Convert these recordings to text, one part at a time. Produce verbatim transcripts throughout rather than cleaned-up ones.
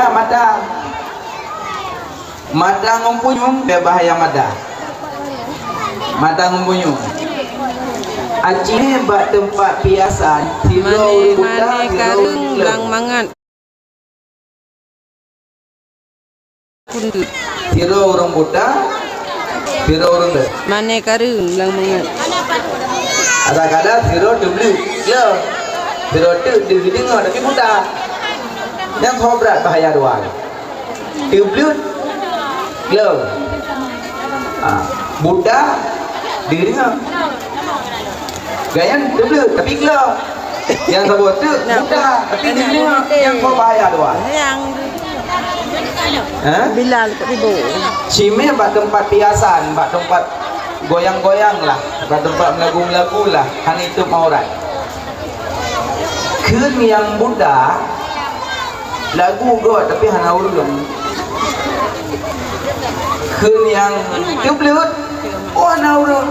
mata. Mata ngon punyueng, bèk bahaya mata. Mata ngon punyueng. Aci bak teumpat piasan, sidroe ureueng buta, sidroe ureueng blang mangat. Sidroe ureueng buta, sidroe ureueng le. Mané kareueng blang mangat. Kadang-kadang sidroe teubleuet, le. Sidroe teuk deuh deungoe tapi buta. Nyang ho brat bahaya dua. Teubleuet, le. Ha, buta, deuh deungoe. Gobnyan teubleuet tapi klo. Nyang saboh teuk buta tapi deuh deungoe, nyang ho bahaya dua. Ha? Bilal kat Bibo. Cimé bak teumpat piasan, bak teumpat goyang-goyang lah, bak teumpat meulagu-meulagu lah, hana itôp aurat. Kheun nyang buta, lagu göt tapi hana ureueng. Kheun nyang teubleuet, oh hana ureueng.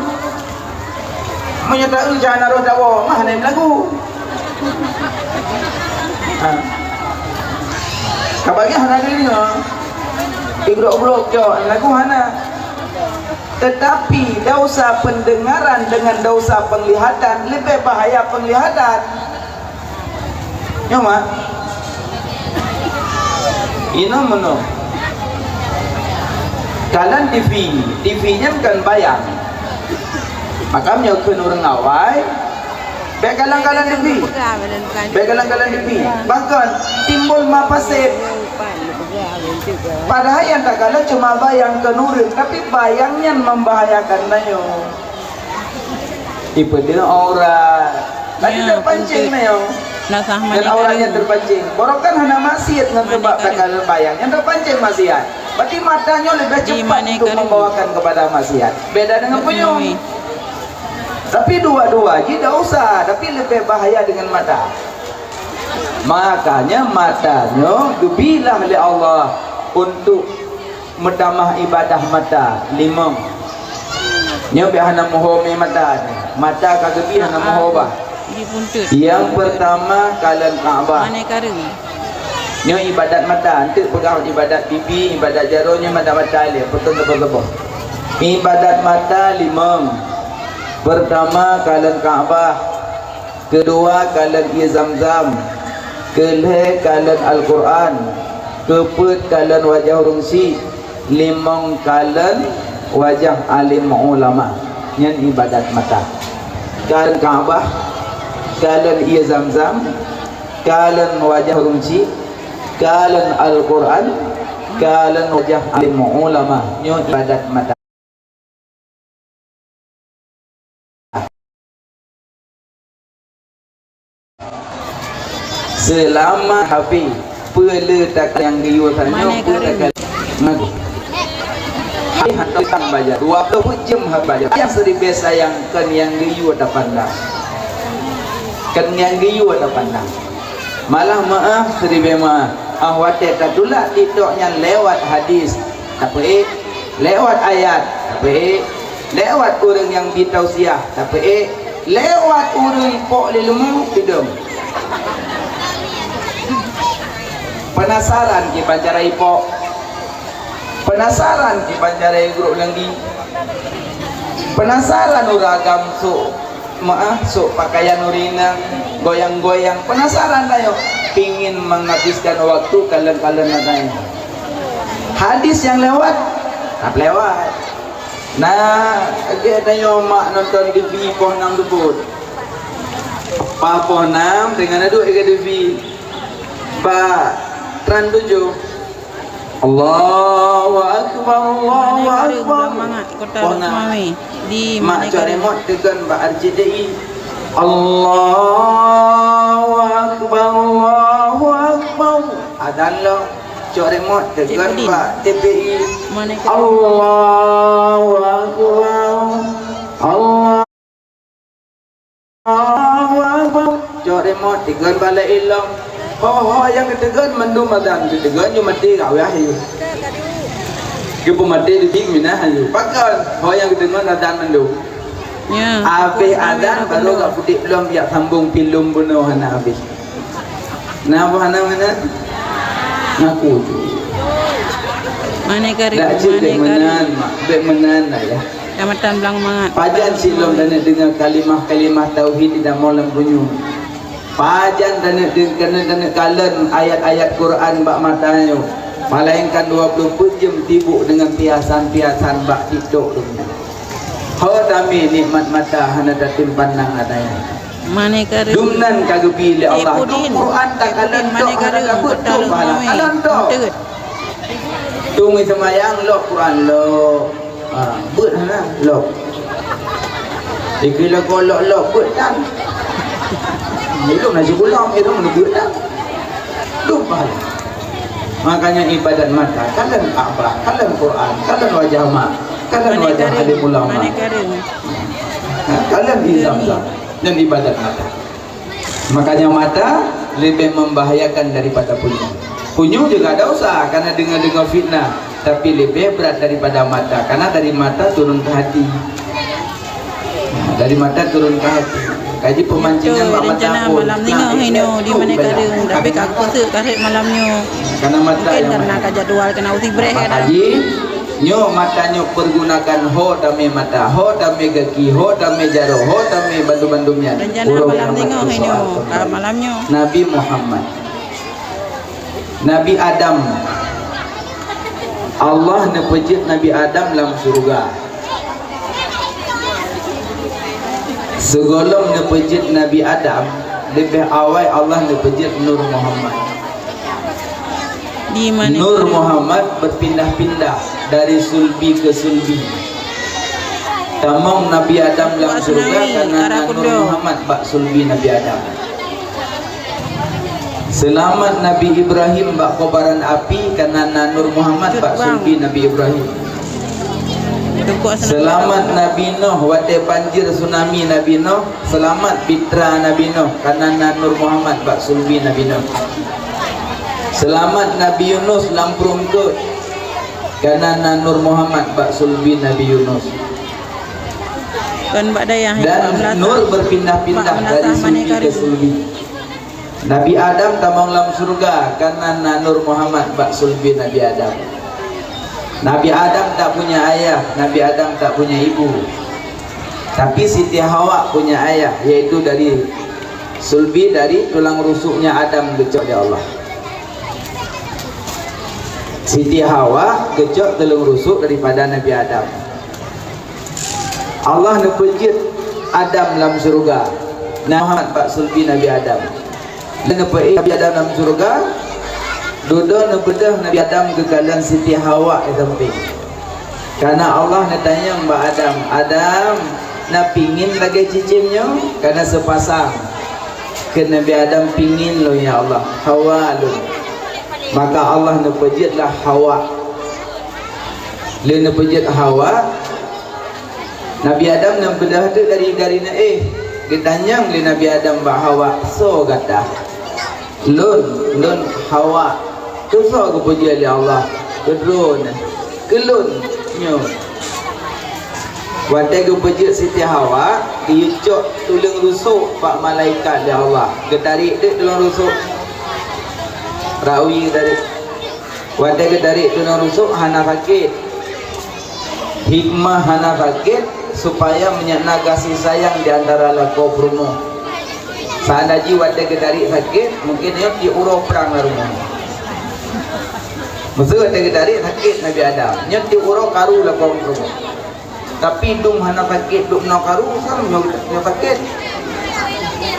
Meunyoe taeu jana roh dawa, mah hana meulagu. Ha. Ka bagi hana deungoe. Ibrok-brok jok lagu hana. Tetapi dosa pendengaran dengan dosa penglihatan lebih bahaya penglihatan. Nyoe mak. Inoe meunoe. Kalon T V, T V nyan kan bayang. Maka meunyoe kheun ureueng awai, bèk kalon-kalon T V. Bèk kalon-kalon T V. Bahkan timbul mafasid. Padahai nyang takalon cuma bayang keu ureueng, tapi bayang nyan membahayakan tanyoe. Ipeudeuh aurat. Tadi terpancing na nyoe. Dan aurat nyan terpancing. Barokon hana maksiat ngon sebab takalon bayang. Nyang terpancing maksiat. Berarti mata nyoe lebih cepat untuk membawakan kepada maksiat. Beda dengan punyueng. Tapi dua-dua jih dosa, tapi lebih bahaya dengan mata. Makanya mata nyoe geubilah lé Allah untuk meutamah ibadah mata, limong. Nyoe bèk hana meuho mé mata nyoe. Mata ka geubi hana meuho bah. Nyang peurtama kalon Ka'bah. Nyoe ibadat mata, eunteuk peugah ibadat pipi, ibadat jaroe, nyoe ibadat mata lé, peuton saboh-saboh. Ibadat mata limong. Peurtama kalon Ka'bah. Keudua kalon ié Zamzam, keulhèe kalon Al-Qur'an, keupeuet kalon wajah ureueng syiek, limong kalon wajah alim ulama. Nyan ibadat mata. Kalon Ka'bah, kalon ié Zamzam, kalon wajah ureueng syiek, kalon Al-Qur'an, kalon wajah alim ulama. Nyoe ibadat mata. Seulamat hapé, peue le takalon nyang geuyue tanyoe, peue takalon nyang geuyue. Hapé hana tang baja, dua ploh jeuem hapé baja. Nyang seuribèe sayang kon nyang geuyue tapandang. Kon nyang geuyue tapandang. Malah meu'ah seuribèe meu'ah, 'oh watèe tatulak TikTok nyan lewat hadis, tapeuék, lewat ayat, tapeuék, lewat ureueng nyang bi tausiah, tapeuék, lewat ureueng ipok lé leumô, peudong. Penasaran kiban cara ipok? Penasaran kiban cara igrôp lagi? Penasaran ureueng agam sôk meu'ah, sôk pakaian ureueng inong, goyang-goyang? Penasaran tanyoe? Pingin menghabiskan waktu kalon-kalon na tanyoe. Hadis nyang lewat, hana lewat. Na, lagèe tanyoe mak nonton T V poh nam teupot. Pas poh nam, teungoh na duek lagèe T V. Bak Trans tujoh. Allahu Akbar, Allahu Akbar. Poh nam. Mak cok remote teugon bak R C T I. Allahu Akbar, Allahu Akbar. Adan lom. Cok remote teugon bak T P I. Allahu Akbar. Allahu Akbar. Cok remote teugon bak laén lom. Ho-ho nyang geuteugon mandum adan, geuteugon ju maté gawai akhé. Geupeumaté di bik minah ayu. Pakon ho nyang geuteugon adan mandum. Abéh adan baru gak putéh lom jak sambong filem bunoe hana abéh. Nah, apa hana meunan? Aku tu. Mané Karim, dak cit Mané bek Karim. Meunan, mak. Bek meunan lah ya. Kecamatan Blang Mangat. Pajan silom dan deungoe kalimah-kalimah tauhid di dalam lam bunyung. Pajan dan deungoe, dan deungoe kalon ayat-ayat Quran bak mata nyoe. Melainkan dua puluh empat jam sibuk dengan piasan-piasan bak TikTok tu. Ho tamé nikmat mata hana tatim pandang adanya. Mané Karim. Dum nan ka geubi lé Allah. Dum Quran takalon tok hana tabeuet dum pahala. Kalon tok. Tung seumayang lok Quran lok. Ha, beuet hana lok. Dikira ko lok-lok beuet tan. Ilung na sibulang, ilung na beuet tan. Dum pahala. Makanya ibadat mata, kalon Ka'bah, kalon Quran, kalon wajah mak, kalon wajah alim ulama. Mané Karim. Ha, kalon di Zamzam dan ibadat mata. Makanya mata lebih membahayakan daripada punyueng. Punyueng juga dosa karena dengar-dengar fitnah, tapi lebih berat daripada mata karena dari mata turun ke hati. Nah, dari mata turun ke hati. Kaji pemancingan bak mata pun. Rencana malam ni ngah inoe di Mané Karim, tapi ka kuseuek karek malam nyoe. Karena mata. Mungkin karena ka jadual kena usi breh kan. Kaji Nyoe mata nyoe pergunakan ho tamé mata, ho tamé gaki, ho tamé jaroe, ho tamé bandum-bandum nyan. Rencana malam singoh inoe, ka malam nyoe. Nabi Muhammad. Nabi Adam. Allah neupeujeuet Nabi Adam lam syeuruga. Sigohlom neupeujeuet Nabi Adam, leubeh awai Allah neupeujeuet Nur Muhammad. Di mana Nur Muhammad berpindah-pindah dari sulbi ke sulbi. Tamong Nabi Adam lam syeuruga karena na Nur Muhammad bak sulbi Nabi Adam. Seulamat Nabi Ibrahim bak kobaran api karena na Nur Muhammad bak sulbi Nabi Ibrahim. Seulamat Nabi Nuh watée banjir tsunami Nabi Nuh. Seulamat bitra Nabi Nuh, karena na Nur Muhammad bak sulbi Nabi Nuh. Seulamat Nabi Yunus lam peurungkot, karena na Nur Muhammad bak sulbi Nabi Yunus. Dan nur berpindah-pindah dari sulbi ke sulbi. Nabi Adam tamong lam syeuruga karena na Nur Muhammad bak sulbi Nabi Adam. Nabi Adam tak punya ayah, Nabi Adam tak punya ibu. Tapi Siti Hawa punya ayah, yaitu dari sulbi, dari tulang rusuknya Adam geucok di Allah. Siti Hawa geucok tulang rusuk daripada Nabi Adam. Allah neupeujeuet Adam lam syeuruga, na Muhammad bak sulbi Nabi Adam. Lé neupeuék Nabi Adam lam syeuruga, dudoe neubeudôh Nabi Adam geukalon Siti Hawa di sampéng. Karena Allah neutanyong bak Adam, "Adam, na pingin lagée cicém nyoe?" Karena seupasang. Kheun Nabi Adam, "Pingin lôn, ya Allah, Hawa lôn." Maka Allah neupeujeuetlah Hawa. Lé neupeujeuet Hawa, Nabi Adam neubeudôh teuk dari, dari na éh. Geutanyong lé Nabi Adam bak Hawa, "Soe gata?" "Lôn, lôn Hawa." "Keu soe geupeujeuet lé Allah?" "Keu droeneuh." "Keu lôn nyoe." Watée geupeujeuet Siti Hawa, geuyue cok tuleueng rusok bak malaikat lé Allah. Geutarék teuk tuleueng rusok. Rawi geutarék. Watée geutarék tuleueng rusok hana sakét. Hikmah hana sakét, supaya meunyo na gaséh sayang di antara lakoe peurumoh. Seandai jih watée geutarék sakét, mungken nyoe tiep uroe prang lam rumoh. Meuseu watée geutarék sakét Nabi Adam, nyoe tiep uroe karu lakoe peurumoh. Tapi dum hana sakét, dum nyoe karu, sang nyoe, nyoe sakét.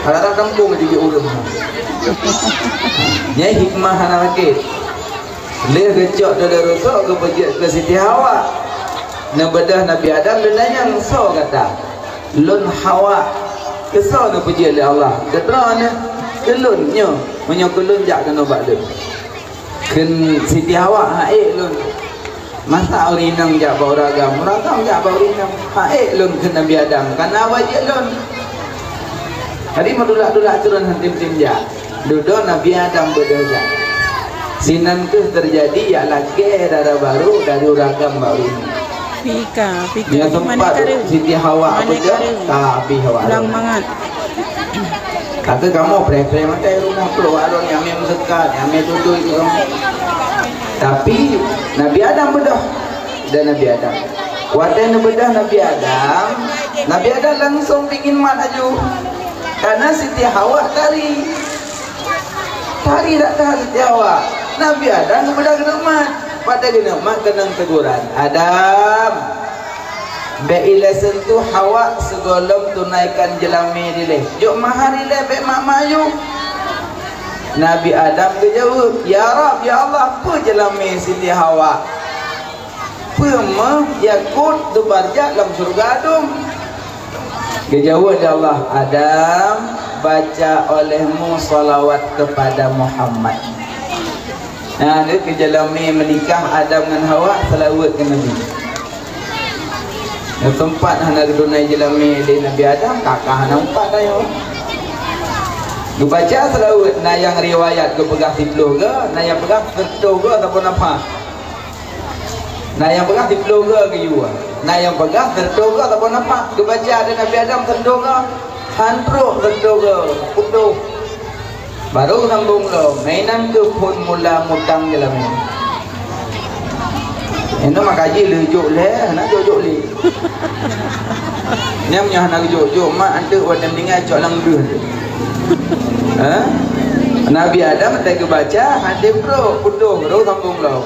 Rara kampung jijak ureueng. Nyan hikmah hana sakét. Lheueh geucok tuleueng rusok geupeujeuet keu Siti Hawa. Neubeudôh Nabi Adam, geutanyong, "Soe gata?" "Lôn Hawa." "Keu soe neupeujeuet lé Allah?" "Keu droeneuh." "Keu lôn nyoe." "Meunyoe keu lôn, jak keunoe bak lôn." Kheun Siti Hawa, "Ha'ék lôn." "Masa ureueng inong jak bak ureueng agam, ureueng agam jak bak ureueng inong?" "Ha'ék lôn," kheun Nabi Adam, "kana wajéb lôn." Jadi meudulak-dulak turun han tem-tem jak. Dudoe Nabi Adam beudôh jak. Sinan kheueh teujadi jak lakée dara barô dari ureueng agam bak ureueng inong. Pika, pika. Nyan sempat Siti Hawa beudôh, ka habéh Hawa. Ulang mangat. Kata kamoe preh-preh maté rumoh trok, alon nyang mé meuseukat, nyang mé tutoe itu kamoe. Tapi Nabi Adam beudôh. Dan Nabi Adam. Watée neubeudôh Nabi Adam, Nabi Adam langsung pingin mat laju. Karena Siti Hawa tari. Tari dak tahan Siti Hawa. Nabi Adam neubeudôh keuneuk mat. Watée keuneuk mat keunong teguran. Adam, bék ilée sentuh Hawa sigohlom tunaikan jeulamé dilée. Jok mahar ilée bék mak-mak yue. Nabi Adam geujaweueb, "Ya Rabb, ya Allah, peue jeulamé Siti Hawa? Peue meuh yakut teubarjak lam syeuruga dum?" Geujaweueb lé Allah, "Adam, baca olehmu salawat kepada Muhammad." Nah, ni keu jeulamé meunikah Adam ngon Hawa, seulaweuet keu Nabi. Nyang teumpat hana geudunai jeulamé lé Nabi Adam, kakah hana umpat ayô. Geubaca seulaweuet, na nyang riwayat geupeugah siplôh goe, na nyang peugah sireutoh goe ataupun apa. Na nyang peugah siplôh goe geuyue, na nyang peugah sireutoh goe ataupun apa. Geubaca lé Nabi Adam sireutoh goe, han trôk sireutoh goe, putôh. Barô sambông lom, inan keuh phon mula mutang jeulamé. Inoe maka jih lé jok lé, hana jok-jok lé. Nyam nyoe hana jok-jok, mak anteuk watée meuninggai cok lam deuh. Ha? Nabi Adam watée geubaca, han trôk, putôh, barô sambông lom.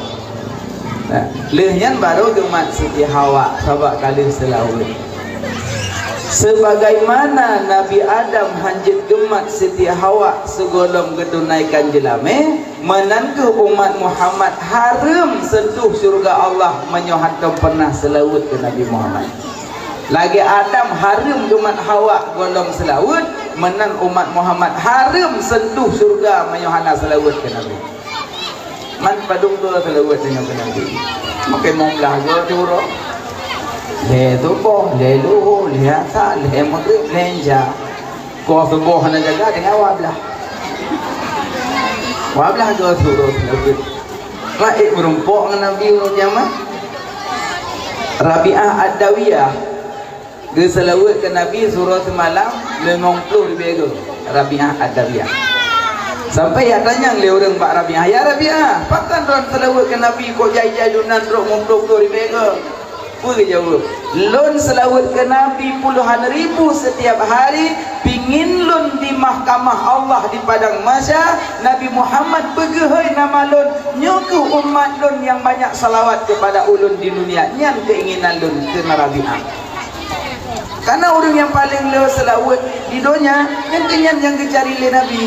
Nah, lheueh nyan barô geumat Siti Hawa sabab ka lheueh seulaweuet. Sebagaimana Nabi Adam han jeuet geumat Siti Hawa sigohlom geutunaikan jeulamé, meunan keuh umat Muhammad hareuem sentuh syeuruga Allah meunyoe hántom peureunah seulaweuet keu Nabi Muhammad. Lagée Adam hareuem geumat Hawa gohlom seulaweuet, meunan umat Muhammad hareuem sentuh syeuruga meunyoe hana seulaweuet keu Nabi. Man padum goe seulaweuet tanyoe keu Nabi. Makai mong blah goe siuroe. Lhée suboh, lhée luho, lhée asa, lhée maghrib, lhée isya. Koh suboh hana jaga, teungoh dua blah. Dua blah goe siuroe seulaweuet. Mak ék meurumpok ngon Nabi uroe kiamat. Rabi'ah Ad-Dawiyah. Geuseulaweuet keu Nabi siuroe simalam limong ploh ribée goe, Rabi'ah Ad-Dawiyah. Sampai jak tanyong lé ureuëng bak Rabi'ah, "Ya Rabi'ah, pakon droeneuh seulaweuet keu Nabi kok jai-jai dum nan trok limong ploh ribée goe?" Peue geujaweueb, "Lôn seulaweuet keu Nabi puluhan ribu setiap hari, pingin lôn di mahkamah Allah di Padang Mahsyar, Nabi Muhammad beugeuhôi nama lôn, nyoe kheueh umat lôn nyang banyak seulaweuet keupada ulôn di dunia, nyan keuinginan lôn," kheun Rabi'ah. Karena ureuëng nyang paleng le seulaweuet di donya, nyan keuh nyan nyang geucari lé Nabi.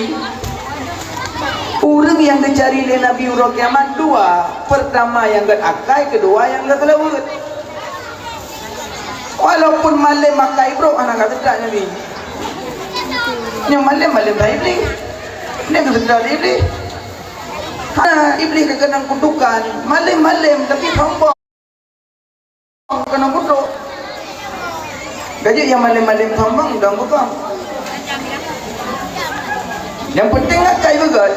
Ureuëng nyang geucari lé Nabi uroe kiamat dua, peurtama nyang gét akai, keudua nyang gét seulaweuet. Walaupun malem akai brok hana ka geutak Nabi. Nyang malem-malem that Iblih. Nyang geutak Iblih. Ha, Iblih ka keunong kutukan, malem-malem tapi sombong. Keuneuk kutok. Gaji nyang malem-malem sombong dong bukon. Nyang penting akai beugét.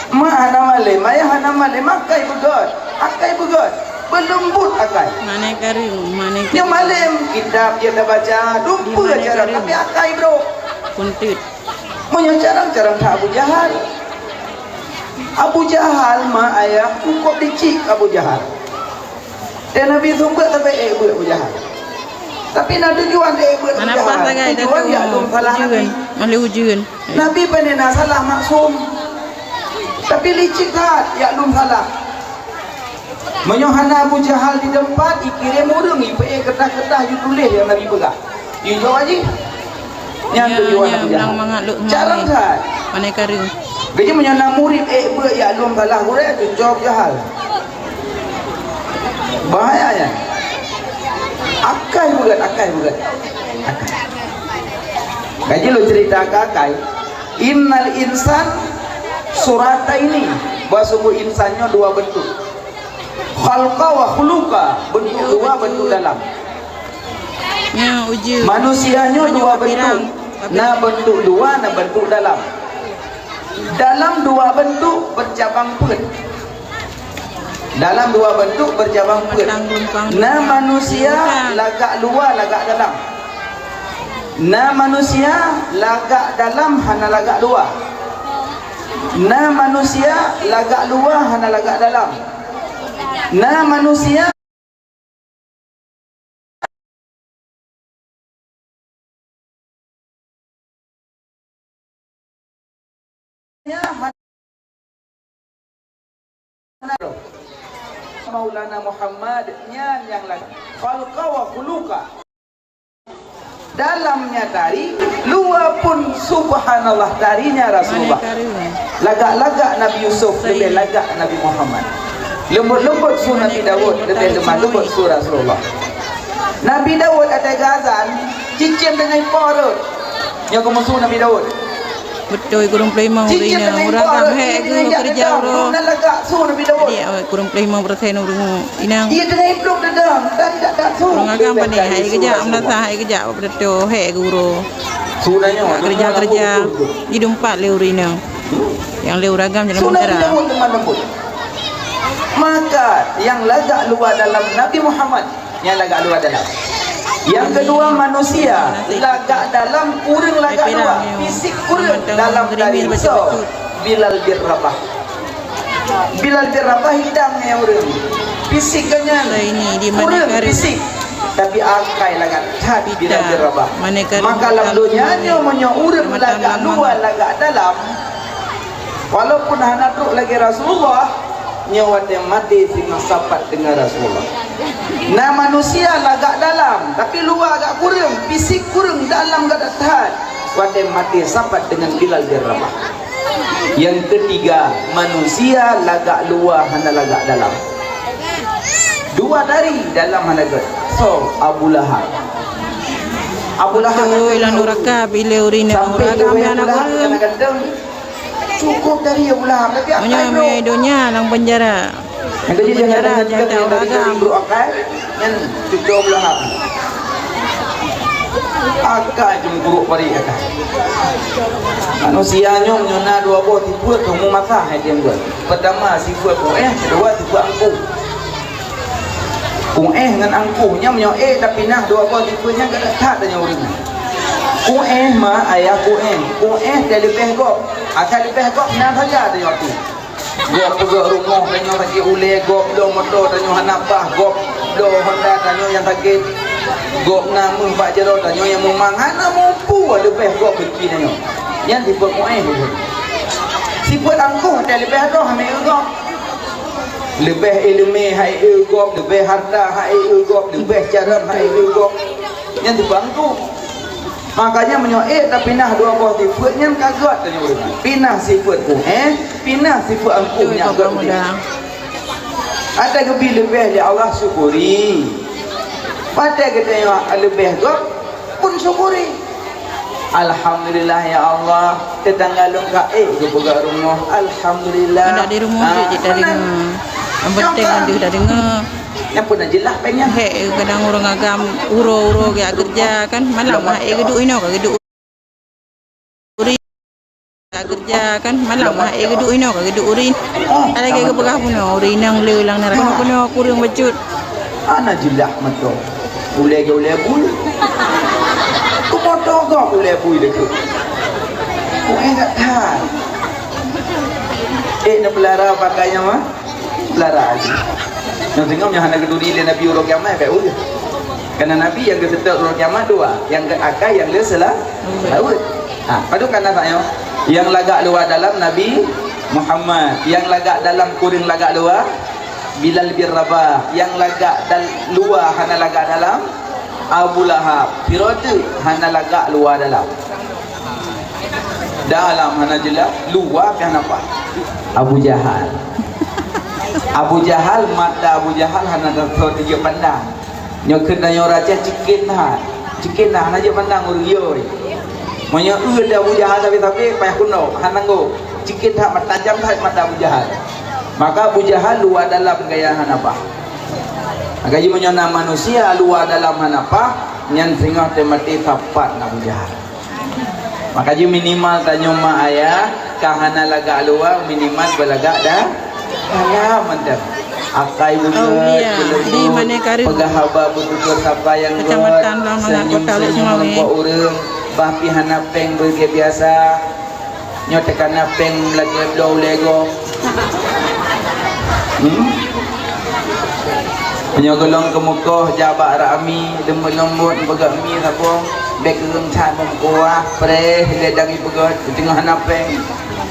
Mak hana malem, ayah hana malem, akai beugét. Akai beugét. Beuleumbot akai. Mana karung, mana karung. Nyang malem, kitab jeuet tabaca, dumpeue cara, tapi akai brok. Kuntit. Meunyoe carang-carang that Abu Jahal. Abu Jahal, mak ayah, cukôp licik Abu Jahal. Dan Nabi seumeubeuet sabe ék beuet Abu Jahal. Tapi na tujuan ék beuet Abu Jahal. Tujuan yak lôn salah Nabi. Nabi pane na salah maksum. Tapi licik that yak lôn salah. Meunyoe hana Abu Jahal di teumpat, ikirém ureuëng ipeuék keureutah-keureutah yu tuléh nyang Nabi peugah. Yu jaweueb jih. Nyan tujuan Abu Jahal. Carang that. Pane karung. Gaji meunyoe na murit ék beuet yak lôn salah gurée, cucok Jahal. Bahaya nyan. Akai beugét, akai beugét. Akai. Gaji lôn cerita keu akai. Innal insan surataini. Bahwa sungguh insan nyoe dua bentuk. Khalqa wa khuluqa, bentuk dua, bentuk dalam. Manusia nyoe dua bentuk. Na bentuk dua, na bentuk dalam. Dalam dua bentuk bercabang peuet. Dalam dua bentuk bercabang peuet. Na manusia lagak luwa, lagak dalam. Na manusia lagak dalam, hana lagak luwa. Na manusia lagak luwa hana lagak dalam. Na manusia Maulana Muhammad nyan nyang lagak khalqa wa khuluqa. Dalamnya tari, luwa pun subhanallah tarinya Rasulullah. Lagak-lagak Nabi Yusuf leubeh lagak Nabi Muhammad. Leumbot-leumbot su Nabi Daud leubeh leumah leumbot su Rasulullah. Nabi Daud watée geuazan, cicém deungon ipo rot. Nyoe keumusu Nabi Daud. Beutôi, kureueng ploh limong ureueng inong, ureueng agam hék geuh keureuja uroe. Jadi, awai, kureueng ploh limong persen ureueng inong. Ureueng agam pane hai geujak, meunasah hai geujak, beutôi hék geuh uroe. Keureuja-keureuja, jidumpat lé ureueng inong. Nyang lé ureueng agam dalam penjara. Maka nyang lagak luwa dalam Nabi Muhammad. Nyang lagak luwa dalam. Nyang keudua, manusia lagak dalam kureueng lagak luwa, fisik kureueng dalam dari soe? Bilal bin Rabah. Bilal bin Rabah idang nyang ureueng. Fisik geuh nyan kureueng fisik, tapi akai lagak that Bilal bin Rabah. Maka lam donya nyoe meunyoe ureueng lagak luwa lagak dalam, walaupun hana trok lagée Rasulullah, nyoe watée maté singoh sapat deungon Rasulullah. Na manusia lagak dalam, tapi luwa agak kureueng, fisik kureueng, dalam gata that. Watée maté sapat deungon Bilal bin Rabah. Nyang keutiga, manusia lagak luwa hana lagak dalam. Dua tari dalam hana gét. Soe? Abu Lahab. Abu Lahab. Beutôi, lam nuraka bila ureueng inong, sampai ureueng agam Abu Lahab hana ganteng. Cukôp dari Abu Lahab, tapi akai brok. Meunyoe donya lam penjara. Nyang keujeuet jangan, jangan, jangan, jangan, jangan brok akai, nyan cucoe Abu Lahab. Akai cungkuruk parit akai. Manusia nyoe meunyoe na dua boh sifeuet, kamoe masak hai teuh buet. Pertama, sifeuet kuéh, kedua, sifeuet angkuh. Kuéh ngon angkuh nyan meunyoe ék tapinah dua boh tipe nyan ka that tanyoe ureueng. Kuéh ma ayah kuéh, kuéh teuleubeh gob. Asai leubeh gob na saja tanyoe tu. Gob peugöt rumoh tanyoe sakét ulée, gob bloe moto tanyoe hana paih, gob bloe honda tanyoe nyang sakét. Gob na meuh bak jaroe tanyoe nyang meumang, hana mupu leubeh gob beuki tanyoe. Nyan tipe kuéh. Sifeuet angkuh teuleubeh gob hana eu gob. Leubeh ileumé hai eu gob, leubeh harta hai eu gob, leubeh carông hai eu gob. Nyan teupeue angkuh. Makanya meunyoe ék tapinah dua boh sifeuet nyan ka gét tanyoe ureueng. Pinah sifeuet kuéh, pinah sifeuet angkuh nyan gét. Watée geubri leubeh lé Allah, syukuri. Watée geutanyoe leubeh gob, pun syukuri. Alhamdulillah ya Allah, teutangga lôn ka ék geupeugah rumoh. Alhamdulillah. Adak di rumoh jeuet cit tadeungoe. Nyang penting deuh tadeungoe. Nyang pun jeulaih péng nyan. Hék, kadang ureueng agam uroe-uroe geujak keureuja kan, malam ha ék geuduek inoe ka geuduek. Ureueng geujak keureuja kan, malam ha ék geuduek inoe ka geuduek ureueng. Ada lagée geupeugah bunoe, ureueng inong le lam neuraka bunoe kureueng bacut. Hana jeulaih mantong. Ulée geuh ulée bui. Kumoto gob ulée bui deukeuh. Kuéh gét that. Ék neupeulara pakai nyan mah? Peulara jih. Nyang singoh nyang hana geuturi lé Nabi uroe kiamat, bék ulée. Karena Nabi nyang geuseutôt uroe kiamat dua, nyang gét akai, nyang le seula-, seulaweuet. Ha, padub kana tanyoe? Nyang lagak luwa dalam Nabi Muhammad, nyang lagak dalam kureueng lagak luwa Bilal bin Rabah, nyang lagak dal-, luwa hana lagak dalam Abu Lahab, sidroe teuk hana lagak luwa dalam. Dalam hana jeulaih, luwa pih hana paih. Abu Jahal. Abu Jahal, mata Abu Jahal hana teuseutôt jeuet pandang. Nyoe keuh tanyoe raja ciken that. Ciken that, hana jeuet pandang ureueng yôi. Meunyoe eu teuh Abu Jahal sabe-sabe, payah keunoe, hana tanggong. Ciken that, tajam that mata Abu Jahal. Maka Abu Jahal luwa dalam gaya hana paih. Maka jih meunyoe na manusia luwa dalam hana paih, nyan singoh teumaté sapat ngon Abu Jahal. Maka jih minimal tanyoe ma ayah, ka hana lagak luwa, minimal beulagak da-, dalam mantong. Akai beugét, beuleumbot, peugah haba beututoe sapa nyang gét, seunyum-seunyum meureumpok ureueng, bah pih hana péng beureugueng biasa. Nyoe teukana péng lagèe bloe ulèe gob. Hmm? Nyoe gohlom keumeukoh jak bak Rami, leumbot-leumbot peugah mi saboh, bèk keureung that meukuah, preh lé dang ipeugah teungoh hana péng.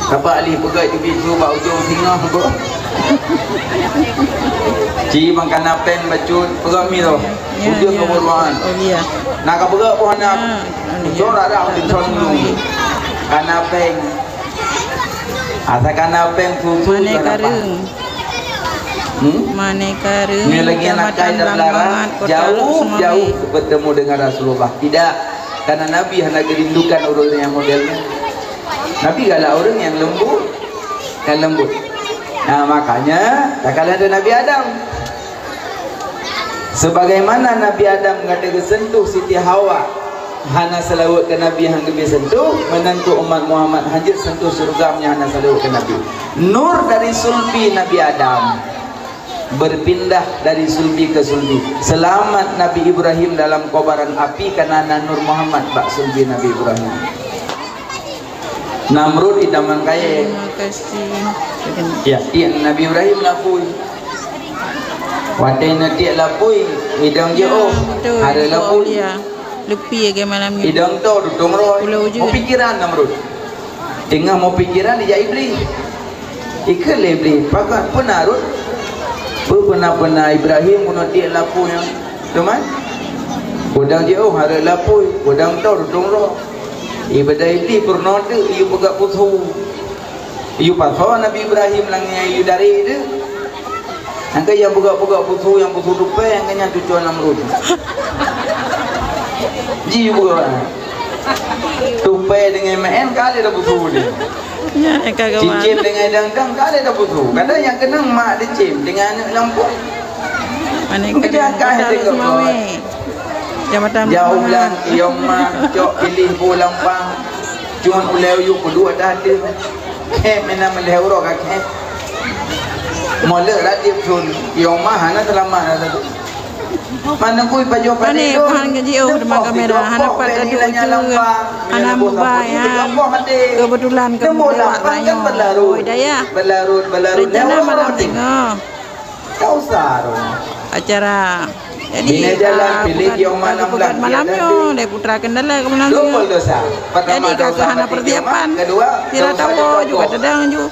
Sabab lé peugah teubiet su bak ujong singoh gob. Ci bang kana péng bacut, peugah mi roh. Ya, ujong ya. Keumuruan. Oh, iya. Nak ka peugah boh aneuk. Ya, ya. Ujong rara. Kana péng. Asa kana péng susu. Mane ka dapat. Kareueng. Hmm? Mane Kareueng, Ni lagi anak Kecamatan kai dan Blang Lara, Mangat, Kota Lhokseumawe. Jauh-jauh bertemu dengan Rasulullah. Tidak, karena Nabi hana geurindukan ureueng yang modelnya. Nabi galak ureueng yang lembut, yang lembut. Nah, makanya takalon ada Nabi Adam. Sebagaimana Nabi Adam ka geusentuh Siti Hawa, hana seulaweuet keu Nabi han geubri sentuh, meunan keu umat Muhammad hanjeuet sentuh syeuruga meunyo hana seulaweuet keu Nabi. Nur dari sulbi Nabi Adam berpindah dari sulbi ke sulbi. Selamat Nabi Ibrahim dalam kobaran api karena na Nur Muhammad bak sulbi Nabi Ibrahim. Namrud di Taman Kayèe. Terima kasih. Ya, tiek Nabi Ibrahim lapui. Watèe na tiek lapui, idong jiôh, betul, hareuem lapui. Iya. Leupie lagèe malam nyoe. Idong to tutong roh. Pulau Ujeuen. Mau pikiran Namrud. Teungoh mau pikiran dijak Iblis. Ikheun lé Iblis, pakat peuna rot? Peue peuna-peuna Ibrahim bunoe tiek lapui nyan? Teuma? Udang jiôh hareuem lapui, udang to tutong roh. Ibadah Iblis peurunoe teuk, iyue peugah pusu. Iyue pasoe Nabi Ibrahim lam ié iyue dari teuk. Nyang keu nyang peugah-peugah pusu, nyang pusu tupée, nyang keu nyan cucoe Namrud. Ji peugah. Tupée deungon meu'en ka lé tapusu dia. Nyan ka kawan. Cicém deungon dang-dang ka lé tapusu. Kadang nyang keunong mak dicém deungon aneuk lampôh. Mana keujah ka hati keu Seumawe. Jabatan. Jauh perumahan. Ulang, yong mah, cok pilih pu lampang. Cuma ulée uyuek keudua dah ada. Khém meunan meulhèe uroe ka khém. Molek ratiep thon, yong mah hana seulamat rasa tu. Mana kui pajoh. Pane, pade tu. Pahan gaji oh, depan kamera. Hana pat kadu tu. Hana mubai, ha. Kebetulan kamu lewat rayo. Berlarut, berlarut. Rencana malam tengah. Tak usah tu. Acara. Jadi, bina jalan, ah, pilih bukan, yong bukan mana bukan malam nyo, dari Putra Kendala ke malam nyo. Dua puluh dosa. Pertama, jadi, dosa kakak hana mati persiapan. Kedua, sira dosa tawo juga tedang ju.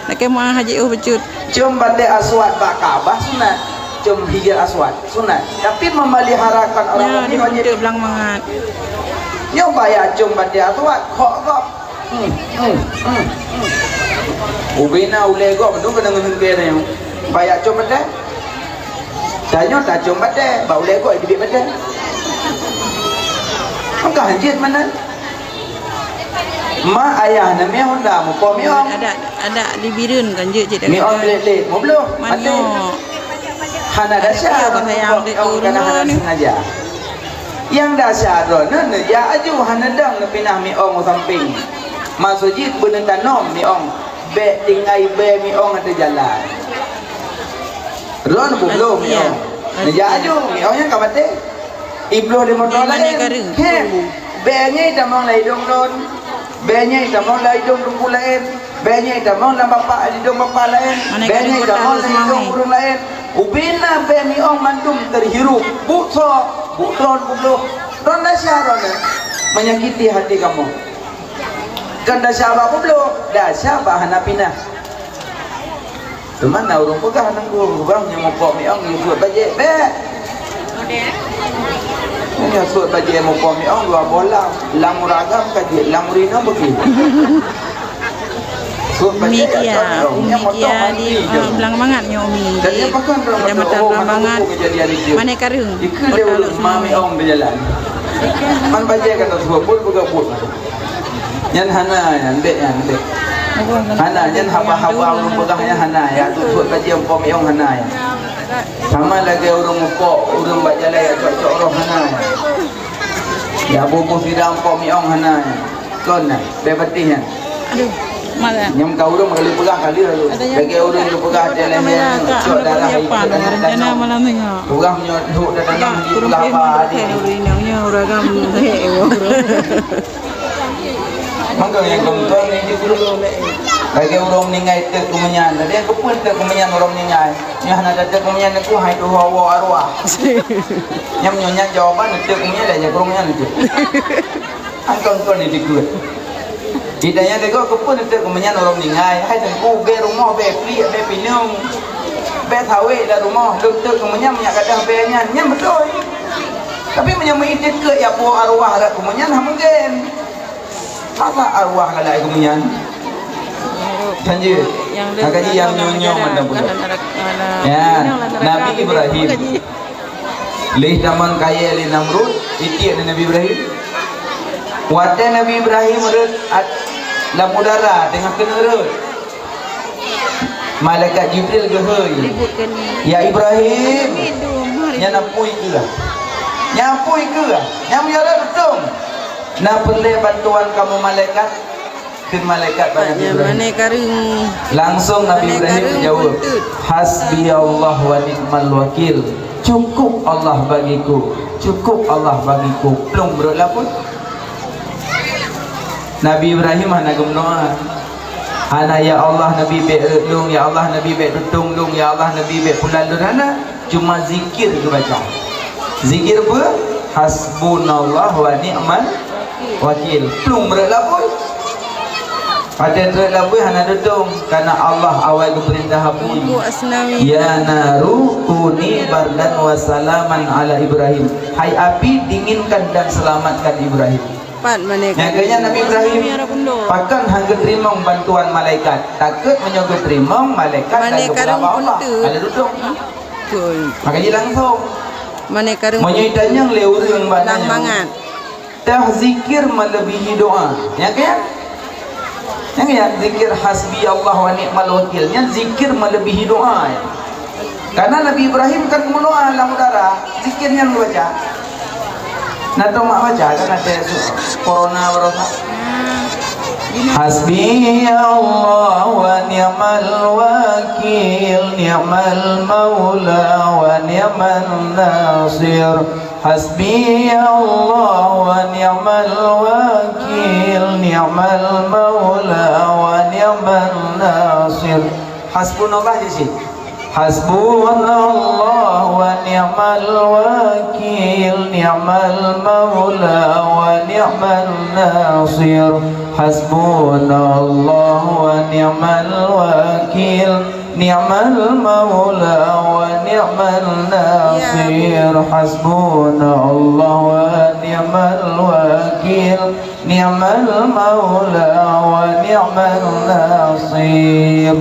Nak kemah haji uh becut. Cium batée aswad bak Ka'bah sunat. Cium hijar aswad sunat. Tapi memeliharakan orang mati wajib. Belang mangat. Nyoe payah cium batée aswad, khok gob. Hmm, hmm, hmm, hmm. Ubena ulée gob tu kena ngeungke nyoe. Payah cium batée. Tanyoe tacium batée, bak ulée gob jibit batée. Maka hanjeuet mana? Mak ayah na meh honda mupo miong. Ada, ada di Bireuen kan je cit. Miong lét-lét mubloh. Mati. Hana dasar. Ada pun bahasa yang mupo miong kana hana sengaja. Nyang dasar droeneuh neujak aju hana dong neupinah miong u sampéng. Maksud jih beuneu tanom miong, bék tinggai bée miong ateueh jalan. Droeneuh bubloh miong. Neujak aju miong nyan ka maté. Ibloh di moto laén. Heh, bée nyang tamong lam idong lôn. Bée nyang tamong lam idong teungku laén. Bée nyang tamong lam bapak, idong bapak laén. Bée nyang tamong lam idong ureueng laén. Ubena bée miong mandum teuhirup. Buksoe, bukdron, bubloh. Droeneuh dasar droeneuh menyakiti hati kamoe. Kan dasar bak bubloh, dasar bak hana pinah. Teuma na ureueng peugah nanggroe, ureueng nyang mupo miong, yue suet bajée, bék. Nyang suet bajée mupo miong dua boh lam, lam ureueng agam ka jeuet, lam ureueng inong beuki. Suet bajée. Umi Kia, Umi Kia di, ah, Blang Mangat nyoe Umi. Di Kecamatan Blang Mangat. Mana Karung? Ikeu lé ureueng ma miong di jalan. Man bajée ka tasuet, buet peugah buet. Nyan hana, nyan bék, nyan bék. Hana, nyan haba-haba ureueng peugah nyan hana, ya, tu suet bajée mupo miong hana, ya. Sama lagée ureueng mupo, ureueng bak jalan ya cok-cok roh hana, ya. Ya, bubu sidang mupo miong hana, ya. Kon na, bék patéh nyan. Aduh, malah. Nyang ka ureueng kali peugah kali lalu. Lagée ureueng tu peugah jalan nyan, cok darah ikut aneuk tanong. Peugah meunyoe duek dan tanong di peugah apa, adik. Ureueng agam. Mangkang nyang kongkong ni jikulu. Lagèe ureueng meuninggai teuk keu meunyan. Lagèe keupeue teuk keu meunyan ureueng meuninggai? Nyan hana teuk keu meunyan, nyan keuh hai tuha woe arwah. Nyang meunyoe nyan jawaban teuk keu meunyan, lagèe ureueng nyan teuk. Mangkang kongkong ni jikulu. Di dayah lego keupeue teuk keu meunyan ureueng meuninggai? Hai teungku, bèk rumoh, bèk pliek, bèk pineung. Bèk sawét lam rumoh, lôn teuk keu meunyan, meunyo gadôh bèk nyan. Nyan beutôi. Tapi meunyoe meuitékeuet jak po arwah rot keu meunyan, hana mungken. Masa arwah galak keu meunyan? Kan jeuet. Nyang lheueh Maka jih nyang nyoe-nyoe mandum bunoe. Ya, Nabi Ibrahim. Lheueh tamong kayèe lé Namrud, itiek lé Nabi Ibrahim. Watèe Nabi Ibrahim rhot at-, lam udara teungoh keuneuk rhot, malaikat Jibril geuhôi, "Ya Ibrahim, nyan apui keuh. Nyan apui keuh. Nyan meunyoe rhot beutôi. Na peureulèe bantuan kamoe malaikat?" Kheun malaikat bak Nabi Ibrahim. Langsung Nabi Ibrahim jaweueb, "Hasbiyallah wa ni'mal wakil. Cukup Allah bagiku. Cukup Allah bagiku." Plueng rhot lam apui. Nabi Ibrahim hana geumeudoa. Hana, "Ya Allah, Nabi bèk rhot lôn, ya Allah, Nabi bèk tutong lôn, ya Allah, Nabi bèk pulan lôn." Hana. Cuma zikir geubaca. Zikir peue? Hasbunallah wa ni'mal wakil. Plueng rhot lam apui. Watèe rhot lam apui hana tutong, karena Allah awai geupeurintah apui. "Ya naru kuni bardan wa salaman ala Ibrahim." Hai api, dinginkan dan selamatkan Ibrahim. Pat mané Nyang keuh nyan Nabi Ibrahim, pakon han geuteurimong bantuan malaikat? Takot meunyoe geuteurimong, malaikat akan geupeugah bak Allah. Ada duduk. Betul. Maka jih langsung. Mané kareueng Meunyoe itanyong lé ureueng bak nyoe, mangat. Tah zikir melebihi doa. Nyang keuh nyan? Nyang keuh nyan zikir hasbi Allah wa ni'mal wakil. Nyan zikir melebihi doa. Karena Nabi Ibrahim kan meudoa lam udara, zikir nyan geubaca. Na teuh mak baca kan ada corona baroesa. Hasbi Allah wa ni'mal wakil, ni'mal maula wa ni'man nasir. Hasbi Allah wa ni'mal wakil, ni'mal maula wa ni'man nasir. Hasbunallah di sini. Hasbunallah wa ni'mal wakil, ni'mal maula wa ni'man nasir. Hasbunallah wa ni'mal wakil, ni'mal maula wa ni'man nasir. Hasbunallah wa ni'mal wakil, ni'mal maula wa ni'man nasir.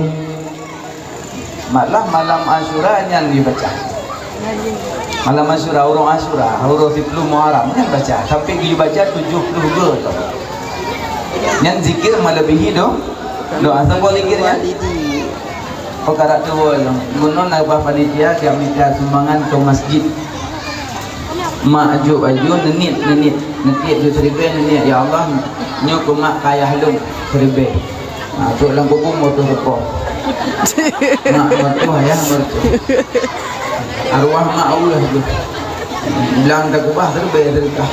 Malah malam Asyura nyan dibaca. Malam Asyura, ureueng Asyura, ureueng siplôh Muharram nyan baca. Sampai dibaca tujuh puluh dua tahun. Nyan zikir melebihi do-, doa. Sambung zikir nyan. Oh, karak tua. Gunung nabah panitia, kami minta sumbangan ke masjid. Mak jok baju, neuniet, neuniet. Neutiek jok siribèe, neuniet, "Ya Allah, nyoe keu mak keu ayah lôn siribèe." Ha, trok lam kubu, meutuh teupo. Mak meutuh, ayah meutuh. Arwah mak Allah tu. Bilang tak kubah, siribèe, siribèe.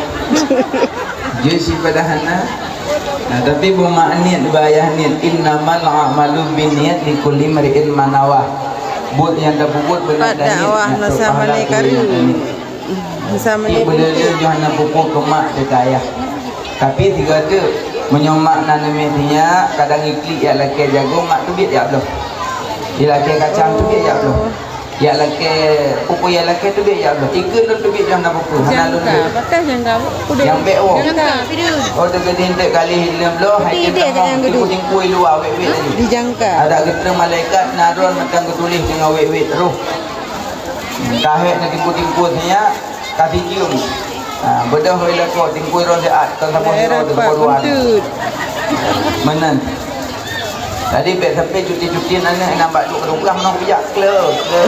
Jadi si padahana. Nah, tapi bu mak niet, bu ayah niet, "Innamal a'malu binniyat, likulli imri'in ma nawa." Buet nyang tapeubuet beuna Pat dakwah nasa malai karu. Nasa malai Ibu lele nyoh na pupuk ke mak teuka ayah. Tapi tiga tu, meunyoe mak na neumè sinyak, kadang iklik yak lakèe jagong, mak teubiet yak bloh. Yak lakèe kacang teubiet yak bloh. Yak lakèe, pupuk yak lakèe teubiet yak bloh. Ikeu lôn teubiet nyoh na pupuk, hana lôn teubiet. Nyang bèk woe. Oh, teugeudin teuk kali lôn bloh, hai keu tingkui luwa wèt-wèt tadi. Ada geutrön malaikat na droen mantong geutuléh teungoh wèt-wèt roh. Ka hèk na timpul-timpul sinyak, ka sijeuem. Ha, beudôh wèt lakoe, tingkui droen siat, kon saboh sidroe teuh, saboh dua. Meunan. Jadi bèk sampai cuti-cuti aneuk nyang bak duek keudua belah meunoe bijak. Kle, kle.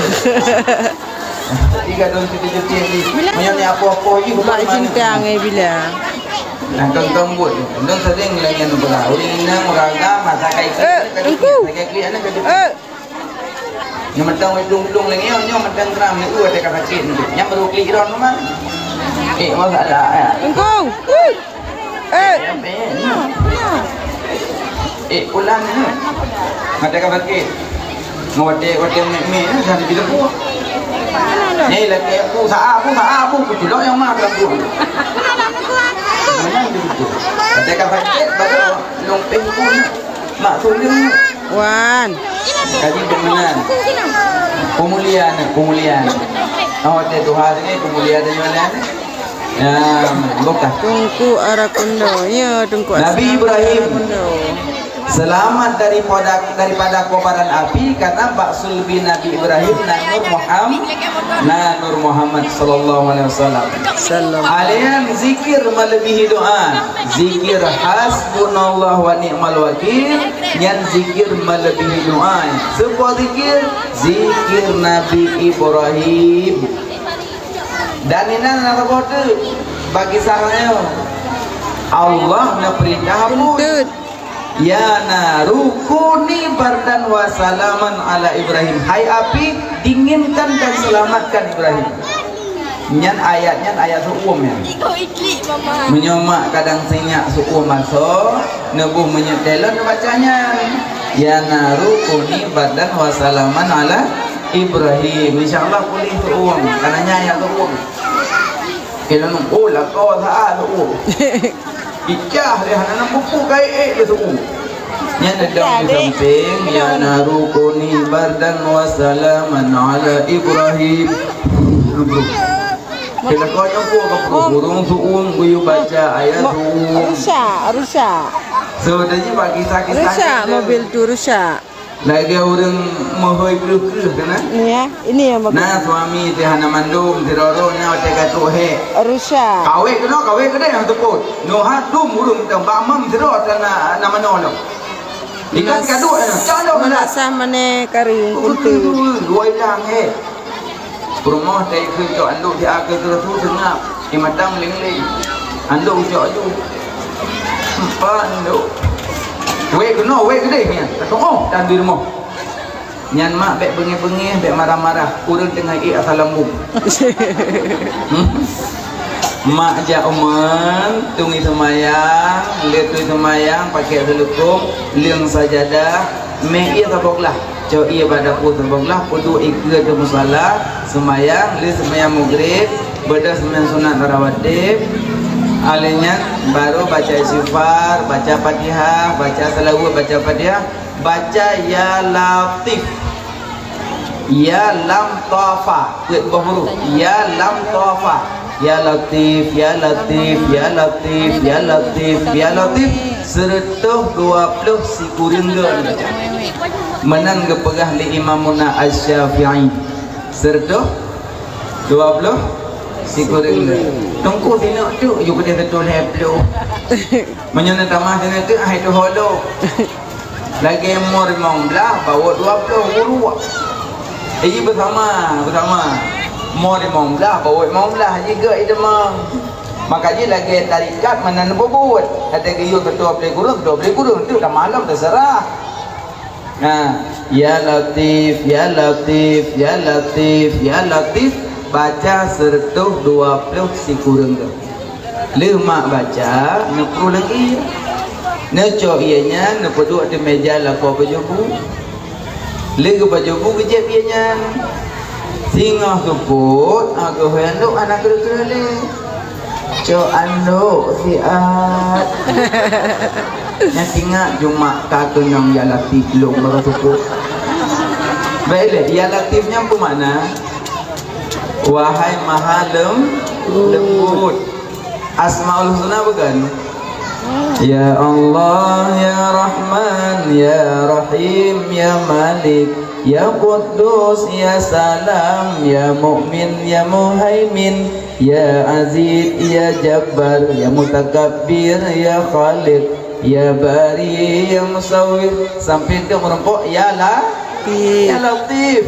Jadi gadôh cuti-cuti lagi. Meunyoe ni apoh-apoh jih bukan mana. Cinta ngai bila. Nah, kong-kong buet. Kong sering lagi anu belah. Ureueng inong, ureueng agam, masa kai. Eh, Teungku. Sakit kulit aneuk ka Eh. Nyoe mantong udung-udung lagi, nyoe, nyoe mantong geram ni, uh, ada ka sakit ni. Nyang baru klik ron memang. Eh, masalah, ya. Engkau. Eh. Ya, Ben. Eh, pulang ni. Mata ka sakit. Ngon watèe, watèe mè-mè ni, jangan dibilang buah. Ni lagi aku, sa aku, sa aku, kuculok nyang mah dalam buah. Mana dia betul? Mata ka sakit, baru lông pèng pun. Mak tuyang. Wan. Kaji peumeunang. Peumulia ni, peumulia ni. Oh, watèe tuha ni, peumulia ni, mana? Ya, bukan. Teungku Arakundo. Ya, Teungku Nabi Aslam Ibrahim. Arakundo. Selamat daripada, daripada kobaran api karena bak sulbi Nabi Ibrahim na Nur Muhammad, na Nur Muhammad sallallahu alaihi wasallam. Sallam. Alian zikir melebihi doa. Zikir hasbunallah wa ni'mal wakil, nyan zikir melebihi doa. Sebuah zikir, zikir Nabi Ibrahim. Dan inan na saboh teuk bagi saraya. Allah na perintah apa? Tuntut. "Ya naru kuni bardan wa salaman ala Ibrahim." Hai api, dinginkan dan selamatkan Ibrahim. Nyan ayat nyan ayat seu'uem nyan. Meunyoe mak kadang sinyak seu'uem asoe, neuboh meunyoe talon neubaca nyan. "Ya naru kuni bardan wa salaman ala Ibrahim." Insya Allah puléh seu'uem, karena nyan ayat seu'uem. Kira nunggu lakoe saat seu'uem. Icah lé hana na pupuk kai ék lé suku. Nyan dedong di samping, "Ya naru kuni bardan wa salaman ala Ibrahim." Kira kau nyopo ka burung su'um, kuyu baca ayat su'um. Rusak, rusak. So, tadi bak kisah-kisah rusak kita. Mobil tu rusak. Lagèe ureueng meuhôi kreueh-kreueh kan, eh? Iya, ini yang bagus. Nah, suami teuh hana mandum, sidroe-droe nyan watèe ka trok hék. Rusak. Kawé keunoe, kawé keudéh nyang teupot. Nyoe ha dum ureueng teuh bak mam sidroe teuh na, na manoe nyoe. Ikan kaduk nyoe, cok nyoe. Masa mana kari kuntu. Dua ilang hék. Peurumoh tai keu cok anduk di akhé tu seungap, di matang leng-leng. Anduk cok aju. Empat anduk. Wék keunoe, wék keudéh nyan. Ka tu'oh dan di rumoh. Nyan mak bèk beungéh-beungéh, bèk marah-marah. Ureueng teungoh ék asai lambung. Mak jak uman, tungui seumayang, lé tungui seumayang, pakèk seuleukom, leueng sajadah, mé ié saboh glah. Cok ié bak dapu saboh glah, peuduek ikeue di musala, seumayang, lé seumayang Maghrib, beudôh seumayang sunat rawatib. Alèh nyan baru baca istighfar, baca Fatihah, baca salawat, baca Fatihah, baca Ya Latif. Ya Lam Tafa, peuet boh huruf. Ya Lam Tafa. Ya Latif, Ya Latif, Ya Latif, Ya Latif, Ya Latif. Seureutôh dua ploh sikureueng geu neubaca. Meunan geupeugah lé Imamuna Asy-Syafi'i. Seureutôh dua ploh sikureueng geu. Teungku sinok tu, yue keudéh seureutôh lhèe ploh. Meunyoe neutamah sinok tu, hai tu holo. Lagèe mo limong blah, bawot dua ploh, guru. Iji beusama, beusama. Mo limong blah, bawot limong blah, iji geu iteumang. Maka jih lagèe tarekat meunan peubuet. Kata geuyue keudua ploh guru, keudua ploh guru, tu dah malam terserah. Nah, Ya Latif, Ya Latif, Ya Latif, Ya Latif, baca seureutôh dua ploh sikureueng geu. Lheueh mak baca, neupruh lam ié. Neucok ié nyan, neupeuduek di meja lakoe bajôh bu. Lheueh geubajoh bu, geujép ié nyan. Singoh seupôt, ah, geuhôi andok hana keureuh-keureuh lé. Cok andok siat. Nyan singat jumak ka keunong Ya Latif lom bak seupôt. Baik lé, Ya Latif nyan peue makna? Wahai Maha Lem-, Lembut. Asmaul Husna bukan? Ya Allah, ya Rahman, ya Rahim, ya Malik, ya Quddus, ya Salam, ya Mukmin, ya Muhaimin, ya Aziz, ya Jabbar, ya Mutakabbir, ya Khaliq, ya Bari, ya Musawwir. Sampai tu meureumpok, ya La-, ya Latif.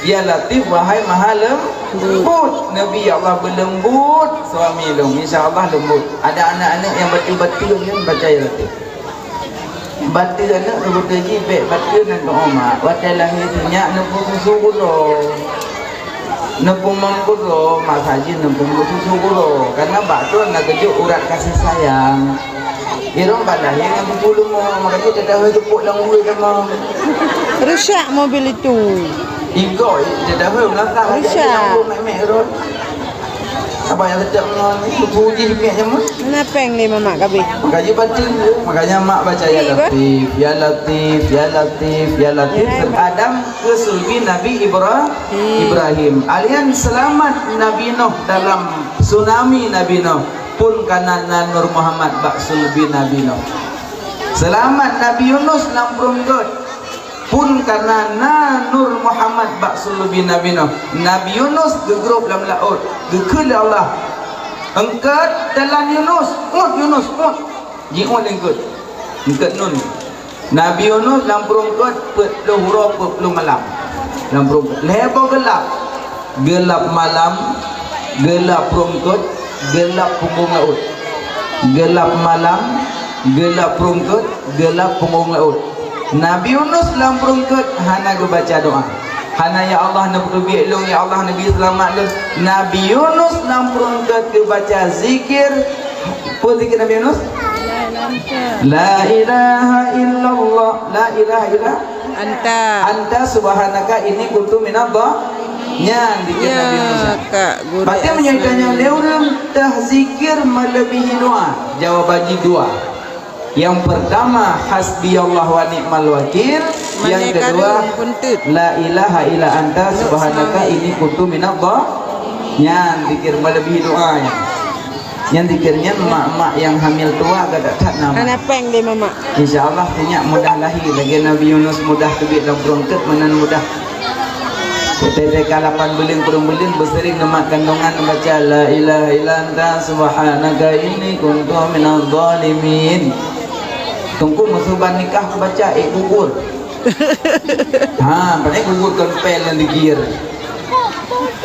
Ya Latif, wahai Maha Lem-, lembut. Nabi Allah beulembut suami lôn. Insya Allah lembut. Ada anak-anak nyang bateue-bateue nyan baca Ya Latif. Bateue aneuk seubeutoe jih bèk bateue nan doa mak. Watèe lahé sinyak neupeususu uroe. Neupeumam uroe, masa jih neupeususu uroe. Karena bak tu na geujok urat kasih sayang. Irong balah yang aku puluh mo, makanya tidak ada tepuk lam gue sama. Rusak mobil itu. Igo, tidak ada belakang. Rusak. Mek-mek, Irong. Apa yang sedang ni? Puji mek sama. Kenapa yang ni mamak kabeh? Makanya baca, makanya mak baca ya Latif, ya Latif, ya Latif, ya Latif. Ya. Adam ke sulbi Nabi Ibra-, Ibrahim. Alian selamat Nabi Nuh dalam tsunami Nabi Nuh. Pun kana na Nur Muhammad bak sulbi Nabi Nuh. Seulamat Nabi Yunus lam peurungkot. Pun kana na Nur Muhammad bak sulbi Nabi Nuh. Nabi Yunus geugrôp lam laôt, geukheun lé Allah, "Eungkot dalam Yunus, uet Yunus, uet." Jiuet eungkot. Eungkot nun. Nabi Yunus lam peurungkot peuet ploh uroe peuet ploh malam. Lam peurungkot. Lhèe boh geulap. Geulap malam, geulap peurungkot, geulap punggong laôt. Geulap malam, geulap peurungkot, geulap punggong laôt. Nabi Yunus lam peurungkot hana geubaca doa. Hana, "Ya Allah, neupeudubiek lôn, ya Allah, neubi seulamat lôn." Nabi Yunus lam peurungkot geubaca zikir. Peue zikir Nabi Yunus? La ilaha illallah, la ilaha illa Anta. Anta subhanaka inni kuntu minadh dha-, nyan zikir Nabi Yunus. Ya, Kak Guru. Berarti meunyoe ditanya lé ureueng, tah zikir melebihi doa? Jawaban jih dua. Yang pertama, hasbiyallah wa ni'mal wakil. Yang kedua, la ilaha illa anta subhanaka inni kuntu minadh dha-, nyan zikir melebihi doa nyan. Nyan zikir nyan mak-mak nyang hamil tuha ka that-that na. Hana péng lé mamak. Insya Allah, sinyak mudah lahé lagèe Nabi Yunus mudah teubiet lam peurungkot, meunan mudah. Teuka lapan buleuen, kureueng buleuen, beuseuring neumat kandungan neubaca, "La ilaha illa anta subhanaka inni kuntu minadh dhalimin." Teungku meusuban nikah kubaca, ék gugur. Ha, padahai gugur kon pél nyang dikir.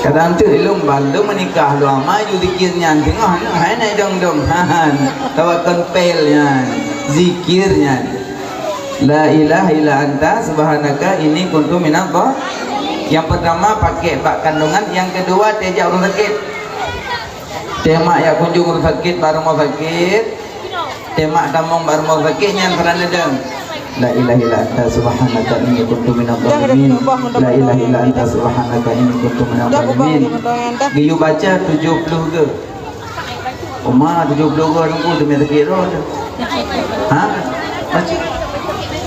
Kadang tu ilong bandum menikah lu ama ju zikir nyan teungoh hai nai dong-dong han. Tawa kon pél nyan, zikir nyan. La ilaha illa anta subhanaka inni kuntu minadh dha-, yang pertama pakai bak kandungan, yang kedua teuka jak rumah sakit. Teuka jak kunjung rumah sakit, bak rumah sakit. Teuka tamong bak rumah sakit nyan peureulèe dong. La ilaha illa anta subhanaka inni kuntu minadh dhalimin. La ilaha illa anta subhanaka inni kuntu minadh dhalimin. Geuyue baca tujoh ploh go. Uma tujoh ploh go nunggu demi sakit roh tu. Ha? Baca.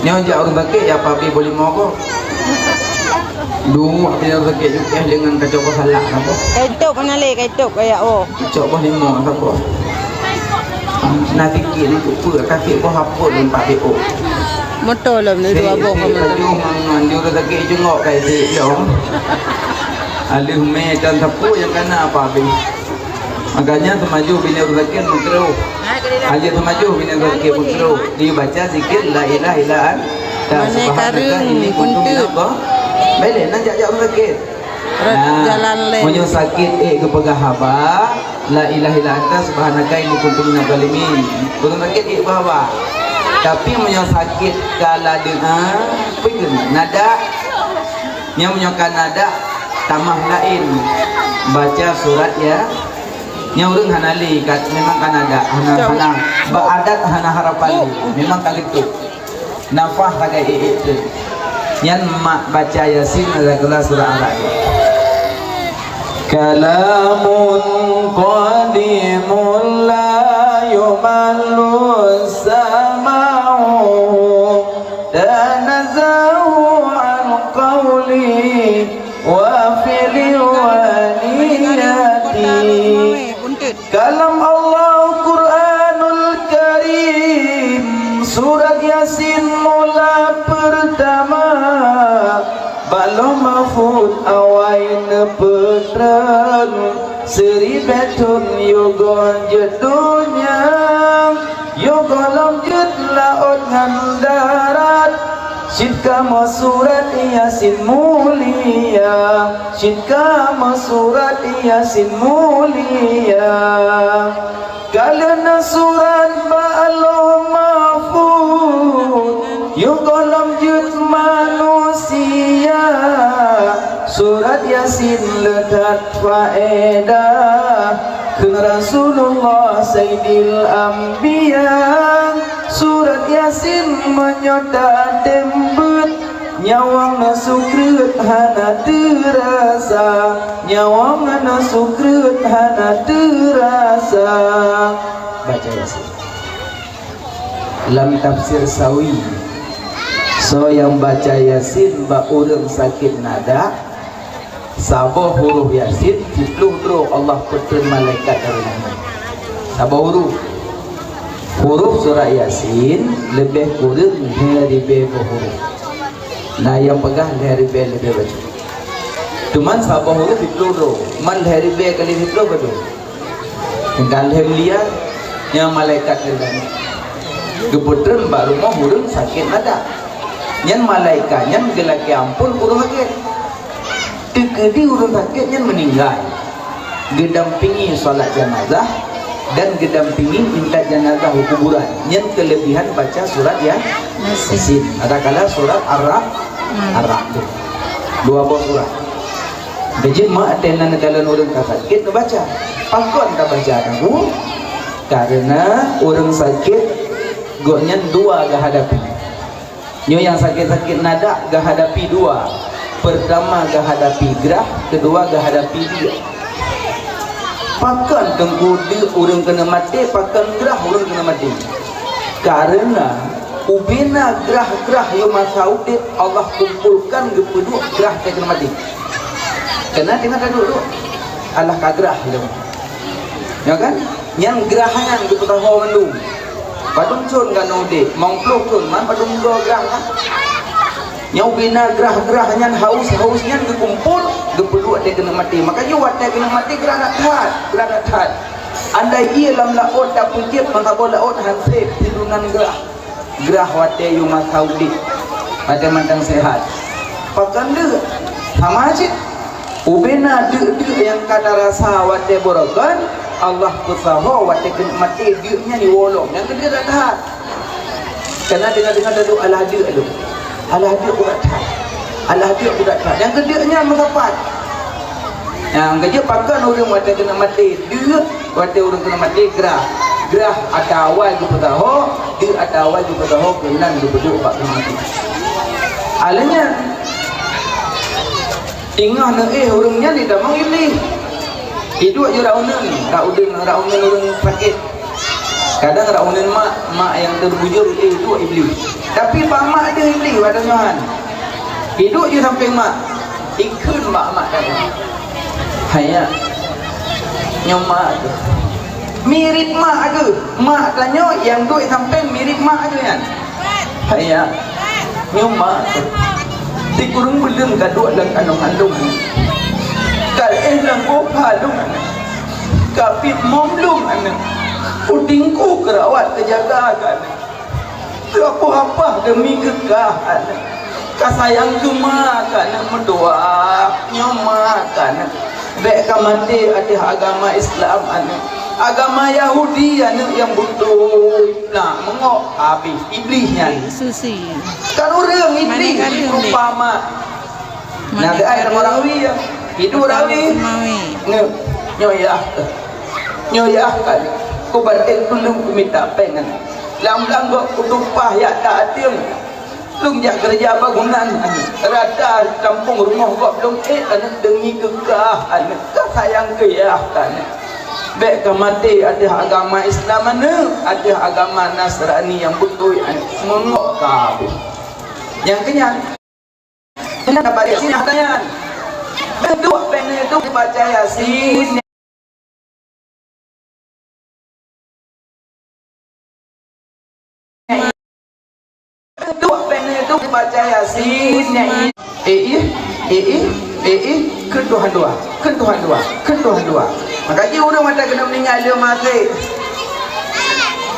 Nyoe jak ureueng sakit ya pabi boh limo go. Duek dia sakit jukeh dengan kacau salak apa? Kaitop mana le kaitop kayak oh. Cok boh limo saboh. Na sikit ni kupeue kasih boh hapon empat B O. Moto lom ni dua boh. Baju mangan di urut sakit jengok kai si dong. Aleuh mé dan sapu yang kana apa habis. Makanya semaju bini urut sakit mengkeruh. Aja semaju bini urut sakit mengkeruh. Dibaca zikir la ilaha illa anta subhanaka inni kuntu minadh dha-, Beleh nan jak-jak urut sakit. Rot jalan lé. Meunyoe sakét ék geupeugah haba, "La ilaha illa anta subhanaka inni kuntu minadh dhalimin." Ureueng sakét ék beuhaba. Tapi meunyoe sakét ka ladeueng, ah, peue keuh nada. Nyan meunyoe ka nada, tamah laén. Baca surat ya. Nyan ureueng hana lé, ka, memang ka nada, hana, hana. Bak adat hana harapan lé. Memang ka leupah. Nafah sagai ék-ék tu. Nyan mak baca Yasin, ada kelas surah Al-Ra'd. Kalamun qadimun la yumallu sama'uhu, tanazzahu an qawli wa fi'li wa niyati. Kalam Allah Quranul Karim, surat Yasin mula pertama, bak Lauh Mahfuz awai neupeutrön, siribèe thon yoh goh jeuet donya, yoh goh lom jeuet laôt ngon darat. Cit kamoe surat Yasin mulia, cit kamoe surat Yasin mulia. Ka lheueh na surat bak Lauh Mahfuz, yoh goh lom jeuet manusia. Surat Yasin le that faedah. Kheun Rasulullah Saidil Anbiya, surat Yasin meunyoe tatem beuet, nyawöng na sukreut hana teurasa, nyawöng na sukreut hana teurasa. Baca Yasin. Lam tafsir Sawi, soe nyang baca Yasin bak ureuëng sakét nadak, saboh huruf Yasin, siploh droe Allah peutreun malaikat dari langét. Saboh huruf. Huruf surat Yasin leubeh kureueng lhée ribée boh huruf. Na nyang peugah lhée ribée leubeh bacut. Cuman saboh huruf siploh droe, man lhée ribée kali siploh bacut. Tinggai lhée miliar nyang malaikat nyan geupeutrön bak rumoh ureuëng sakét nadak. Nyan malaikat nyan geulakée amphon ureuëng sakét. Teukeudi ureuëng sakét nyan meuninggai, geudampingi salat janazah dan geudampingi intat janazah u kuburan. Nyan keuleubihan baca surat ya-, Yasin. Yasin. Adakala surat Ar-Ra'd, Ar-Ra'd tu. Dua boh surat. Beujeuet mak teunan dalam ureuëng ka sakét neubaca. Pakon tabaca kamu? Karena ureuëng sakét gobnyan dua geuhadapi. Nyoe nyang sakét-sakét nadak geuhadapi dua. Pertama geuhadapi grah, kedua geuhadapi diek. Pakon teungku diek ureuëng keuneuk maté, pakon grah ureuëng keuneuk maté? Karena ubena grah-grah yôh masa udeb Allah kumpolkan geupeuduek grah teuh keuneuk maté. Keunan teungoh taduek-duek, alah ka grah lom. Ya kan? Nyan grah nyan geupeusaho mandum. Padum thon ka udeb, limong ploh thon, man padum go grah kan? Nyoe bina grah-grah nyan haus-haus nyan geukumpol, geupeuduek teuh keuneuk maté. Makanya watée keuneuk maté grah that-that, grah that-that. Andai ié lam laôt tapeujieb, meusaboh laôt han sép sidunan grah. Grah watée yôh masa udeb, watée mantong seuhat. Pakon deuk? Sama cit. Ubena deuk-deuk nyang ka tarasa watée beureugon, Allah peusaho watée keuneuk maté deuk nyan jiwoe lom. Nyang keudeuk that-that. Kana deungoe-deungoe taduek alah deuk lom. Alah deuk urat that. Alah deuk urat that. Nyang keudeuk nyan meusapat. Nyang keujeuet pakon ureuëng watée keuneuk maté deuk, watée ureuëng keuneuk maté grah. Grah ata awai geupeusaho, deuk ata awai geupeusaho keunan geupeuduek bak keuneuk maté. Alah nyan, teungoh neuéh ureuëng nyan jitamong Iblih. Iduek jih rak uneuen, rak uneuen, rak uneuen ureuëng sakét. Kadang rak uneuen mak, mak nyang teubujur, eh, iduek Iblih. Tapi bak mak deuh Iblih, bak tanyoe han. Iduek jih sampéng mak, ikheun bak mak tadi. Hanya, nyoe mak tu. Mirip mak tu. Mak tanyoe nyang duek sampéng mirip mak tu nyan. Hanya, nyoe mak tu. Sikureueng buleuen ka duek lam kandông lôn. Ka éh lam gobha lôn. Ka pih mom lôn aneuk. Udingku keurawat keujaga keu aneuk. Teuapah-apah deumi keu kah aneuk. Ka sayang keu ma keu aneuk meudoa, nyoe ma keu aneuk. Bék ka maté ateueh agama Islam aneuk. Agama Yahudi aneuk nyang beutôi. Nah, meungok habéh Iblih nyan. Susi. Kan ureuëng Iblih rupa mak. Nah, geuai lam rawi ya. Iduek rawi. Nyoe, nyoe ya. Nyoe ya kan. Ku banting tulung ku mita péng kan. Lam-lam gok ku tumpah yak tak ateueng. Lôn jak keureuja bangunan. Rata kampung rumoh gok lôn ék aneuk deungi keu kah aneuk. Ka sayang keu yah aneuk. Bék ka maté ateueh agama Islam aneuk, ateueh agama Nasrani nyang beutôi aneuk. Meungok ka habéh. Nyang keunyan. Keunan ka balik sinah tanyan. Duek péng nyoe tu baca Yasin. Duek péng nyoe tu baca Yasin. Eh, eh, eh, eh, eh, eh, kheun Tuhan dua, kheun Tuhan dua, kheun Tuhan dua. Maka jih ureuëng mata keuneuk meuninggai lé maté.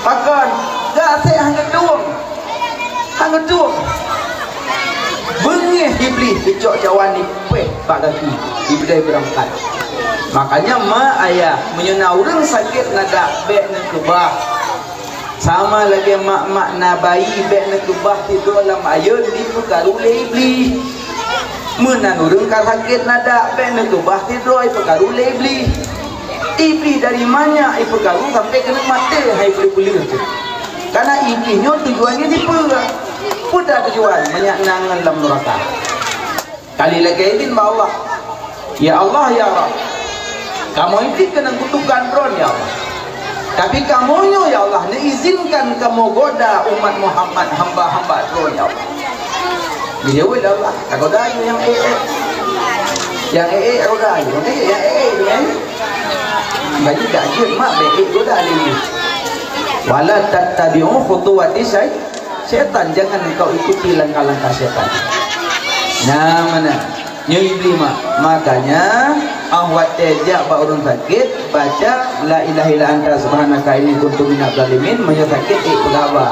Pakon? Gaséh hana tueng. Hana tueng. Beungéh Iblih geucok cawan nipéh bak gaki. Iblih beurangkat. Makanya mak ayah, meunyoe na ureuëng sakét nadak bék neukeubah. Sama lagée mak-mak na bayi bék neukeubah sidroe lam ayeuen dipeukaru lé Iblih. Meunan ureuëng ka sakét nadak bék neukeubah sidroe ipeukaru lé Iblih. Iblih dari manyak ipeukaru sampai keuneuk maté hai peuleueh-peuleueh tu. Karena Iblih nyoe tujuan jih dipeue? Peue tujuan manyak na ngon lam nuraka? Kali lagée idin bak Allah. Ya Allah, ya Rabb, kamoe Iblih keuneuk kutukan droe, ya Allah. Tapi kamoe nyoe, ya Allah, neuizinkan kamoe goda umat Muhammad, hamba-hamba droe, ya Allah. Dijaweueb lé Allah, "Tagoda yue nyang ék-ék. Nyang ék-ék tagoda yue, nyang ék, nyang ék-ék yue, eh." Bagi gak jeuet mak bék ék goda lé yue. "Wala tattabi'u khutuwati syai-, syaitan, jangan engkau ikuti langkah-langkah syaitan." Nah, mana? Nyoe Iblih mak. Makanya, ah watée jak bak ureuëng sakét, baca, "La ilaha illa anta subhanaka inni kuntu minaz zalimin," meunyoe sakét, ék peugah haba.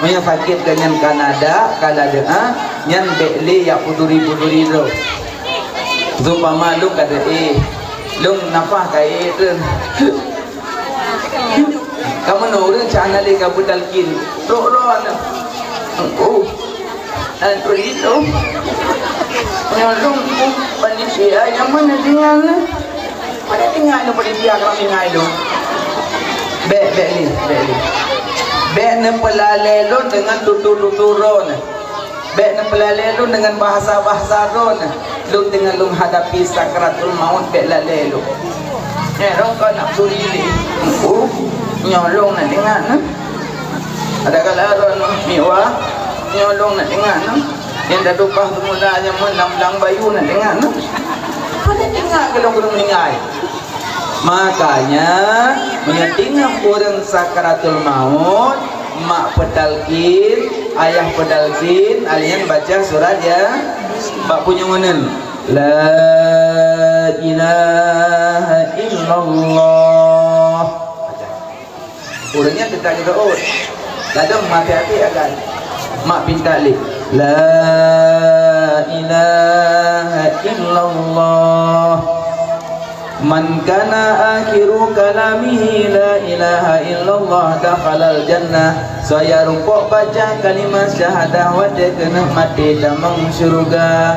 Meunyoe sakét geuh nyan ka na dak, ka na doá, nyan bék lé jak peuduri-peuduri droe. Seumpama lôn ka deuh, lôn nafah ka ék treun. Ka meunoe ureuëng cak hana lé ka beutalkin. Rok-rok aneuk. Oh. Dan tu itu. Nyoe lôn panitia nyang mana tinggal ni? Pada tinggal ni panitia kami ngai lôn. Bék, bék ni, bék ni. Bék neupeulalée lôn deungon tutur-tutur droe. Bék neupeulalée lôn deungon bahasa-bahasa droe. Lôn teungoh lôn hadapi sakratul maut bék lalée lôn. Nyoe lôn kon nak turi lé. Oh, nyoe lôn nak teuingat na. Ada kala droe miwa, nyoe lôn nak teuingat na. Nyang tatumpah seumula nyang meulam lam bayu nak teuingat na. Pada teuingat keu lôn keuneuk meuninggai. Makanya, meunyoe teungoh ureuëng sakaratul maut, mak peutalkin, ayah peutalkin, alèh nyan baca surat ya, bak punyueng uneun. La ilaha illallah. Ureuëng nyan teuka geureuôt. Ladôm maté-até agai. Mak pinta lé. La ilaha illallah. Man kana akhiru kalamihi la ilaha illallah dakhalal jannah. Soe nyang rumpok baca kalimah syahadah watée keuneuk maté tamong syeuruga.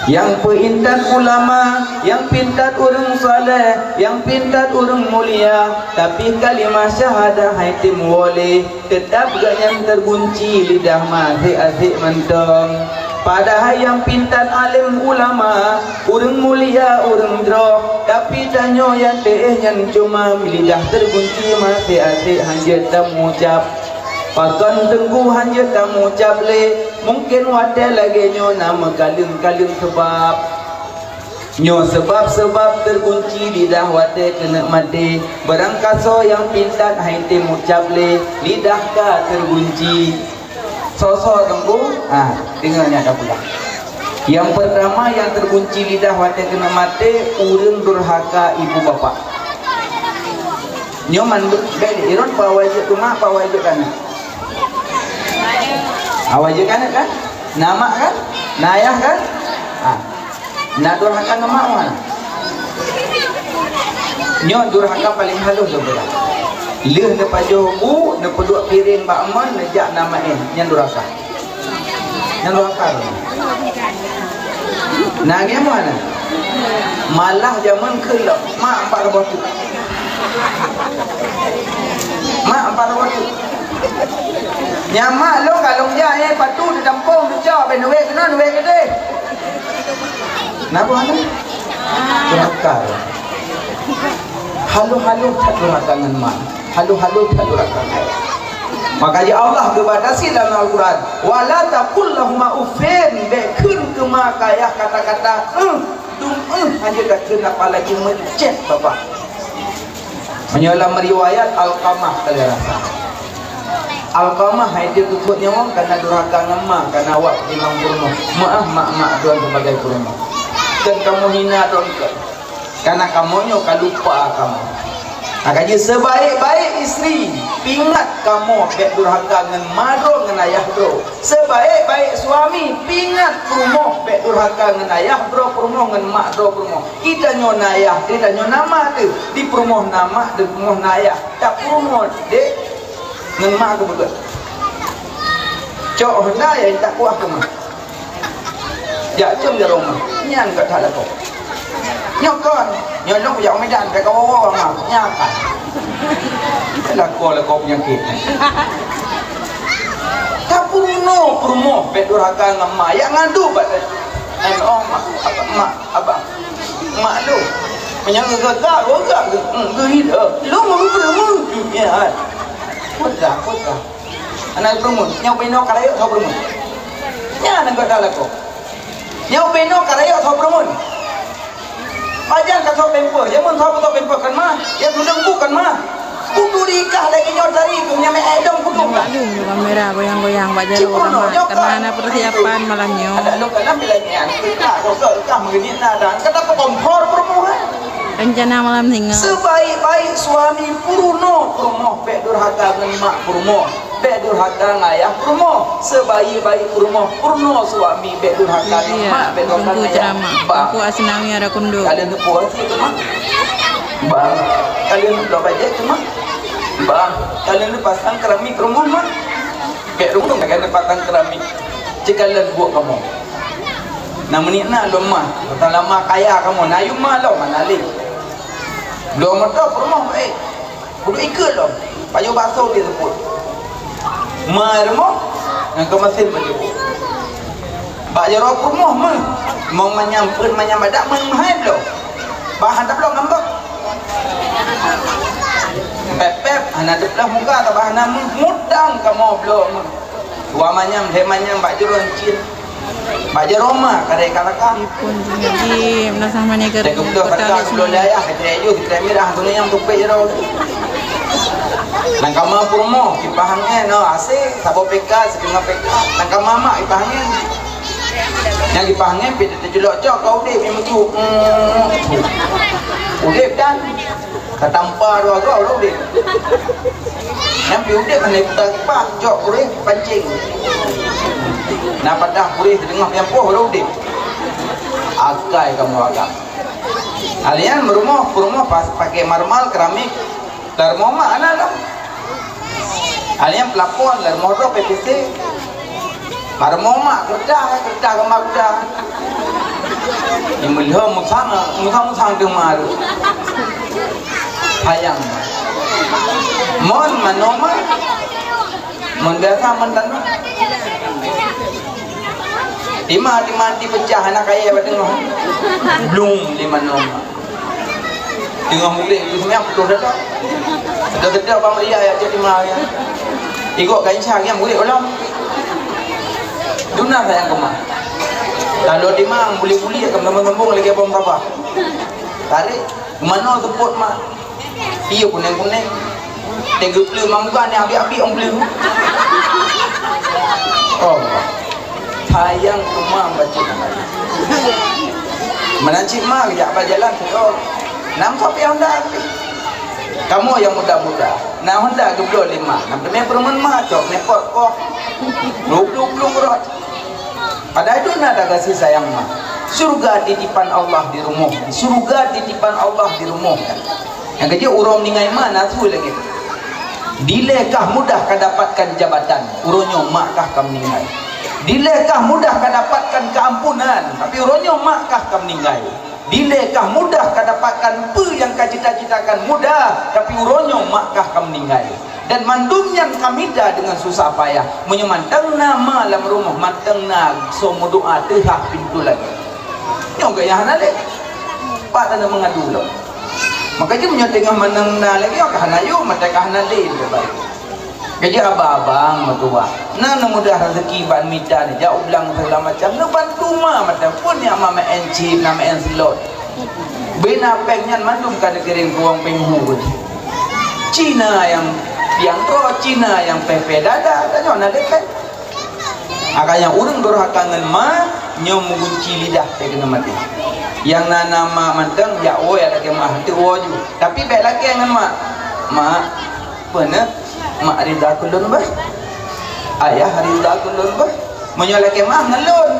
Nyang peuintat ulama, nyang pintat ureuëng saleh, nyang pintat ureuëng mulia, tapi kalimah syahadah hai tém woe lé, teutab gobnyan teugunci lidah meuasék-asék mantong. Padahai nyang pintat além ulama, ureuëng mulia, ureuëng jroh, tapi tanyoe nyang teuéh nyan cuma lidah teugunci meuasék-asék hanjeuet tamucab. Pakon teungku hanjeuet tamucab lé? Mungken watée lagée nyoe na meukaleueng-kaleueng seubab. Nyoe seubab-seubab teugunci lidah watée keuneuk maté. Beurangkasoe nyang pintat hai tém mucab lé, lidah ka teugunci. Soe-soe teungku? Ah, deungoe nyan ka pulang. Nyang peurtama nyang teugunci lidah watée keuneuk maté, ureuëng durhaka ibu bapak. Nyoe mandum bék di Iron, pawai jeuet teuma, pawai jeuet kanan. Awai jeuet kanan kan? Na mak kan? Na ayah kan? Ah. Na durhaka ngon mak mana? Nyoe durhaka paléng halus lôn peugah. Lheueh neupajoh bu, neupeuduek piréng bak mon, neujak na maén, nyan durhaka. Nyan durhaka. Na nyang mana? Malah jameun kheun lom, mak empat reuboh teuk. Mak empat reuboh teuk. Nyan mak lôn ka lôn jak, eh, patu teudampông teucok, bèk nuwèh keunoe, nuwèh keudeh. Napa hana? Durhaka. Halôh-halôh that durhaka ngon mak. Halôh-halôh that durhaka ngon ayah. Maka ya Allah geubatasi dalam Al-Quran, "Wa la taqul lahuma uffin," bèk kheun keu ma keu ayah kata-kata, "Éh, dum éh," hana takheun apalagi meucet babah. Meunyoe lam riwayat Alqamah ka lheueh rasa. Alqamah hai teupeue nyoe kana durhaka ngon ma, kana awak imam peurumoh. Meu'ah mak-mak droen sebagai peurumoh. Kheun kamoe hina droen kheun. Kana kamoe nyoe ka lupa kamoe. Maka jih sebaik-baik istri, pingat kamoe bèk durhaka ngon ma droe ngon ayah droe. Sebaik-baik suami, pingat peurumoh bèk durhaka ngon ayah droe peurumoh ngon mak droe peurumoh. Geutanyoe na ayah, geutanyoe na ma teuh. Di peurumoh na mak, di peurumoh na ayah. Tapeurumoh dek ngon ma keubeukeuet. Cok honda ya tak kuah keu ma. Jak cong di rumah. Nyan ka that lakoe. Nyoe kon. Nyoe lôn kujak u Medan, bèk kawoe-woe ma. Nyan kan. Lakoe-lakoe peunyakét. Tapeurunoe peurumoh bèk durhaka ngon ma. Yak ngadu bak, eh, oh, mak, abang, mak, abang. Mak lôn. Meunyoe geugagak, geugagak, geu-, hmm, geuhina. Lôn meureumeun, ya. Putra, putra. Aneuk peurumoh, nyoe binoe ka rayeuk soe peurumoh. Nyan aneuk gata lakoe. Nyoe binoe ka rayeuk soe peurumoh. Pajan ka soe pempeuh, jameun soe peusoe pempeuh kan ma? Ya tudong bukan ma? Kudu diikah lagèe nyoe tadi, keu meunyo meu'èk dong kudu. Maklum nyoe kamera goyang-goyang bak jaroe kamar, karena na persiapan malam nyoe. Ada lôn kalam bila nyan, kita doktor kah mengenai na dan kata kompor peurumoh, eh? Rencana malam singa. Sebaik-baik suami peurunoe peurumoh, bèk durhaka ngon mak peurumoh. Bèk durhaka ngon ayah peurumoh. Sebaik-baik peurumoh, peurunoe suami, bèk durhaka ngon mak, bèk durhaka ngon ayah. Bah. Aku Asnawi ada kunduk. Kalian teupeue asie tu, mak? Bah. Kalian bloe bajèe tu, mak? Bah. Kalian pasang keramik rumoh, mak? Bèk rumoh kalian pasang keramik. Cit kalian buet kamoe. Na meunit na lôn ma, lama kaya kamoe. Na yum ma lom, mana lé. Lôn moto peurumoh, eh. Kudu ikeu lom. Pajoh bakso di seupôt. Ma rumoh, nyang keu meusén pajoh. Bak jaroe peurumoh meuh. Mong manyam, peuet manyam badak meuh meuhai lom. Bah hana bloe ngambek. Pep-pep, hana teupeugah muka, tabah hana meuh. Mutang kamoe bloe meuh. Dua manyam, lhèe manyam bak jaroe cit. Bak jaroe ma, kadai ka lakam. Pun ngaji, meunasah mani ke. Teuka beutôi kata, bloe dayah, kata aju, kata mirah, tu nyang tupék jaroe. Nang kama peurumoh, kipah angén, oh, asé, saboh peka, siteungoh peka. Nang kama mak, kipah angén. Nyang kipah angén, pih teujeulok cok, kau udép, nyang meutu. Hmm. Udép dan. Tatampa dua goe lom udép. Nyang pih udép hana ikutan kiban, jok kuréh pancéng. Na padah kuréh teungoh nyang poh lom udép. Akai kamoe agam. Alian meurumoh, peurumoh pas pakai marmal, keramik. Lam rumoh mak hana lom. Alian pelapon, lam rumoh droe P P C. Baroe mak keureutah, keureutah keu mak keureutah. Di meulhom musang, musang-musang teuma tu. Sayang. Mon manoe mak. Mon biasa mon tanoh. Tima, tima, ti pecah anak kaya bak teungoh. Blum di manoe mak. Teungoh murit, itu semuanya putôh dada. Sedang-sedang bang Ria ya jadi mah ya. Ikut kain syah yang murit ulang. Duna sayang kemah. Kalau dimang buli-buli akan sambung-sambung lagi bom sabah. Tarik. Manoe seupôt mak. Iya kuning-kuning. Teugeupleue mang bukan yang abéh-abéh ong bleue. Oh. Sayang teuma bacut. Meunan cit ma geujak bak jalan sidroe. Nam sapi Honda. Kamoe nyang muda-muda. Na Honda geubloe lé ma. Nam teumé peureumeun ma cok nepot koh. Dua puluh puluh rot. Padahai duna dah kasih sayang ma. Syurga titipan Allah di rumoh. Syurga titipan Allah di rumoh. Nyang keujeuet uroe meuninggai ma na su lagèe. Dilèe kah mudah ka dapatkan jabatan, uroe nyoe mak kah ka meuninggai. Dilèe kah mudah ka dapatkan keampunan, tapi uroe nyoe mak kah ka meuninggai. Dilèe kah mudah ka dapatkan peue nyang ka cita-citakan mudah, tapi uroe nyoe mak kah ka meuninggai. Dan mandum nyan ka mida deungon susah payah. Meunyoe mantong na ma lam rumoh, mantong na soe meudoa teuhah pintoe langèt. Nyoe gaya hana lé. Pat hana meungadu lom. Maka jih meunyoe teungoh mantong na lagèe nyoe ka hana yum, mata ka hana lé, lé baik. Keujeuet abang-abang meutuwah. Na neumudah raseuki ban mita ni, jak u blang segala macam. Neubantu ma mata pun nyang ma main chip, na main slot. Bina péng nyan mandum ka neukirém keu wong péng hu. Cina nyang piang droe, Cina nyang pèh-pèh dada, tanyoe na dépèng. Makanya ureueng durhaka ngon ma, nyoe meugunci lidah teuh keuneuk maté. Nyang na nama mantong, jak woe lakèe ma, teuwoe ju. Tapi bèk lakèe ngon ma. Ma, peue na? Ma ridha keu lôn bah. Ayah ridha keu lôn bah. Meunyoe lakèe ma ngon lôn.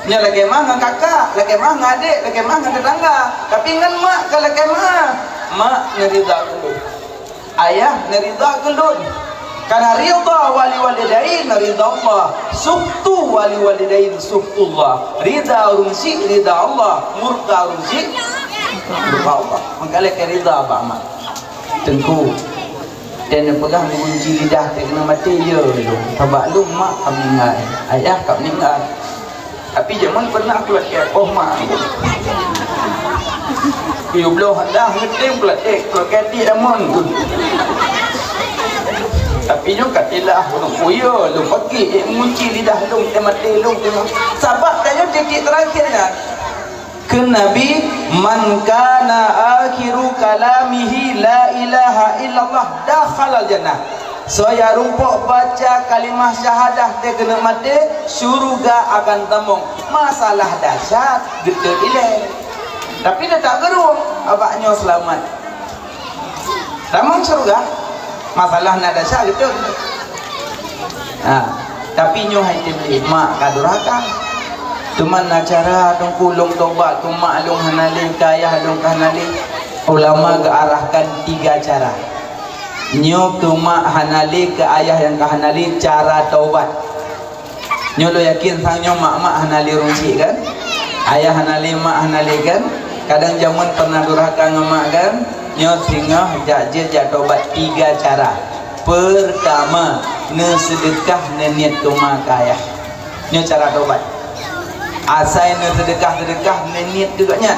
Nyoe lakèe ma ngon kakak, lakèe ma ngon adék, lakèe ma ngon tetangga. Tapi ngon ma ka lakèe ma. Ma neuridha keu lôn. Ayah neuridha keu lôn. Karena ridha wali walidain ridha Allah, sukhtu wali walidain sukhtullah. Ridha ureueng syik ridha Allah, murka ureueng syik. Lupa Allah. Maka lé ka ridha bak mak. Teungku, dan peugah mengunci lidah teuh keuneuk maté, ya lôn. Sabab lôn mak ka meninggal, ayah ka meninggal. Tapi jameun pernah kulakèe poh mak. Tujoh bloh dah ngeutém kulakèe, kulakèe ti amon. Tapi nyoe ka tilah ureueng kuya, lôn paké mengunci lidah lôn, teuh maté lôn teuh. Sabab tanyoe titik terakhir nyan. Kheun Nabi, "Man kana akhiru kalamihi la ilaha illallah dakhalal jannah." Soe nyang rumpok baca kalimah syahadah teuh keuneuk maté, syuruga akan tamong. Masalah dasar, geuteuet ilèe. Tapi teutab geurueng, abak nyoe seulamat. Tamong syeuruga, masalah na dasar gitu. Ha, tapi nyoe hai teubiet mak ka durhaka. Cuman na cara teungku lôn tobat keu mak lôn hana lé, keu ayah lôn ka hana lé. Ulama geuarahkan tiga cara. Nyoe keu mak hana lé, keu ayah nyang ka hana lé, cara tobat. Nyoe lôn yakin sang nyoe mak-mak hana lé ureueng chik kan? Ayah hana lé, mak hana lé kan? Kadang jameun pernah durhaka ngon mak kan? Nyoe singoh jak jeuet jak tobat tiga cara. Peurtama, neuseudeukah neuniet keu mak keu ayah. Nyoe cara tobat. Asai neuseudeukah-seudeukah neuniet keu gobnyan.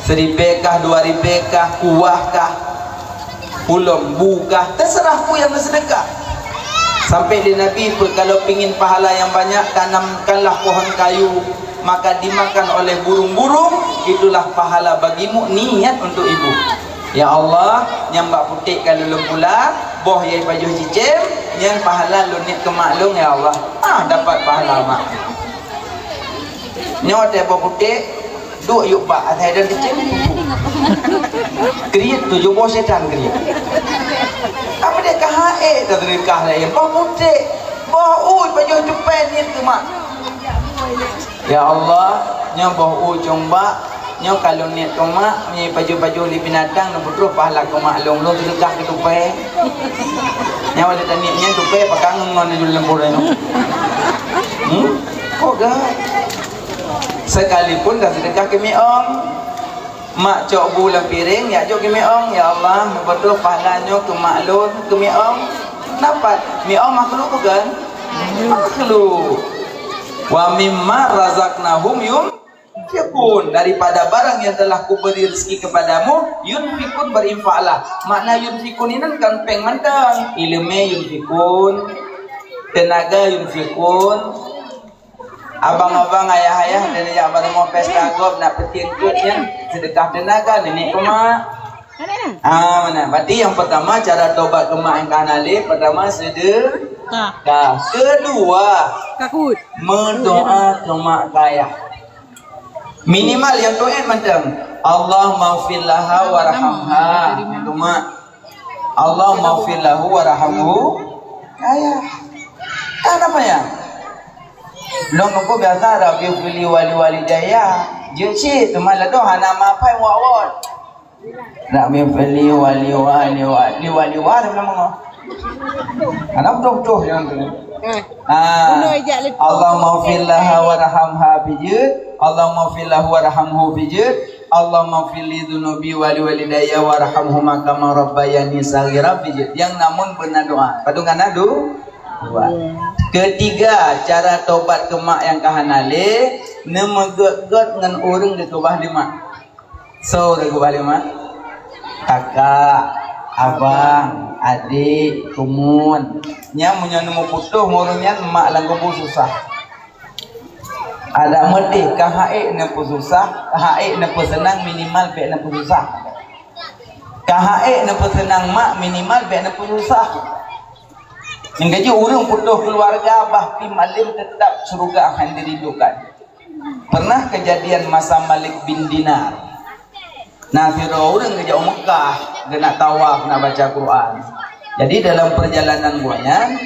Seuribèe kah, dua ribèe kah, kuah kah, pulom bu kah, teuseurah peue nyang neuseudeukah. Sampai lé Nabi peue, kalau pingin pahala nyang banyak, tanamkanlah pohon kayu, maka dimakan oleh burung-burung, itulah pahala bagimu niat untuk ibu. Ya Allah, nyang bak puték ka lôn pula, boh nyang pajoh cicém, nyan pahala lôn niet keu mak lôn, ya Allah. Ah, dapat pahala mak. Nyoe teuh boh puték, duek yub bak asai dan cicém. Kriet tujoh boh setan kriet. Apa dia ka haék dah sedekah laén? Boh puték, boh uj pajoh cupén niet keu mak. Ya Allah, nyoe boh ucong bak, nyoe ka lôn niet keu mak, nyoe pajoh-pajoh lé binatang, neupeutroh pahala keu mak lôn, lôn seudeukah keu tupée. Nyoe lé taniet nyan tupée pakangon ngon lôn leumpur nyoe. Hmm? Kok gét? Sekalipun dah seudeukah keu miong. Mak cok bu lam piréng, jak jok keu miong, "Ya Allah, neupeutroh pahala nyoe keu mak lôn, keu miong." Nafat, miong makhluk bukan? Makhluk. "Wa mimma razaqnahum yunfiqun." Daripada barang yang telah kuberi rezeki kepadamu, yunfiqun, berinfaklah. Makna yunfiqun ini kan péng mantong. Ileumé yunfiqun, tenaga yunfiqun, abang-abang, ayah-ayah, dan jak bak rumoh pesta gob nak peutieng keuet nyan, seudeukah tenaga neuniet keu mak. Ah, mana? Berarti yang pertama cara tobat keu mak nyang ka hana lé, pertama sedekah. Kedua, takut. Meudoa keu mak keu ayah. Minimal nyang tuet mantong, "Allahummaghfir laha warhamha." Nyang keu mak. "Allahummaghfir lahu warhamhu." Ayah. Kan apa ya? Lôn nunggu biasa, "Rabbighfirli wali walidayya." Jeuet cit, teuma ladôm hana mapai muat-muat. "Rabbighfirli wali wali wali wali wali." Hana beutôi-beutôi nyang tu. Eh. Ah. Bunoe jak leupah. "Allahummaghfir laha warhamha," bijeuet. "Allahummaghfir lahu warhamhu," bijeuet. "Allahummaghfir li dzunubi wa li walidayya warhamhuma kama rabbayani shaghira," bijeuet. Nyang namun beuna doa. Padum kana do-, doa. Ketiga, cara tobat keu mak nyang ka hana lé, neumeugét-gét ngon ureueng geukeubah lé mak. Soe ureueng geukeubah lé mak? Kakak, abang, adék, keumuen. Nyan meunyoe neumeuputôh ngon ureueng nyan, mak lam kubu susah. Adak meudeh, ka haék neupeususah, ka haék neupeuseunang, minimal bèk neupeususah. Ka haék neupeuseunang mak, minimal bèk neupeususah. Nyang keujeuet ureueng putôh keuluwarga, bah pih malém, teutap syeuruga hana dirindukan. Pernah keujadian masa Malik bin Dinar. Na sidroe ureueng geujak u Meukah, geunak tawaf, nak baca Quran. Jadi, dalam peurjalanan gobnyan,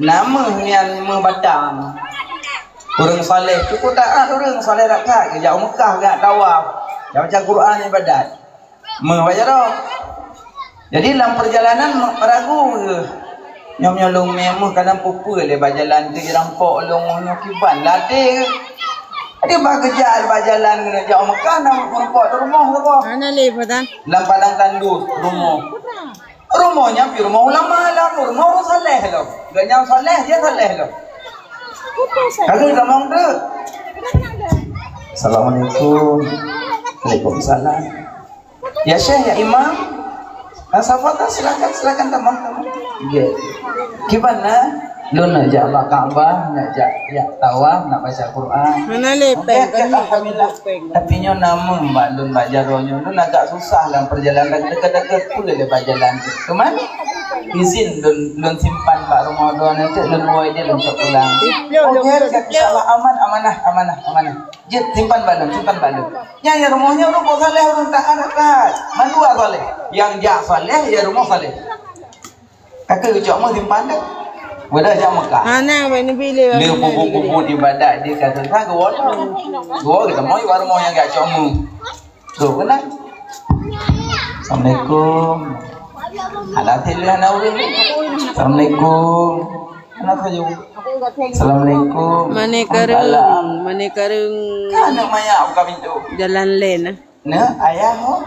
na méuh nyan meubatang. Ureueng saleh, cukup taat ureueng saleh that-that, geujak u Meukah, geunak tawaf, jak baca Quran, ibadat. Méuh bak jaroe. Jadi, lam peurjalanan, ragu geuh. Nyoe meunyoe lôn mé méuh, kadang peue-peue lé bak jalan teuh jirampok lôn nyoe kiban, ladé geuh. Jadi, bah geujak bak jalan geuh, jak u Meukah, na meurumpok di rumoh geuh. Mana lé Fatan? Lam padang tandus rumoh. Rumoh nyan pi rumoh ulama lah, rumoh ureueng saleh lom. Geuh nyang saleh, dia saleh lom. Kami tamong tu. Assalamualaikum. Waalaikumsalam. Ya Syekh, ya Imam. Ah, sahabat, silakan, silakan tamong, tamong. Ya. Kiban na? Lôn nak jak bak Ka'bah, nak jak, jak tawaf, nak baca Quran. Mana lé peng? Okey, kan ni alhamdulillah. Peng. Tapi nyoe nama bak lôn bak jaroe nyoe, lôn agak susah lam perjalanan, deket-deket pun lé bak jalan tu. Cuman izin lôn, lôn simpan bak rumoh droeneuh tu, lôn woe dia lôn cok pulang. Okey, insya Allah aman, amanah, amanah, amanah. Jeuet simpan bak lôn, simpan bak lôn. Nyan ya rumoh nyoe rumoh saleh, ureueng taat, taat. Mandua saleh. Yang jak saleh, ya rumoh saleh. Ka keuh cok mu simpan deh. Wadah jak Mekah. Hana, weh, Nabi le. Le pupu-pupu ibadat di kata sa gua. Gua kita mau ibarat mau yang gak cok mu. Tu kena. Assalamualaikum. Ada tilah na urang. Assalamualaikum. Kenapa you? Assalamualaikum. Mane kareng, Waalaikumsalam. Mane kareng. Kan anak maya buka pintu. Jalan lain ah. Nah, ayah ho.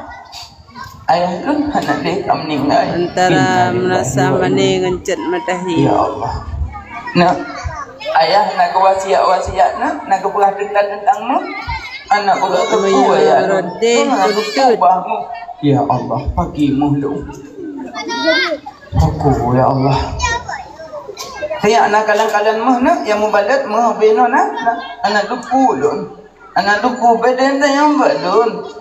Ayah lôn hana deh ka meninggai. Antara merasa mane ngon cet matahi. Ya Allah. Nah, ayah nak kewasiat-wasiat nah, nak kepeugah tentang-tentang mu. Anak peugah teupeu ayah lôn. Rodeh hana utut. Ubah mu. Ya Allah, pagi mu lôn. Aku ya Allah. Tiap nak kalan-kalan meuh nak, yang mubalat meuh beno nak, nak. Anak duku lôn. Anak duku beden tayang bak lôn.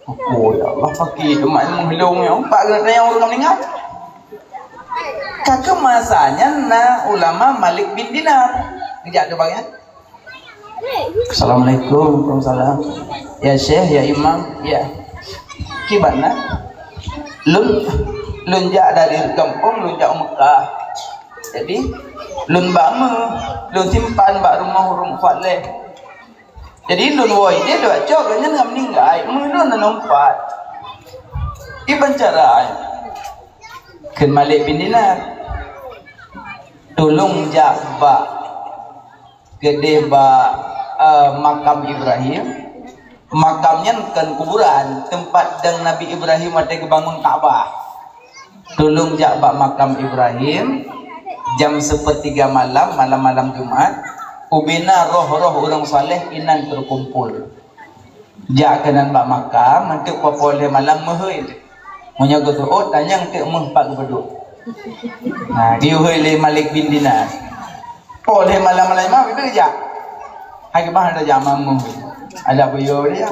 Oh ya Allah, pagi tu mak ilmu hilong ya. Pak kena tayang urang meninggal. Kaka masanya na ulama Malik bin Dinar. Kejak tu bang ya. Assalamualaikum. Waalaikumsalam. Ya Syekh, ya Imam, ya. Kiban na? Lun lun jak dari kampung, lun jak Mekah. Jadi lun bak meuh, lun simpan bak rumah urang saleh. Jadi lôn woe dia dua cok, gobnyan ka meninggai, meulôn na nompat. Iban cara kheun Malik bin Dinar. Tulông jak bak keudeh bak, eh, makam Ibrahim. Makam nyan kon kuburan, teumpat dang Nabi Ibrahim watèe geubangun Ka'bah. Tulông jak bak makam Ibrahim jam sepertiga malam, malam-malam Jumat, ubena roh-roh ureueng saleh inan teukumpul. Jak keunan bak makam, eunteuk poh lhèe malam meuhôi. Meunyoe geuseuôt, tanyong teuk meuh pat geupeuduek. Nah, geuyue hôi lé Malik bin Dinar. Poh lhèe malam-malam imam, itu jak. Hai keubah ada jak mameuh. Ada buyô dia.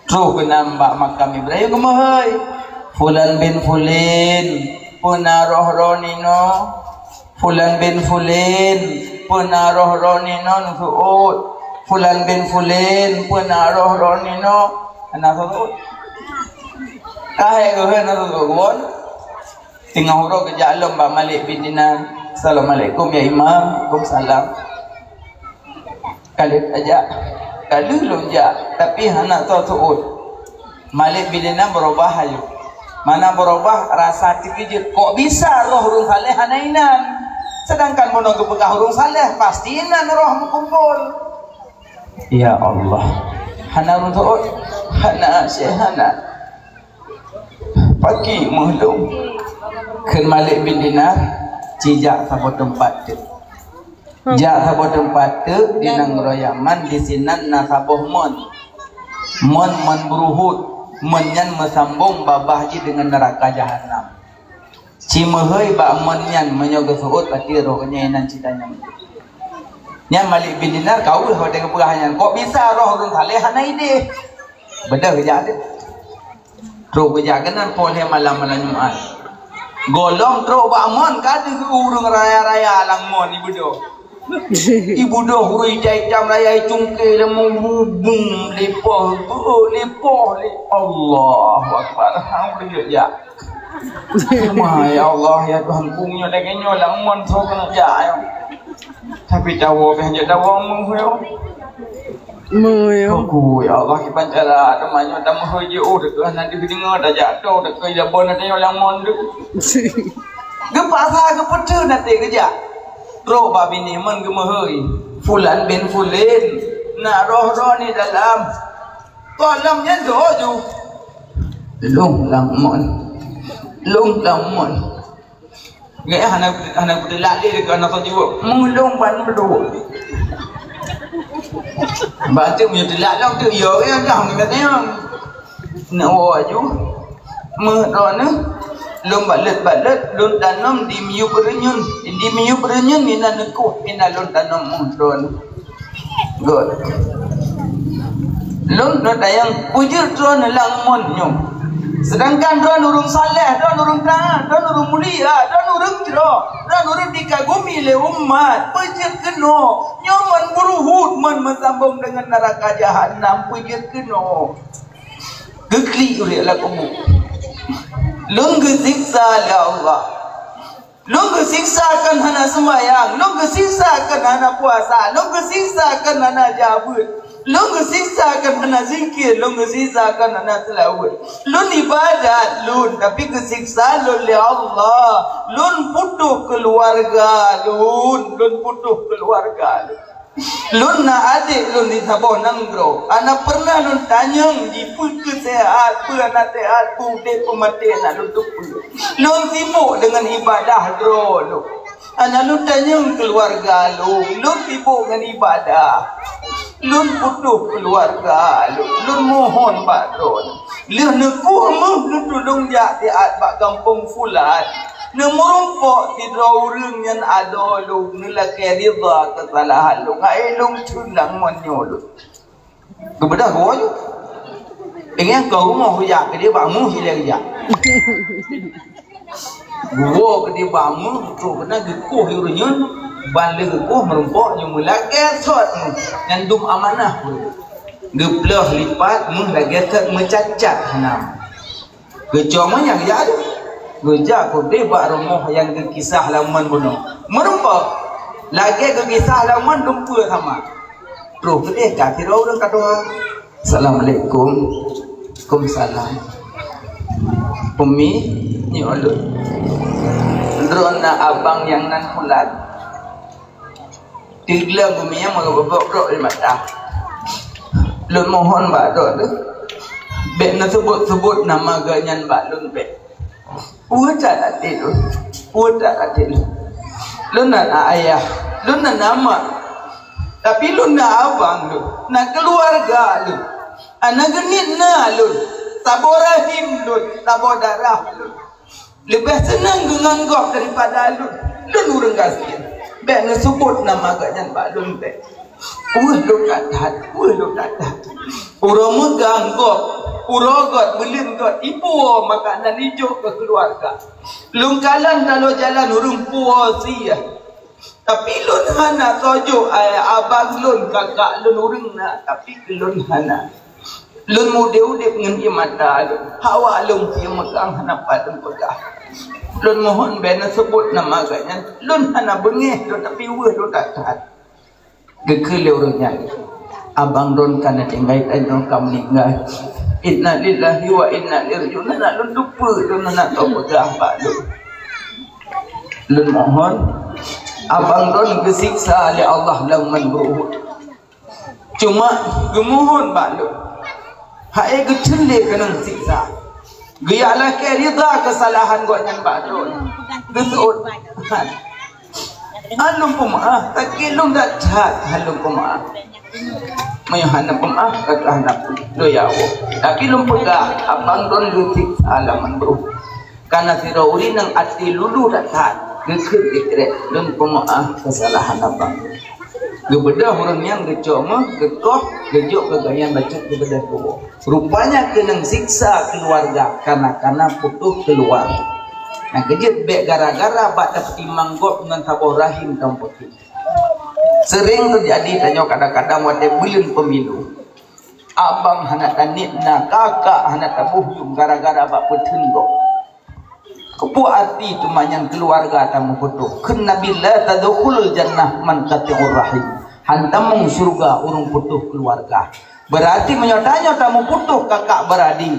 Troh keunan bak makam Ibrahim geumeuhôi. Fulan bin Fulin, peue na roh droeneuh inoe? Fulan bin Fulin, peue na roh droeneuh inoe neuseuôt? Fulan bin Fulin, peue na roh droeneuh inoe? Hana seuôt. Ka hai geuhôi hana seuôt. Teungoh uroe geujak lom bak Malik bin Dinar. Assalamualaikum ya Imam. Waalaikumsalam. Ka lheueh tajak, ka lheueh lôn jak, tapi hana soe seuôt. Malik bin Dinar beurubah ayue. Mana beurubah, rasa teukeujot, kok bisa roh ureueng saleh hana inan? Sedangkan meunyoe geupeugah ureueng saleh, pasti inan roh meukumpul. Ya Allah, hana ureueng seuôt, hana, Syekh, hana. Paki meuh lôn. Kheun Malik bin Dinar, ci jak saboh teumpat teuk. Jak saboh teumpat teuk di nanggroe Yaman, disinan na saboh mon. Mon, mon beuruhot. Mon nyan meusambong babah jih deungon neuraka jahanam. Ci meuhôi bak mon nyan, meunyoe geuseuôt, pati roh geuhnyan inan ci tanyong. Nyan Malik bin Dinar ka weueh watèe geupeugah nyan, kok bisa roh ureueng saleh hana ideh? Beudôh geujak deh. Troh geujak keunan poh lhèe malam, malam Jumat. Gohlom troh bak mon ka deuh ureueng raya-raya lam mon ibeudôh. Ibeudôh ureueng itam-itam raya icungke lam mon, bubung, leupah, beuôt, leupah, le-, Allahu Akbar. Alhamdulillah. Ma, ya Allah, ya Tuhanku, nyoe lagèe nyoe lam mon troh keuneuk jak, ya. Tapi tawoe beh jeuet tawoe meuh, ya. Meuh, ya. Aku, ya Allah, kiban cara teuma nyoe tameuhôi jiôh, teuka hana deuh deungoe, tajak tô, teuka ija bon, tanyong lam mon tu. Geupaksa, geupeuteun até geujak. Trok bak binéh mon geumeuhôi. Fulan bin Fulin, na roh droeneuh dalam. Kok lom nyan doh ju. Lôn lam mon. Lôn lam mon. Nggak, hana, hana kuteulak lé deungon aneuk jaweueb. Meulôn ban meudua. Bacut meunyoe teulak lom tu, yo, yo, dah meunyoe tanyong. Nak woe aju. Meuh droeneuh. Lôn balet-balet, lôn tanom di miyueb reunyeun. Di miyueb reunyeun inan neukoh, inan lôn tanom meuh droeneuh. Good. Lôn, lôn tanyong, peue jeuet droeneuh lam mon nyoe? Sedangkan droeneuh ureueng saleh, droeneuh ureueng taat, droeneuh ureueng mulia, droeneuh ureueng jroh, droeneuh ureueng dikagumi lé umat. Peue jeuet keunoe? Nyoe mon buruhut, mon meusambong deungon neuraka jahanam. Peue jeuet keunoe? Geuklik ureueng lam kubu. Lôn geusiksa lé Allah. Lôn geusiksa kon hana seumayang, lôn geusiksa kon hana puasa, lôn geusiksa kon hana jak beuet, lôn geusiksa kon hana zikir, lôn geusiksa kon hana seulaweuet. Lôn ibadat lôn, tapi geusiksa lôn lé Allah. Lôn putôh keuluwarga lôn, lôn putôh keuluwarga lôn. Lôn na adék lôn di saboh nanggroe. Hana pernah lôn tanyong jipeue keu seuhat, peue hana seuhat, peue udép, peue maté, hana lôn teupeue. Lôn sibok deungon ibadah droe lôn. Hana lôn tanyong keuluwarga lôn. Lôn sibok ngon ibadah. Lôn putôh keuluwarga lôn. Lôn mohon bak droe lôn. Lheueh neukoh meuh, neutulông jak siat bak gampông Fulan. Neumeurumpok sidroe ureueng nyan adoe lôn, neulakée ridha keusalahan lôn. Hai lôn ceulang meunyoe lôn. Geubeudôh geuwoe ju. Ingat keu rumoh jak keudeh bak meuh ilée jak. Geuwoe keudeh bak meuh, trok keunan geukoh ureueng nyan, ban lheueh geukoh meurumpok nyoe meulakée sot meuh, nyan dum amanah. Geuplôh lipat meuh lagée that meucacat hana. Geucom nyang jak tu. Geujak keudeh bak rumoh nyang geukisah lam mon bunoe. Meurumpok. Lagée geukisah lam mon dumpeue sama. Troh keudeh ka sidroe ureueng ka tuha. Assalamualaikum. Waalaikumsalam. Umi, nyoe ulôn. Droeneuh abang nyang nan Fulan. Teugleng umi nyang meubrok-brok di mata. Lôn mohon bak droeneuh, bék neuseubut-seubut nama geuh nyan bak lôn bék. Peue that até lôn? Peue that até lôn? Lôn na ayah, lôn na mak. Tapi lôn na abang lôn, na keuluwarga lôn. Hana geuniet na lôn, saboh rahim lôn, saboh darah lôn. Leubeh seunang deungon gob daripada lôn. Lôn ureueng gasien. Bék neuseubut nama geuh nyan bak lôn bék. Weueh lôn that-that, weueh lôn that-that. Uroe meugang gob, uroe göt, buleuen göt, ipuwoe makanan ijok keu keuluwarga. Lôn kalon taloe jalan ureueng puwoe sie. Tapi lôn hana tojok, ai, abang lôn, kakak lôn ureueng na, tapi keu lôn hana. Lôn udép-udép ngon ié mata lôn. Hawa lôn pih meugang hana pat lôn peugah. Lôn mohon bék neuseubut nama geuh nyan. Lôn hana beungéh lôn, tapi weueh lôn that-that. Geukheun lé ureueng nyan, "Abang droen ka neutinggai tanyoe ka meuninggai. Innalillahi wa inna ilaihi raji'un." Hana lôn teupeue, lôn hana teupeugah bak lôn. Lôn mohon, abang droen geusiksa lé Allah lam mon buet. Cuma geumohon bak lôn, hai geucen lé keunong siksa. Geujak lakée ridha keusalahan gobnyan bak droen. Geuseuôt, "Han, han lôn peumeu'ah, sakét lôn that-that, han lôn peumeu'ah." Meunyoe hana peumeu'ah, ka hana peue, ya Allah. Tapi lôn peugah, abang droen geusiksa lam mon buet. Kana sidroe ureueng nyang até luluh that-that, geukheun geukrék, "Lôn peumeu'ah keusalahan abang." Geubeudôh ureueng nyan geucok meuh, geukoh, geujok keu gobnyan bacut geubeudôh tuboh. Rupanya keunong siksa keuluwarga kana-kana putôh keuluwarga. Nyang keujeuet bék gara-gara bak tapeutimang gob ngon saboh rahim tameupeuteueng. Seuréng teujadi tanyoe kadang-kadang watée buleuen pemilu. Abang hana taniet na, kakak hana taboh yuem gara-gara bak peutheun gob. Keupeue arti teuma nyan keuluwarga tameuputôh? Kheun Nabi, "La tadkhulul jannah man qati'ur rahim." Han tamong syeuruga ureueng putôh keuluwarga. Beurati meunyoe tanyoe tameuputôh kakak beuradi,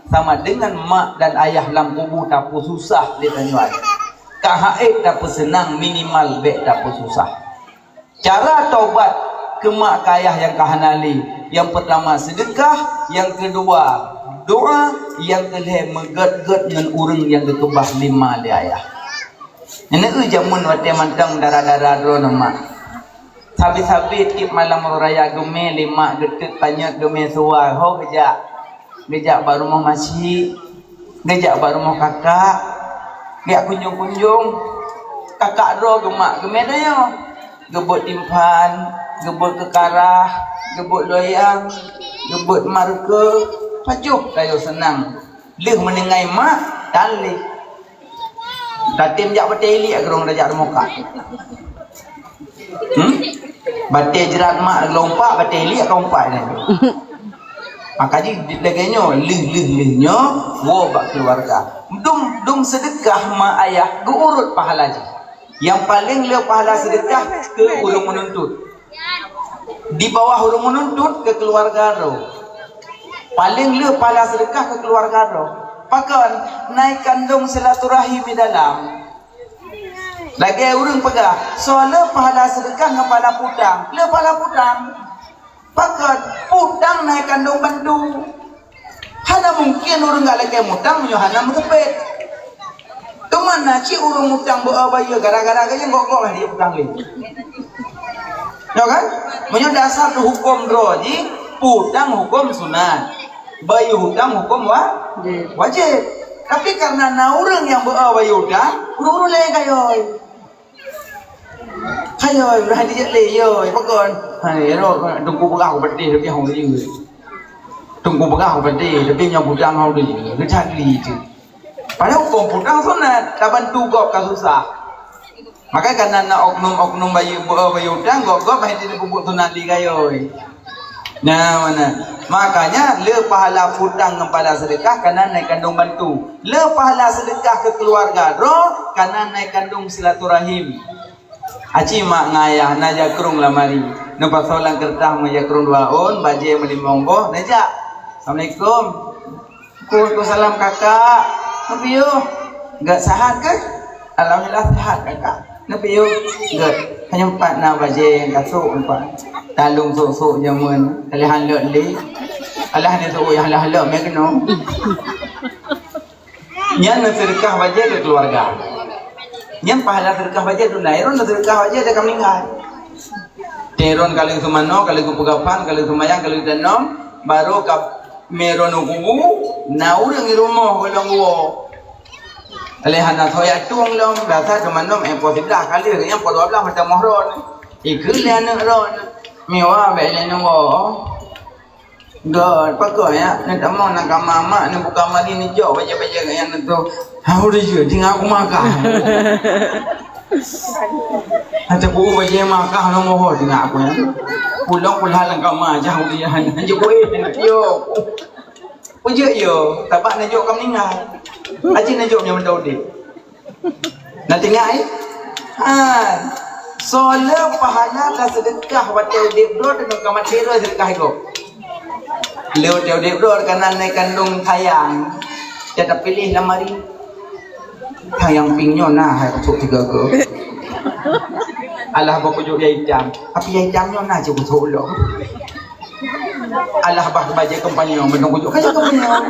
sama deungon mak dan ayah lam kubu tapeususah lé tanyoe. Ka ha'ék tapeuseunang, minimal bék tapeususah. Cara taubat keu mak keu ayah nyang ka hana lé, Nyang peurtama seudeukah, nyang keudua doa, nyang keulhèe meugèt-gèt ngon ureueng nyang geukeubah lé ma lé ayah. Nyan na jameun watèe mantong dara-dara droeneuh mak. Sabe-sabe tiep malam uroe raya geumè lé mak, geuteuk panyöt geumè suwa, ho geujak. Geujak bak rumoh masyik, geujak bak rumoh kakak, geujak kunjong-kunjong. Kakak droe geumak geumè tanyoe. Geubeuet timphan, geubeuet keukarah, geubeuet loyang, geubeuet mareuke, pajoh tanyoe seunang. Lheueh meuninggai mak, tan lé. Tatem jak batèe iliek keudroe tajak rumoh kak. Hmm? Batèe jrat mak geulompak, batèe iliek ka umpat nyan. Maka jih lagèe nyoe, lheueh-lheueh nyoe woe bak keuluwarga. Dum, dum seudeukah ma ayah geuurot pahala jih. Nyang paleng le pahala seudeukah keu ureueng meununtut. Di bawah ureueng meununtut keu keuluwarga droe. Paleng le pahala seudeukah keu keuluwarga droe. Pakon? Na ikandong silaturahim di dalam. Lagèe ureueng peugah, soe le pahala seudeukah ngon pahala putang? Le pahala putang. Pakon? Putang na ikandong bantu. Hana mungken ureueng galakèe mutang meunyoe hana meuteupet. Teuma na cit ureueng mutang beu bayeue gara-gara geuh nyan gok-gok lah dia putang lé. Ya kan? Meunyoe dasar tu huköm droe jih, putang huköm sunat. Bayeue hutang huköm wa-, wajéb. Tapi karena na ureueng nyang beu bayeue hutang, ureueng-ureueng laén kayôi. Hai yoi, udah dijak lé yoi, pakon? Hai, ero, tunggu peugah u peudeh tapi hong lé. Tunggu peugah u peudeh tapi nyang budang hong lé. Geucak li tu. Padahal huköm putang sunat, tabantu gob ka susah. Maka kana na oknum-oknum bayu, bayu utang, gob-gob hai di pupuk sunat di gayoi. Nah, mana? Makanya le pahala putang ngon pahala sedekah kana naik kandung bantu. Le pahala sedekah ke keluarga droe kana naik kandung silaturahim. Aci mak ngon ayah na jakrong lamari. Neupasoe lam keureutah meujakrong dua ôn, bajée meulimong boh, neujak. Assalamualaikum. Waalaikumsalam kakak. Neupiôh. Gak sehat ke? Alhamdulillah sehat kakak. Neupiôh. Gak. Hanya empat na bajée kasok empat. Talung sok-sok jameun. Kalihan lek li. Alah ni sok yang lah lek meh keunoe. Nyan na sedekah bajée keu keluarga. Nyan pahala sedekah bajée tu na, iron na sedekah bajée dah ka meninggal. Teron kali seumanoe, kali geupeugah pan, kali seumayang, kali tanom, baru ka meron kubu, na ureueng di rumoh golom geuwo. Leh hana soe jak tueng lom, biasa seumanom eh po siblah kali, nyang po dua blah macam mohron. Ikeu lé aneuk ron. Miwa bèk lé nunggu. Gèt, pakon ya, neutamong nang kama mak, neubuka mari neujok bajèe-bajèe nyang neutoh. Hau reujeuet, tinggai aku makan. Hata ku bajèe makan, nang moho tinggai aku ya. Pulang pulang nang kama, jah aku ya, hanjeuet kueh, yo. Peujeuet yo, tabak neujok ka meuninggai. Aji neujok nyang meuda udép. Na teuingat, eh? Ha. Soe le pahala ka seudeukah watèe udép droe deungon ka maté droe seudeukah gob. Le watèe udép droe ka na nai kandong sayang. Ka tapiléh lamari. Sayang pink nyoe na hai peucok tiga ke. Alah bak peucok yang itam. Tapi yang itam nyoe na cit peucok lom. Alah bah bajèe kompani nyang meunan kujok ka cok kompani nyang.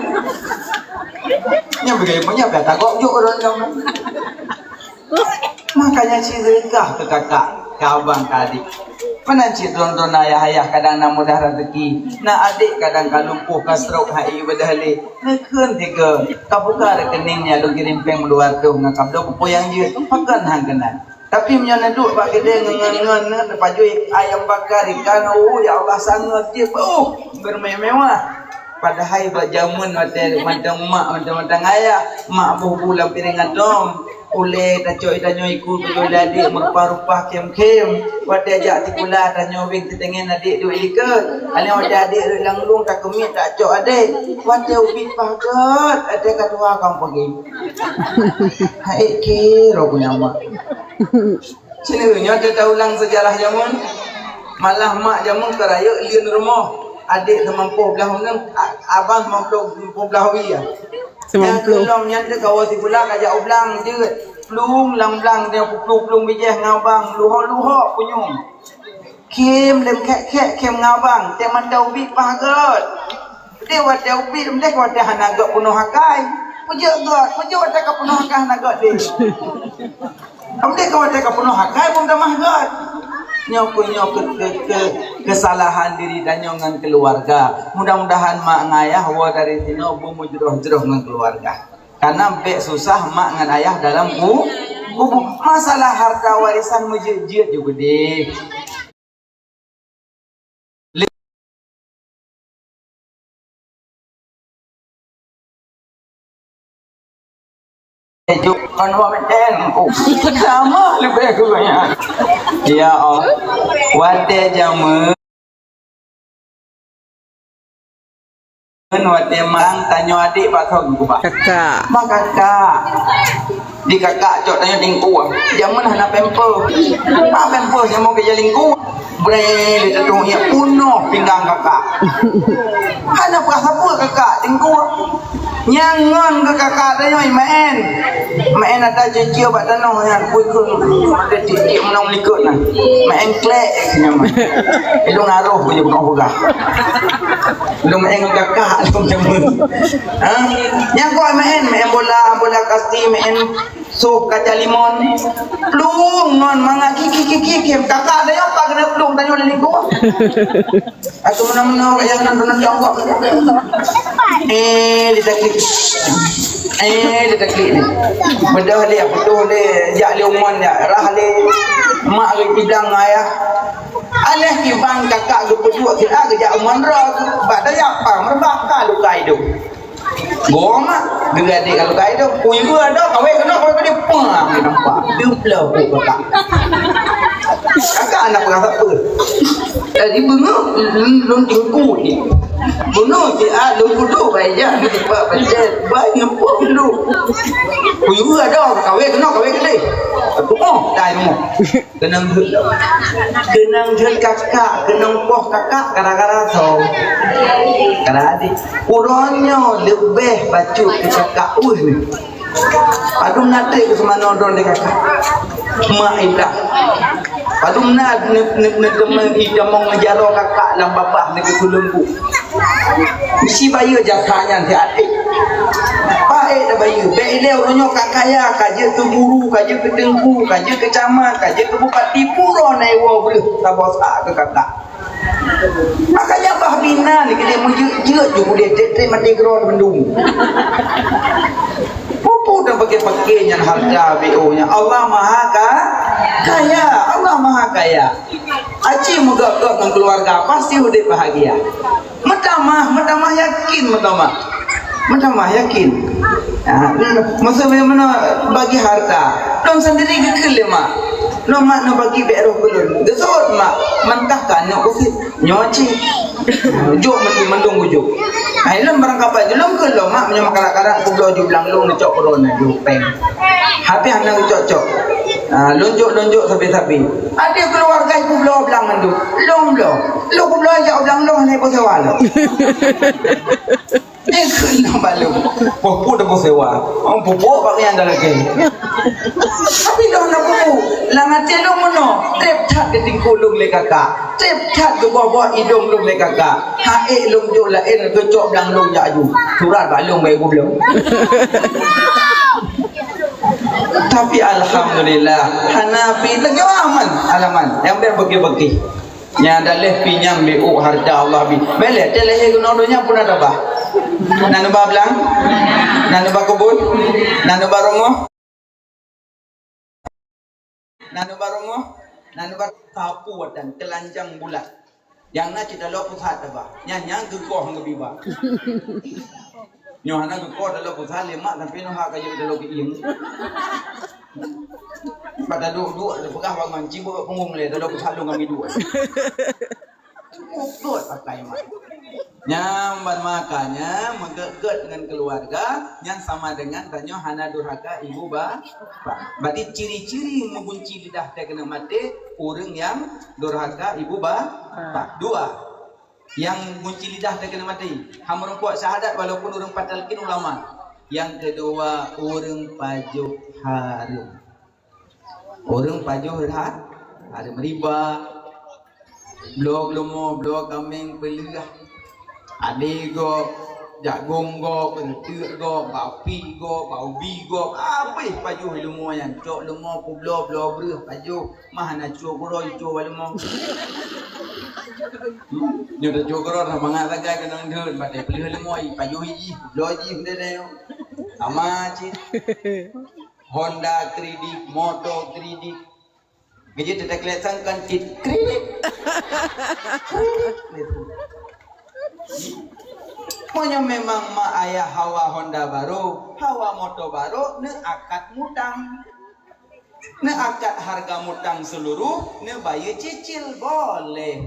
Nyang beugai punya pih tagok jok ureueng nyang. Makanya cit seudeukah keu kakak, keu abang, keu adék. Meunan cit droe-droe ayah-ayah kadang na mudah raseuki, na adék kadang ka lumpuh, ka stroke, hai ibadah lé. Neukheun tiga, ka buka rekening nyang lôn kirim péng dua ratus ngon ka bloe peue nyang jeuet, pakon han keunan. Tapi meunyoe neuduek bak keudè ngon, ngon, ngon, ngon, pajoh ayam bakar, ikan, oh, ya Allah, sangat jeuet, oh, bermewah-mewah. Padahai bak jameun watèe mantong mak, mantong-mantong ayah, mak boh bu lam piréng atong. Ulèe tacok tanyoe iku tujoh lé adék meurupah-rupah khém-khém. Watèe jak sikula tanyoe beng siteungen adék duek likot. Alèh watèe adék rhot lam lueng takeumiet tacok adék. Watèe ubit paget, watèe ka tuha ka peugi. Hai kiro ku nyan mak. Sinoe nyoe teuka ulang seujarah jameun. Malah mak jameun ka rayeuk lheueh rumoh. Adék seumampôh blaih uneun, a-, abang seumampôh, seumampôh blaih wie ya. Nyang keulom nyan teuka woe sikula ka jak u blang jeuet. Plueng lam blang, dia plueng-plueng bijéh ngon abang, luhok-luhok punyueng. Khém lem khek-khek khém ngabang, teuh mantong ubit paih gét. Deh watèe ubit, deh watèe hana gét peunoh akai. Peujeuet gét, peujeuet watèe ka peunoh akai hana gét deh. Deh ka watèe ka peunoh akai, beutamah gét. Nyoe keu, nyoe keu, keu, keu, keusalahan diri tanyoe ngon keuluwarga. Mudah-mudahan mak ngon ayah woe dari sinoe beumujroh-jroh ngon keuluwarga. Karena bèk susah mak ngon ayah dalam ku-, kubu. Masalah harta warisan meujeuet-jeuet ju geudeh. Juk kon wak meten ku. Sama leubeh kurang. Ya Allah. Watèe jameun watèe mang tanyoe adék bak kong keubah. Kakak. Bak kakak. Di kakak cok tanyoe lingku. Jameun hana pamper. Bak pamper nyang mo keu lingku. Bre, di teutong nyan peunoh pinggang kakak. Hana peugah sapeue kakak, teungku. Nyang ngon keu kakak tanyoe maén. Maén ata cicil bak tanoh nyan, pui keu ada titik menang likot nah. Maén klek nyan. Ilong aroh punya bukan peugah. Ilong maén ngon kakak, ilong jameun. Ha? Nyang kok maén, maén bola, bola kasti, maén Sôh kaca limon. Plueng ngon mangat kiki kiki kim. Kakak tanyoe apa keuneuk plueng tanyoe lé lingkuang. Atau meunan-meunan ureueng nyang nan, nan jongkok. Eh, ditaklik. Eh, ditaklik ni. Beudôh lé, beudôh lé. Jak lé umon jak. Rah lé. Mak lé pidang ayah. Aléh kiban kakak geupeuduek kira geujak umon droe. Bak dayah pang meubak ka luka idong. Goma, geugadek kalau kai tu, kui gua ada, kawé kena, kawé kena, pang, dia nampak. Dia pula, oh, kakak. Kakak anak perasa apa? Tadi bengok, lun, lun tingku ni. Bengok si A, lun kudu, baik je, dia cepat pencet. Baik, ngepok dulu. Kui gua ada, kawé kena, kawé kena. Aku, oh, dah, ilmu. Keunong jeuet, keunong jeuet kakak, keunong poh kakak, gara-gara soe? Gara adék. Uroe nyoe leubeh bacut keu kakak, uh, ni. Padum na trép keu seumanoe droe lé kakak. Mak Ibrah. Padum na ne-, ne-, ne-, teumé itamong neujaroe kakak lam babah neukeu keuleumbu. Meusti bayeue jasa nyan siat ék. Paék tabayeue. Bèk ilée uroe nyoe ka kaya, ka jeuet keu guru, ka jeuet keu teungku, ka jeuet keu camat, ka jeuet keu bupati, pura na iwoe breuh saboh sa keu kakak. Makanya bah binan keudeh meujeuet-jeuet ju udeh trép-trép maté keudroe mandum. Peue-peue dan paké-paké nyan hareuta B O nyan. Allah Maha Ka-, Kaya, Allah Maha Kaya. Aci meugöt-göt ngon keuluwarga, pasti udép bahagia. Meutamah, meutamah yakin, meutamah. Meutamah yakin. Ha, masa meunoe bagi harta, lôn sendiri geukheun lé mak. Lôn mak neubagi bèk roh keu lôn. Geuseuôt mak, mantah ka aneuk usit. Nyoe cit. Jok mandum, mandum geujok. Hai lôn barangkapai, lôn kheun lôn mak meunyoe meukarat-karat kubloe ju blang lôn neucok keudroe na ju péng. Habéh hana geucok-cok. Ha, lôn jok, lôn jok sabe-sabe. Ada keuluwarga ibu bloe blang mandum. Lôn bloe. Lôn kubloe jak u blang lôn hana iboh sewa lôn. Dia kena balu. Pupuk dah boh sewa. Oh, pupuk bak yang dah lagi. Tapi dah nak pupuk. Lang hati lôn meunoe. Trép that di tingkue lôn lé kakak. Trép that di bawah-bawah idong lôn lé kakak. Hai lôn jok laén geucok blang lôn jak ju. Surat bak lôn bak ibu bloe. Tapi alhamdulillah, hana pi lagi aman, alaman. Yang dah bagi-bagi. Nya daleh pinyang biuk harta Allah bi. Beleh teh lahé keunoe donya pun ada bah. Nan ba blang, nan ba kebun, nan ba rongoh, nan ba rongoh, nan ba kapu dan telanjang bulat. Nyang na cit taloe pusat teuba. Nyang, nyang geugoh ngon biba. Nyoe hana geugoh taloe pusat lé mak sampai nyoe hak kajeuet taloe keuieng. Pada duek-duek teupeugah bangon cibeuek punggong lé taloe pusat lôn kami duek. Cukup göt pakai mak. Nyang ban makanya meugöt-göt ngon keuluwarga nyang sama dengan tanyoe hana durhaka ibu ba-, ba-. Berarti ciri-ciri meugunci lidah teuh keuneuk maté ureueng nyang durhaka ibu ba-, ba-. Dua, nyang gunci lidah teuh keuneuk maté. Hana meurumpok syahadat walaupun ureueng patalkin ulama. Nyang keudua, ureueng pajoh hareuem. Ureueng pajoh ha-, hareuem riba. Bloe leumo, bloe kaméng peuleueh. Adé gob, jagong gob, reuteuek gob, bapi gob, baubi gob. Abéh pajoh leumo nyan. Cok leumo peubloe, bloe breueh pajoh. Mah na cue keudroe, cue bak leumo. Nyoe tacue keudroe, mangat sagai keunong deuet, batée peuleueh leumo, pajoh jih, bloe jih, udah deh. Sama cit. Honda kredit, moto kredit. Gaji tetek lesan kan cit kredit. Kredit. Meunyoe memang mak ayah hawa Honda baru, hawa moto baru, neuakad mutang. Neuakad harga mutang seuluruh, neubayeue cicil, boleh.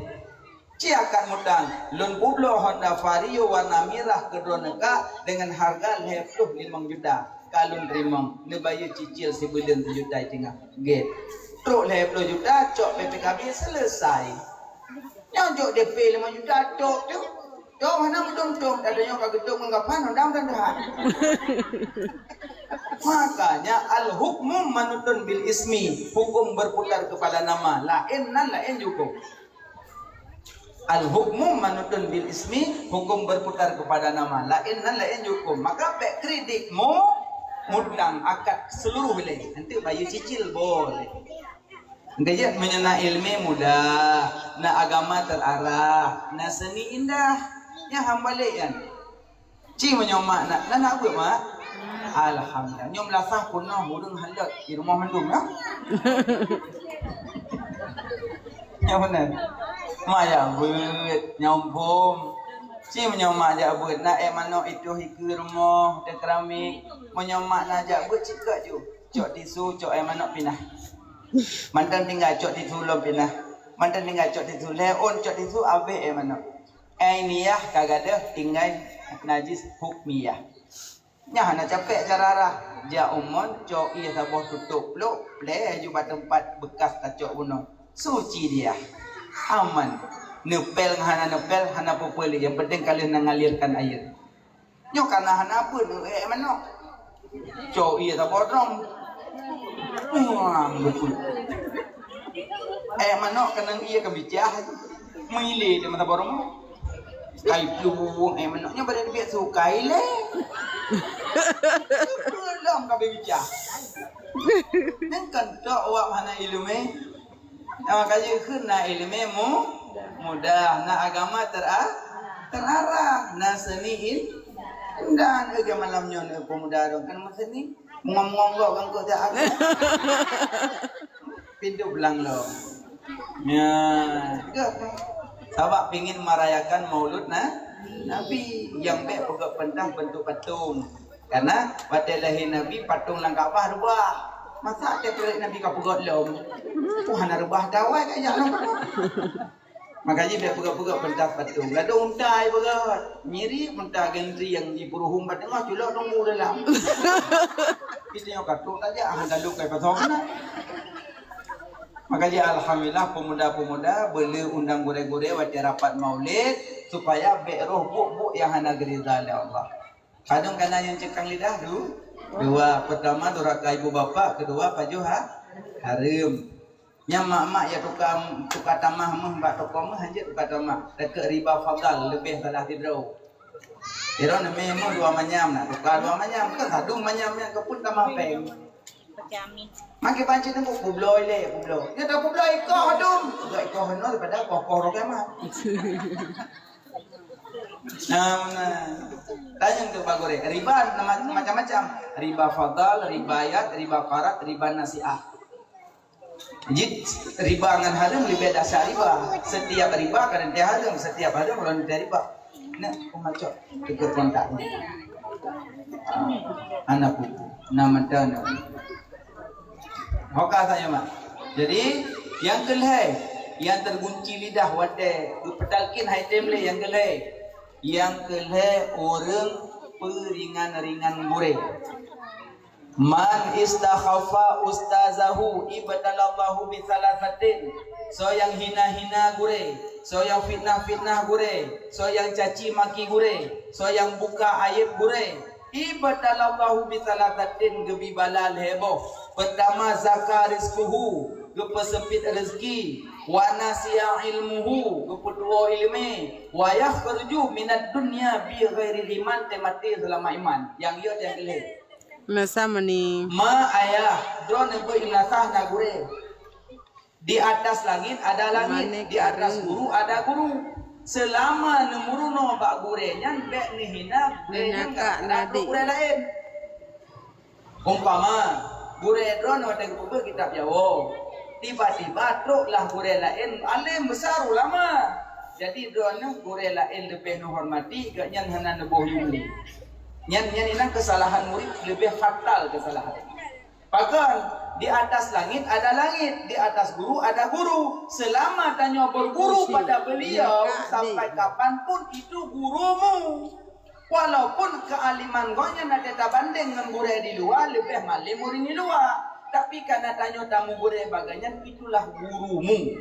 Ci akad mutang, lôn peubloe Honda Vario warna mirah keudroe neuka deungon harga lhèe ploh limong juta. Ka lôn teurimong, neubayeue cicil sibuleuen sijuta siteungoh. Gét. Trok lhèe ploh juta, cok P P K B, seuleusai. Nyoe jok D P limong juta, cok tu. Cok hana meudong-dong, dah nyoe ka geutok ngon gapan, Honda mudah-mudahan. Makanya al-hukmu manutun bil ismi, hukum berputar kepada nama, laén nan laén jukong. Al-hukmu manutun bil ismi, hukum berputar kepada nama, laén nan laén jukong. Maka bèk kredit mu, mutang akad seuluruh lé, nanti bayeue cicil boleh. Geujet meunyoe na iéleumé mudah, na agama terarah, na seuni indah. Nyan hamba lé nyan. Ci meunyoe mak na, na, na beuet mak? Alhamdulillah. Nyoe meulasah peunoh ureueng halot di rumoh mandum, ya? Nyoe beuna. Mak jak beuet, nyoe bom. Ci meunyoe mak jak beuet, na ék manok itoh ikeue rumoh, teukeramik. Meunyoe mak na jak beuet, cit ka ju. Cok tisu, cok ék manok pinah. Mantong tinggai cok tisu lom pinah. Mantong tinggai cok tisu lhèe ôn, cok tisu abéh ék manok. Ainiyah ka gadôh, tinggai najis hukmiyah. Nyan hana capek cara rah. Jak u mon, cok ié saboh tutôp plôk, plé aju bak teumpat beukas tacok bunoe. Suci dia. Aman. Neupel ngon hana neupel, hana peue-peue lé. Nyang penting ka lheueh na ngalirkan air. Nyoe kana hana peuet, ék manok. Cok ié saboh drom. Muang beupeuet. Ék manok keunong ié keubicah. Meulé di mata borong. Kai plueng ék manok nyoe pada biet sukai lé. Belom ka bicah. Nang kan tok awak hana iéleumé. Nah, makajih kheun na iéleumé mu-, mudah, na agama tera-, terarah, na seuni in-, dan lagèe malam nyoe na peumuda dong kan meuseuni. Ngom-ngom gok kan kok jak aku. Pintu belang lom. Ya, gok. Sabab pingin merayakan maulud na-, Nabi nyang bèk peugah pentah bentuk patung. Karena watèe lahé Nabi, patung lam Ka'bah reubah. Masa watèe peureulèe Nabi ka peugöt lom? Wah, hana reubah dawai ka jak lom. Maka jih bèk peugöt-peugöt pentas patung. Gadôh unta ai peugöt. Mirip unta gantri nyang jipuruhum bak teungoh, culok lunggu dalam. Kita nyoe ka trok tajak, hana lôn kai pasoe keunan. Maka jih alhamdulillah, pemuda-pemuda beu-le undang gurèe-gurèe watèe rapat maulid, supaya bèk roh buet-buet nyang hana geurida lé Allah. Padum kana nyang cekang lidah? Du-, dua. Pertama, durhaka ibu bapak. Kedua, pajoh ha-, hareuem. Nyang mak-mak ya tuka, tuka tamah meuh bak toko meuh, hanjeuet tuka tamah. Takheun riba fadal, leubeh salah sidroe. Iro neumé meuh dua manyam, nak tuka dua manyam. Kan sadum manyam nyan keu pun tamah péng. Makai banci teungku, kubloe lé, kubloe. Nyan dah kubloe ikoh dum. Kubloe ikoh hinoe daripada koh-koh roh kiamat. Nah, nah. Tanyong tu Pak Gurèe. Riba nama-, macam-macam. Riba fadal, riba yad, riba qarad, riba nasi'ah. Jih riba ngon hareuem leubeh dasar riba. Setiap riba ka reuntèe hareuem, setiap hareuem ka reuntèe riba. Nah, peumacok ikut kontak ni. Anak pupu. Nama dan Hoka saja, mak. Jadi, nyang keulhèe, nyang teugunci lidah watèe geupeutalkin hai tem lé nyang keulhèe. Nyang keulhèe ureueng peuringan-ringan gurèe. Man istakhaffa ustazahu ibtalallahu bi thalathatin. Soe nyang hina-hina gurèe, soe nyang fitnah-fitnah gurèe, soe nyang caci maki gurèe, soe nyang buka aéb gurèe, ibtalallahu bi thalathatin, geubri bala lhèe boh. Pertama, zaka rizquhu, geupeuseumpit rezeki, wa nasiya ilmuhu, geupeutuwo ileumé, wa yakhruju minad dunya bi ghairi iman, teumaté seulama iman. Nyang yö nyang keu lhèe. Masa meni. Ma ayah, droeneuh beuet meunasah na gurèe. Di atas langit ada langit, di atas guru ada guru. Seulama neumeurunoe bak gurèe nyan, bèk neuhina gurèe nyan, gurèe laén. Umpama, gurèe droeneuh watèe geupeubeuet kitab Jawoe, tiba-tiba troklah gurèe laén, além besar ulama. Jadi droeneuh gurèe laén leubeh neuhormati, gobnyan hana neuboh yum lé. Nyan, nyan inan keusalahan murit leubeh fatal keusalahan. Pakon, di atas langit ada langit, di atas guru ada guru. Selama tanyoe berguru pada beliau, sampai kapanpun itu gurumu. Walaupun kealiman gobnyan na tabandeng ngon gurèe di luwa, leubeh malém ureueng di luwa. Tapi karena tanyoe tamugurèe bak gobnyan, itulah gurumu.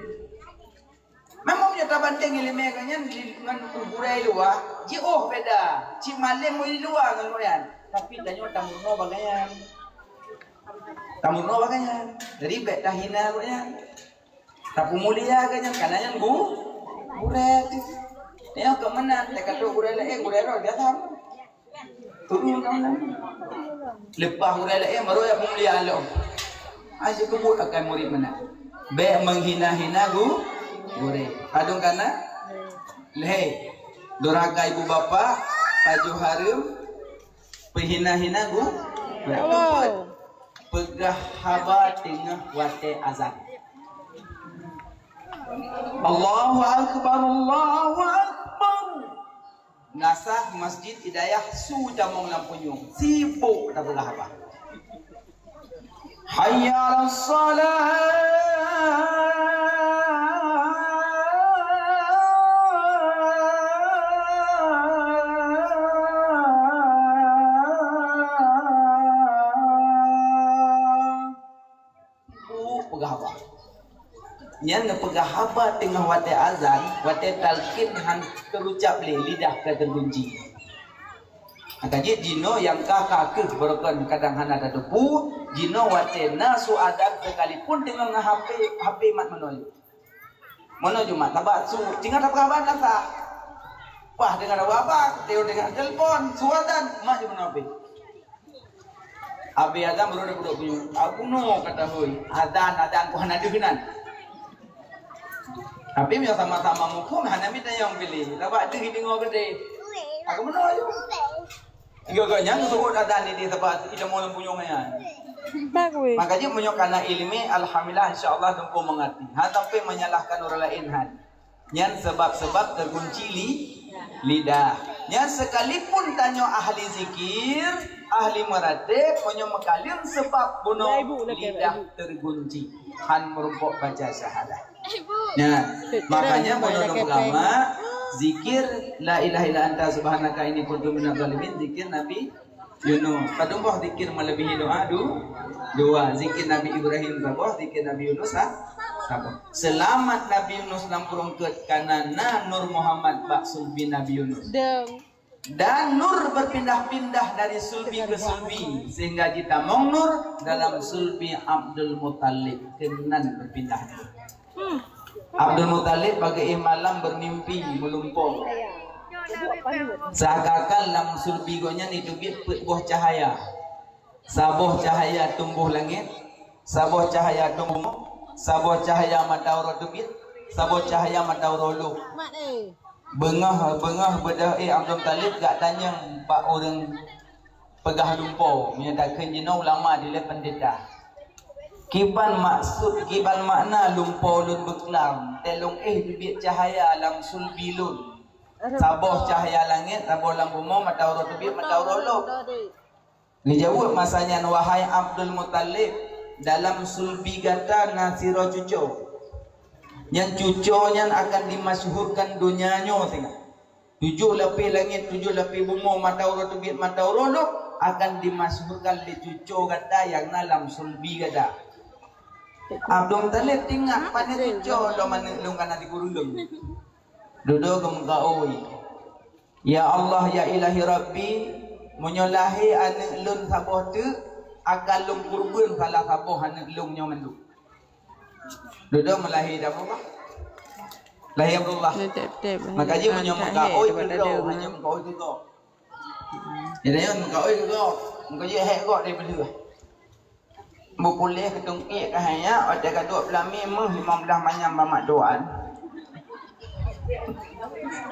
Memang nyoe tabandeng ileumé gobnyan ngon gurèe luwa, jiôh beda. Cit malém ureueng luwa ngon gobnyan. Tapi tanyoe tameurunoe bak gobnyan. Tameurunoe bak gobnyan. Jadi bèk tahina gobnyan. Tapeumulia gobnyan, karena nyan gu-, gurèe. Nyoe keu meunan, teuka trok gurèe laén, gurèe droe biasa. Turun kawan. Leupah gurèe laén baru ya peumulia lom. Hai, jikeubuet akan murit meunan. Bèk menghina-hina gu-, gurèe. Padum kana? Lhèe. Durhaka ibu bapa, pajoh hareuem, penghina-hina gu-, gurèe. Keupeuet, peugah haba teungoh watèe azan. Allahu Akbar, Allahu Akbar. Nasah Masjid Hidayah su tamong lam punyueng, sibok tapeugah haba. Hayya 'alas shalah. Ibu peugah haba. Nyan neupeugah haba teungoh watèe azan, watèe talqin han teurucab lé, lidah ka teugunci. Maka jih jinoe nyang ka, ka keuh beureukan kadang hana tateupeue, jinoe watèe na su azan sekalipun teungoh ngon H P, H P mat meunoe. Meunoe Jumat, sabab su, tinggai tapeugah haba na sah. Wah, deungon haba, teu deungon telepon, su azan, mat jih meunoe pih. Abéh azan baru dapeuduek punyueng. Aku no kata hôi. Azan, azan ku hana deuh nan. Tapi meunyoe sama-sama muphom, hana mita nyang piléh. Sabab deuh deungoe keudéh. Aku meunoe aju. Tiga-tiga nyang seuôt azan di, di sabab ilmu lam punyueng nyan. Bagus. Maka jih meunyoe kana ileumé, alhamdulillah, insya Allah teungku mengerti. Ha, sampai menyalahkan orang lain, han. Nyan sebab-sebab terkunci li-, lidah. Nyan sekalipun tanyoe ahli zikir, ahli meuratéb, meunyoe meukalon sebab bunoe lidah terkunci, han meurumpok baca syahadah. Nyan, makanya bunoe lôn peugah, zikir la ilaha illa anta subhanaka inni kuntu minadh dhalimin, zikir Nabi Yunus. Padum boh zikir melebihi doa du-, dua. Zikir Nabi Ibrahim saboh, zikir Nabi Yunus sa-, saboh. Selamat Nabi Yunus lam peurungkeut karena na Nur Muhammad bak sulbi Nabi Yunus. Dan nur berpindah-pindah dari sulbi ke sulbi sehingga jitamong nur dalam sulbi Abdul Muttalib. Keunan berpindah nur. Abdul Muttalib bak geuéh malam bermimpi meulumpoe. Seakan-akan lam sulbi gobnyan jiteubiet peuet boh cahaya. Saboh cahaya tumbôh langét, saboh cahaya tumbôh bumoe, saboh cahaya mata uroe teubiet, saboh cahaya mata uroe lôb. Beungoh, beungoh beudôh éh Abdul Muttalib geutanyong bak ureuëng peugah lumpoe, meunyoe takheun jinoe ulama dilèe peundeta. Kiban maksud, kiban makna lumpoe lôn beuklam, teuh lôn éh teubiet cahaya lam sulbi lôn. Saboh cahaya langét, saboh lam bumoe, mata uroe teubiet, mata uroe lôb. Geujaweueb masa nyan, "Wahai Abdul Muttalib, dalam sulbi gata na sidroe cucoe. Nyan cucoe nyan akan dimasyhurkan donya nyoe singoh. Tujoh lapéh langét, tujoh lapéh bumoe, mata uroe teubiet, mata uroe lôb akan dimasyhurkan lé cucoe gata nyang na lam sulbi gata." Abdul Muttalib teuingat, "Pane cucoe lôn, aneuk lôn ka na sikureueng." Dudoe geumeukaôi. "Ya Allah, ya Ilahi Rabbi, meunyoe lahé aneuk lôn saboh teuk, akan lôn keureubeuen salah saboh aneuk lôn nyoe mandum." Dudoe meulahé dah apa? Lahé Abdullah. Ni tep-tep. Maka jih meunyoe meukaôi keu droe, meunyoe meukaôi keu gob. Jadi nyan meukaôi keu gob, meukaôi hék gob dari peuleueh. Beupuléh keu tungkik keu hanya, watèe ka duek blah mi méuh limong blah manyam bak mak tuan.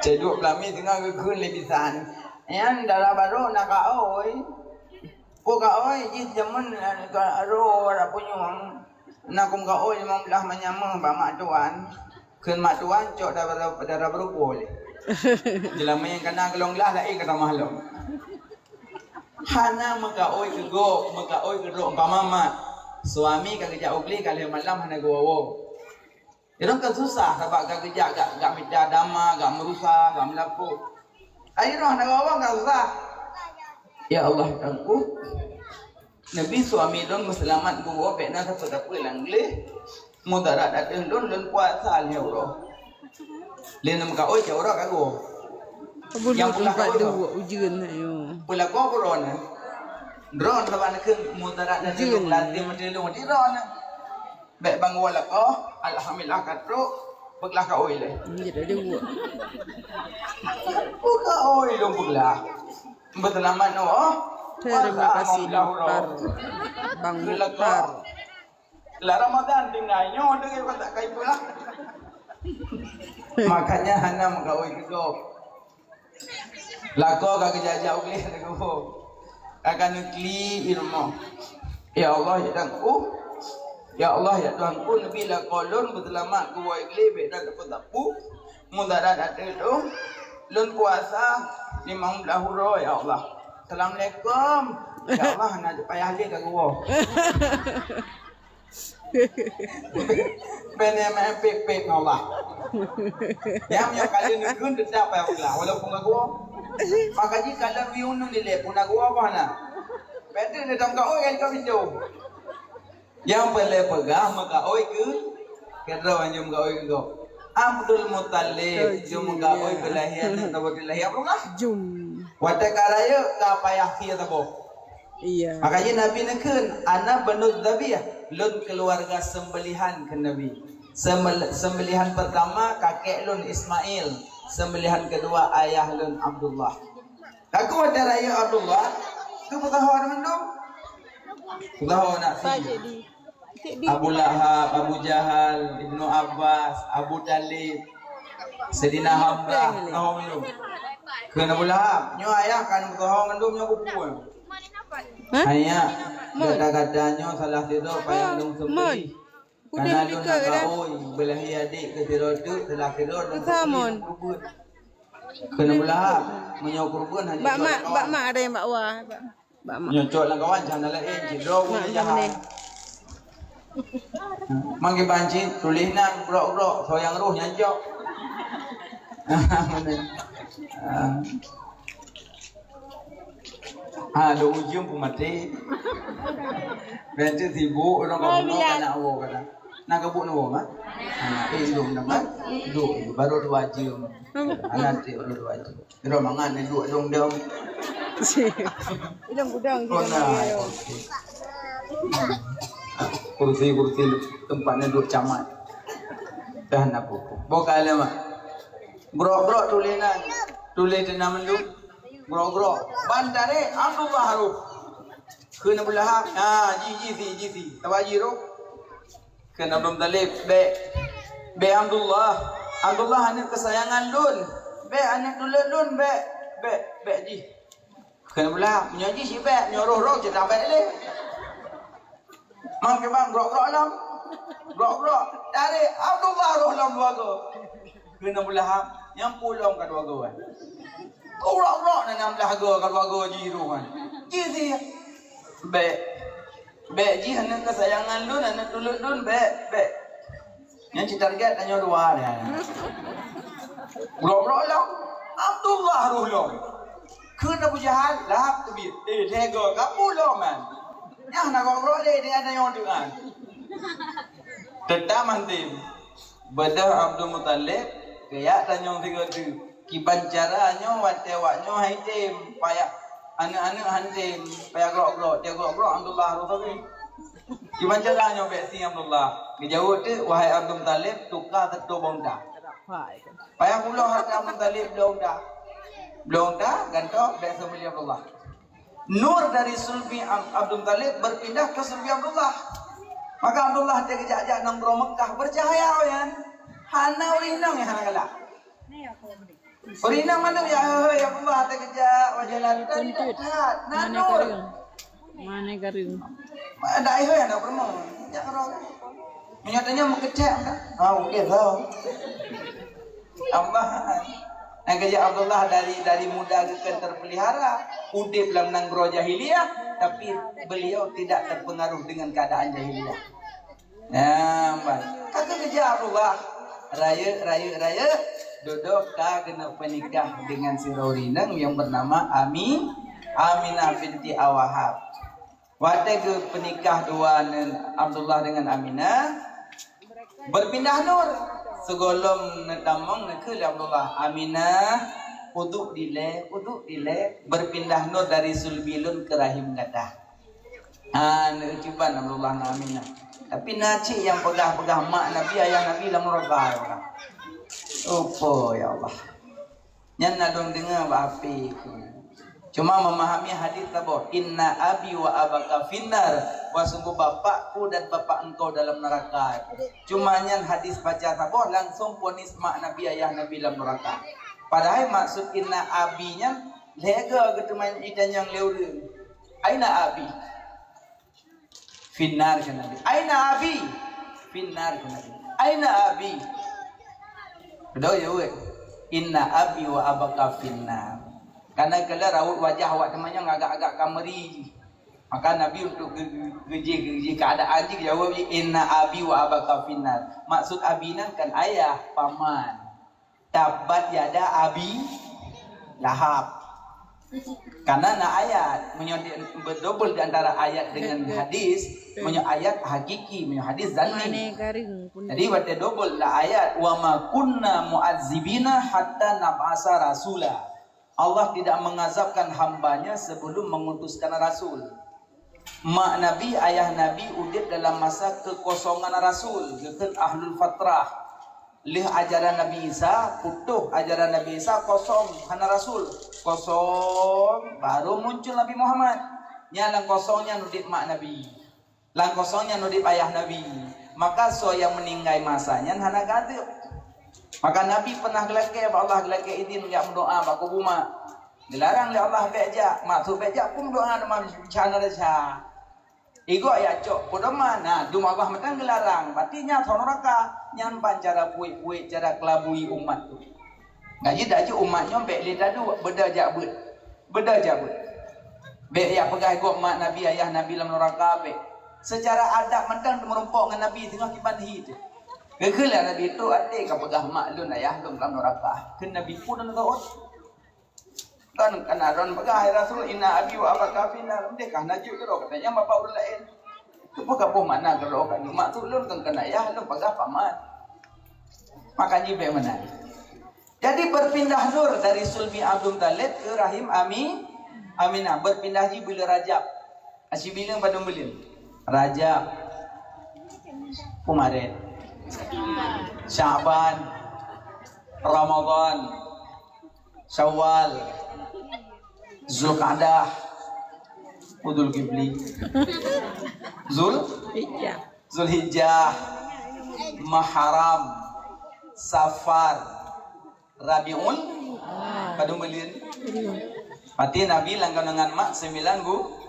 Cit duek blah mi teungoh geukheun lé bisan. Nyan dara barô na kaôi. Peue kaôi jih jameun ka ro wara punyueng. Na kum kaôi limong blah manyam méuh bak mak tuan. Kheun mak tuan cok dara, dara beurukô lé. Jeulaman nyang kana geulong glah laén ka tamah lom. Hana meukaôi keu gob, meukaôi keu droe umpama mak. Suami ka geujak u glé ka lheueh malam hana geuwoe-woe. Inong kan susah sabab ka geujak gak, gak mita dama, gak meurusa, gak meulapok. Ai roh hana geuwoe-woe kan susah. Ya Allah, Tuhanku. Nabi suami lôn meuseulamat geuwoe bèk na sapeue-sapeue lam gleh. Mudarat ateueh lôn, lôn puasa lhèe uroe. Lheueh meukaôi cit uroe ka geuwoe. Nyang pula kaôi tu. Ujeuen ayo. Pula gob uroe na. Droe na bak neukheun mudarat ateueh lôn, latih ateueh lôn di droe na. Bèk ban geuwoe lakoe, alhamdulillah ka trok, peuglah kaôi lé. Iya dah dia buat. Peugah oi lôn peugah. Beuseulamat noh. Terima kasih Mukhtar. Bang Mukhtar. Lah Ramadan tinggai nyoe deungon tak kai pula. Makanya hana meugaui keu gob. Lakoe ka geujak-jak u gleh teungku. Ka ka neukli i rumoh. Ya Allah ya Tuhanku. Ya Allah ya Tuhanku, neubi lakoe lôn beuseulamat geuwoe gleh bèk na teupeu-teupeu. Mudarat ateueh lôn. Lôn puasa limong blah uroe ya Allah. Assalamualaikum. Ya Allah, hana payah lé ka geuwoe. Bèk na main pek-pek ngon Allah. Nyang nyoe kali neukheun teutap payah peugah walaupun ka geuwoe. Maka jih ka lôn riunun dilèe pun na geuwoe bah na. Bèk teuk neutang gaoi ka pintoe. Nyang peureulèe peugah meugaoi keu keudroe nyang meugaoi keu gob. Abdul Muthalib jeuet meugaoi beulahé aneuk saboh dilahé Abdullah. Jum. Watèe ka rayeuk ka payah sie saboh. Iya. Makanya Nabi neukheun, "Ana banu dzabih, lôn keuluwarga seumbelihan," kheun Nabi. Seumbel-, seumbelihan peurtama kakek lôn Ismail, seumbelihan keudua ayah lôn Abdullah. Ka geuwoe watèe rayeuk Abdullah, geupeusaho mandum. Peusaho nak si. Abu Lahab, Abu Jahal, Ibnu Abbas, Abu Thalib, Saidina Hamzah, peusaho mandum. Kheun Abu Lahab, nyoe ayah kan peusaho mandum nyoe buku. Hah? Ayah, gata-gata nyoe salah sidroe payah lôn seumbeuih. Udeh. Karena lôn na gaoi, beulahé adék keu sidroe teuk, salah sidroe lôn seumbeuih lôn keureubeuen. Kheun Abu Lahab, meunyoe keureubeuen hana bak mak, bak mak ada nyang bak wa. Bak mak. Nyoe cok lam kawan, jangan laén, cit droe ureueng jahat. Manggé banci tuléh nan grok-grok, soe nyang roh nyan cok. Ah. Ha, dok ujong pun maté. Banci sibuk, orang kau bunuh anak awak kata. Nak kebuk nang ha? Ha, eh, dong nama? Dok, baru dua jam. Anak baru dua jam. Kira mangat ni duek dong dong. Idong gudong di dalam. Kursi-kursi tempat ni duek camat. Dah nak buku. Buka lama. Grok-grok tuléh nan. Tuléh di dalam tu. Grok-grok. Ban tarék Abdullah Haruf. Kheun Abu Lahab. Ha, ji, ji si, ji si. Tawa ji roh. Kheun Abdul Muthalib, "Bèk, bèk Abdullah. Abdullah aneuk keusayangan lôn. Bèk aneuk tuleueng lôn, bèk, bèk, bèk jih." Kheun Abu Lahab, "Meunyoe jih cit bèk, meunyoe roh-roh cit tabèk lé." Mang keuban grok-grok lom. Grok-grok. Dari Abdullah roh lom dua go. Kheun Abu Lahab, "Nyang pulom ka dua go kan." Grok-grok na enam belas go ka dua go jih roh kan. Jih si. Bèk. Bèk jih aneuk keusayangan lôn, aneuk tuleueng lôn, bèk, bèk. Nyan cit target tanyoe dua nyan. Brok-brok lom, Abdullah roh lom. Kheun Abu Jahal, Lahab teubiet. Eh, lhèe goe, ka peue lom nyan? Nyan na goe brok lé, dia tanyoe tu kan. Teutap mantem. Beudôh Abdul Muthalib, geujak tanyong sigoe teuk. Kiban cara nyoe watèe awak nyoe han tem, payah aneuk-aneuk han tem, payah grok-grok, dia grok-grok Abdullah roh sabe. Kiban cara nyoe bèk si Abdullah. Geujaweueb teuk, "Wahai Abdul Muthalib, tuka satu bông unta." Payah pulo hareuta Abdul Muthalib bloe unta. Bloe unta, gantoe bèk seumeuli Abdullah. Nur dari sulbi Ab-, Abdul Muthalib berpindah ke sulbi Abdullah. Maka Abdullah teuh geujak-jak nanggroe Mekah, bercahaya nyan. Hana ureueng inong nyang hana galak. Ureueng inong mandum, ya, hei, ya Allah, teuh geujak, wajalan tadi that. Nah, Mane nur. Kareueng. Mane kareueng. Ada ai hei, ada promo. Ya, kalau meunyoe tanya meukecek, dah. Ah, okey, tahu. Allah. Nyang geujak Abdullah dari, dari muda geukheun terpelihara, udép lam nanggroe jahiliyah, tapi beliau tidak terpengaruh dengan keadaan jahiliyah. Nah, bah. Ka geujak Abdullah. Rayeuk, rayeuk, rayeuk. Dudoe ka keuneuk peunikah dengan sidroe ureueng inong yang bernama Ami-, Aminah binti Wahab. Watèe geupeunikah dua nyan Abdullah dengan Aminah, berpindah nur. Sigohlom neutamong neukheun lé Abdullah, "Aminah, uduk dilèe, uduk dilèe, berpindah nur dari sulbi lôn keu rahim gata." Ha, neucuban Abdullah ngon Aminah. Tapi na cit nyang peugah-peugah mak Nabi, ayah Nabi lam nuraka, ya Allah. Opo, ya Allah. Nyan na lôn deungoe bak H P. Cuma memahami hadis saboh, "Inna abi wa abaka finnar." Wah, sungguh bapakku dan bapak engkau dalam neraka. Cuma nyan hadis baca saboh, langsung vonis mak Nabi, ayah Nabi lam neraka. Padahai maksud inna abi nyan, lhèe goe geuteumeung itanyong lé ureueng. "Aina abi?" "Finnar," kheun Nabi. "Aina abi?" "Finnar," kheun Nabi. "Aina abi?" Beudôh jaweueb, "Inna abi wa abaka finnar." Karena kala raut wajah awak teuma nyan agak-agak ka meuri. Maka Nabi untuk ge-, ge-, geujih, geujih keadaan jih, jaweueb jih, "Inna abi wa abaka finnar." Maksud abi nyan kan ayah, paman. Tabbat yada Abi Lahab. Karena na ayat, meunyoe di, beudobel di antara ayat dengan hadis, meunyoe ayat hakiki, meunyoe hadis zanni. Mane garing pun. Jadi watèe dobel na ayat, "Wa ma kunna mu'adzibina hatta nab'asa rasula." Allah tidak mengazabkan hambanya sebelum mengutuskan rasul. Mak Nabi, ayah Nabi udép dalam masa kekosongan rasul, geukheun ahlul fatrah. Lheueh ajaran Nabi Isa, putôh ajaran Nabi Isa, kosong, hana rasul. Kosong, baru muncul Nabi Muhammad. Nyan lam kosong nyan udép mak Nabi. Lam kosong nyan udép ayah Nabi. Maka soe nyang meuninggai masa nyan hana gadeueb. Maka Nabi pernah geulakèe bak Allah, geulakèe idhin jak meudoa bak kubu mak. Geularang lé Allah bèk jak, maksud bèk jak pun doa teuma bicara desya. Igoe jak cok pedoman, nah, dum Allah mantong geularang, berarti nyan thon nuraka, nyan ban cara puik-puik, cara kelabui umat tu. Ngaji dak jeuet umat nyoe bèk lé taduek, beda jak beuet. Beda jak beuet. Bèk jak peugah igoe mak Nabi, ayah Nabi lam nuraka bèk. Secara adab mantong meureumpok ngon Nabi teungoh kiban hi teuh. Geukheun lé Nabi tu até ka peugah mak lôn, ayah lôn lam nuraka. Kheun Nabi peue nan gawat. Kan kana ron peugah, "Hai Rasul, inna abi wa abaka finnar." Meudeukah na jeuet keudroe kata nyang bapak ureueng laén. Keupeue ka boh makna keudroe ka nyoe? Maksud lôn kan kana yah lôn peugah paman. Maka jibèk meunan. Jadi berpindah nur dari sulbi Abdul Muthalib ke rahim Ami, Aminah. Berpindah jih buleuen Rajab. Aci bileueng padum buleuen? Rajab, Maret, Sya'ban, Ramadan, Syawal, Zulqa'dah, Udul Kibli, Zul, Zulhijjah, Muharram, Safar, Rabiul, padum buleuen? Berarti Nabi lam kandungan mak sembilan bu-,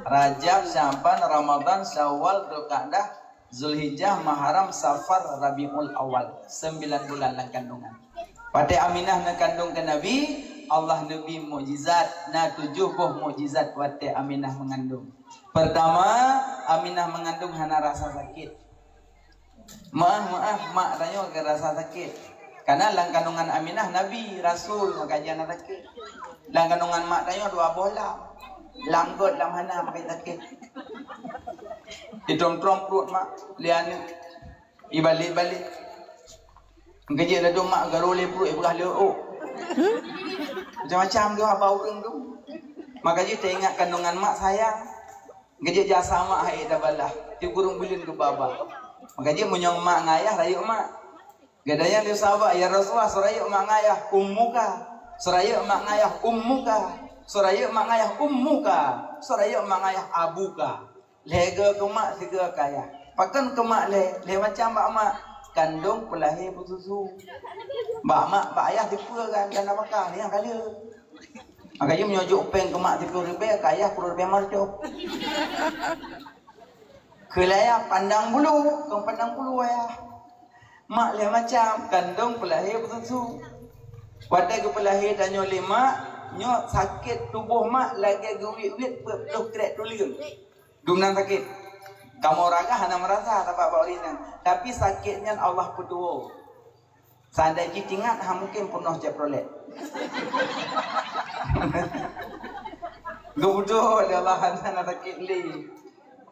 Rajab, Syaban, Ramadan, Syawal, Zulqa'dah, Zulhijjah, Muharram, Safar, Rabiul Awal. Sembilan bulan lam kandungan. Watèe Aminah neukandung keu Nabi, Allah neubri mukjizat. Na tujoh boh mukjizat watèe Aminah meungandung. Pertama, Aminah meungandung hana rasa sakét. Meu'ah, meu'ah, mak tanyoe ka rasa sakét. Karena lam kandungan Aminah Nabi, Rasul, maka jih hana sakét. Lam kandungan mak tanyoe dua boh lam. Lam göt, lam hana, maka sakét. Itrong-trong pruet mak, lé aneuk. Ibalek-balek. Geujek ladôm mak, garo lé pruet, ipeugah lé ôk. Macam-macam tu haba ureueng tu. Maka jih teuingat kandungan mak sayang. Geujak jak sama hai tabalah, di gurung buleuen geubaba. Maka jih meunyoe mak ngon ayah, rayeuk mak. Geutanyoe lé sahabat, "Ya Rasulullah, soe rayeuk mak ngon ayah?" "Ummuka." "Soe rayeuk mak ngon ayah?" "Ummuka." "Soe rayeuk mak ngon ayah?" "Ummuka." "Soe rayeuk mak ngon ayah?" "Abuka." Lhèe goe keu mak, sigoe keu ayah. Pakon keu mak lhèe? Lhèe macam bak mak, kandông, peulahé, peususu. Bak mak, bak ayah sipeue kan, dan apakah nyang ka lheueh. Maka jih meunyoe jok péng keu mak siplôh ribèe, keu ayah peuet ribèe marcôh. Keu ayah pandang bulu, kon pandang bulu ayah. Mak lhèe macam, kandông, peulahé, peususu. Watèe geupeulahé tanyoe lé mak, nyoe sakét tuboh mak lagèe geuwiet-wiet peuet ploh krèk tuleueng. Dumnan sakét. Kamoe ragah hana meurasa sabab bak ureueng inong. Tapi sakét nyan Allah peutuwoe. Seandai jih tingat, ha mungken peunoh Chevrolet. Geubeudôh lé Allah, hana sakét lé.